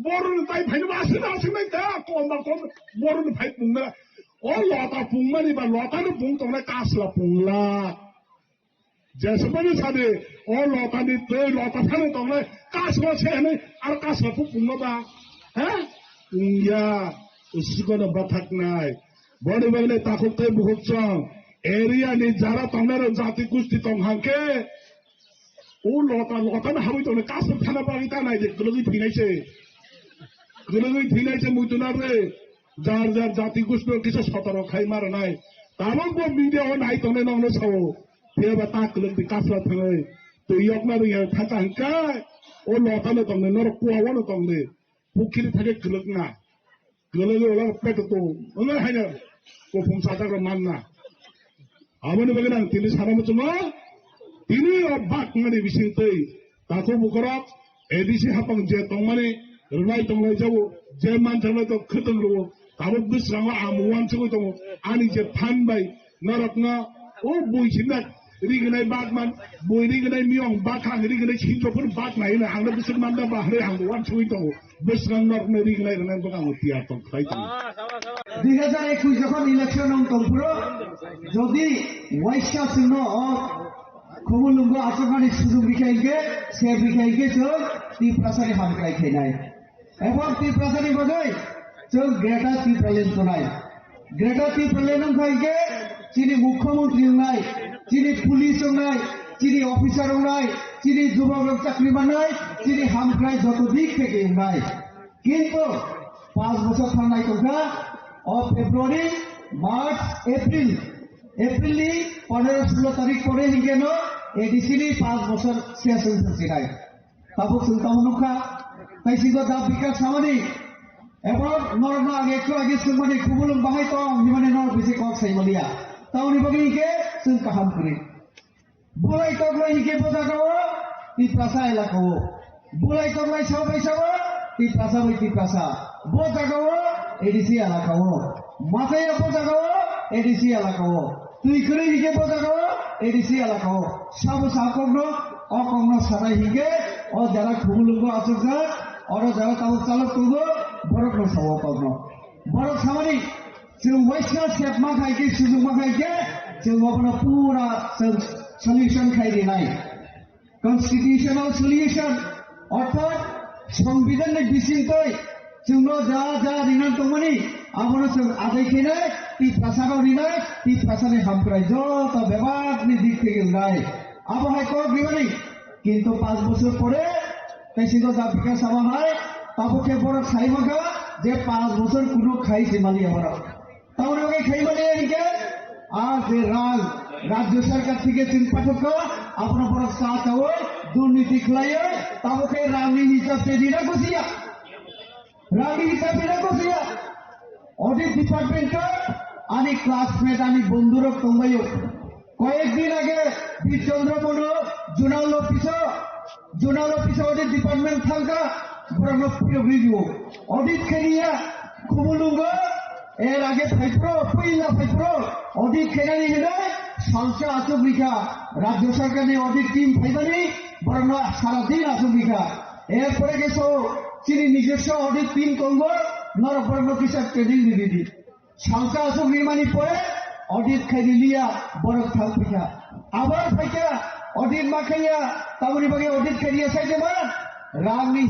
Boroni tai phaino asina asina ta, kom ba kom boroni phai pungna. O lota pungmani ba lotani pung tongnai kasla pungla. Jesumani sadi, o lotani twi lota thani tongnai kasla se hwnwi ar kasla phu pungno ba. He? Pungya, usikono bathaknai. Boni bagwi takhuk tei bukhuk chwng area ni jara tongnai rok jati gusti tong hangkhe, o lota lota no habwi tongnai kasla thana bagwi ta nai de kwlwgwi thinai se. Kwlwgwi thinai se muitu na re. Jar jar jati gusti no kisa sotoro khai ma rwnai. Tabok bo media o nai tongnai nokno sao. Phiya ba ta kwlwng di kasla thangwi. Twi yokna rwngya thata hangkhe, o lota no tongnai norok kuwa wano tongnai. Pukhiri thake kwlwkna. Kwlwgwi ola peto to. Wngwi haino. Kophung sajak rok manna. Aboni bagwi ang tini sana muchungo. Tini o bak mani bising twi. Takhuk bukhurok A D C hapang je tongmani rwnai tonglai jago. Je manjaknai to khwtwng rwo. Tabuk bwskango ang uansugwi tongo. Ani je phan bai norokno o bui sinna rignai bakman, bui rignai miyong bakha rignai sinjophur bak nai na ang bwswk manda ba hwnwi ang uansugwi tongo. Bwswk norokno rignai rwnai bwkha ang tiyar tong khlai tongo. Dui hajar ekush jokhon election wng tongphuru jodi waisa chwngno o khumulwngo achukmani sujuk rikha hinkhe, sep rikha hinkhe chwng Tiprasani hamkrai khainai. Ebong Tiprasani bagwi chwng Greater Tipraland tonai. Greater Tipraland wngkha hinkhe chini Mukhyamantri wngnai, chini police wngnai, chini officer wngnai, chini jubokrok chakri mannai, chini hamkrai joto dik theke wngnai. Kintu panch bochor thangnai tongkha, o February, March, April, April ni pondro solo tarik pore hinkhe no A D C ni panch bochor ses wngthang sinai. Tabuk chwng tamo nukha, tei singo da bikas samani, ebong norokno ang ekku age swngmani khumulwng bahai tong himani norok bisi kok sai maliya. Tamoni bagwi hinkhe chwng kaham kwrwi. Bulai toklai hinkhe bo jagao, Tiprasa elakao. Bulai toklai sao bai sao, Tiprasa bai Tiprasa. Bo jagao, A D C elakao. Mataya bo jagao, A D C elakao. Twi kwrwi hinkhe bo jagao, A D C elakao. Sabo sa kokno, o kokno sanai hinkhe, o jara khumulwngo achukjak, oro jara tabuk chalok tongo, borokno sao kokno. Borok samani, chwng waisa sepma khai khe, sujukma khai khe, chwng obono pura chwng solution khai rinai. Constitutional solution, orthat Songbidan ni bisingtwi chwngno ja ja rinani tongmani, abono chwng adai khainai, Tiprasano rinai, Tiprasani hamkrai joto bebakni dik theke wngnai. Abo hai kok rimani, kintu panch bochor pore, tei singo da bikas sama hai, tabuk khe borok sai mankha je panch bochor kuno khai se maliya borok. Tamoni bagwi khaimani hinkhe, a je rang, rajya sarkar theke chwng pathokha, abono borok cha chawi, durniti khlaiwi, tamo khe rangni hisab se rina kusiya. Rangni hisab rina kusiya. Audit department o ani classmate, ani bondhurok tongbaio. Koyek din age Bir Chandra Mono zonal office o, zonal office o audit department thangkha, borokno phirogwi rio. Audit khairiya, khumulwngo, er age phaipro, puila phaipro, audit khainani hinwi salsa achuk rikha, rajya sarkarni audit team phaimani, borokno sara din achuk rikha. Er pore khe so chini nijoswo audit team tongo, norok borokno kisa training ridi di. Salsa aswk rimani pore audit khairiliya, borok thang phaikha. Abar phaikha, audit ma khaiya, tamoni bagwi audit khairiya sai de man, rangni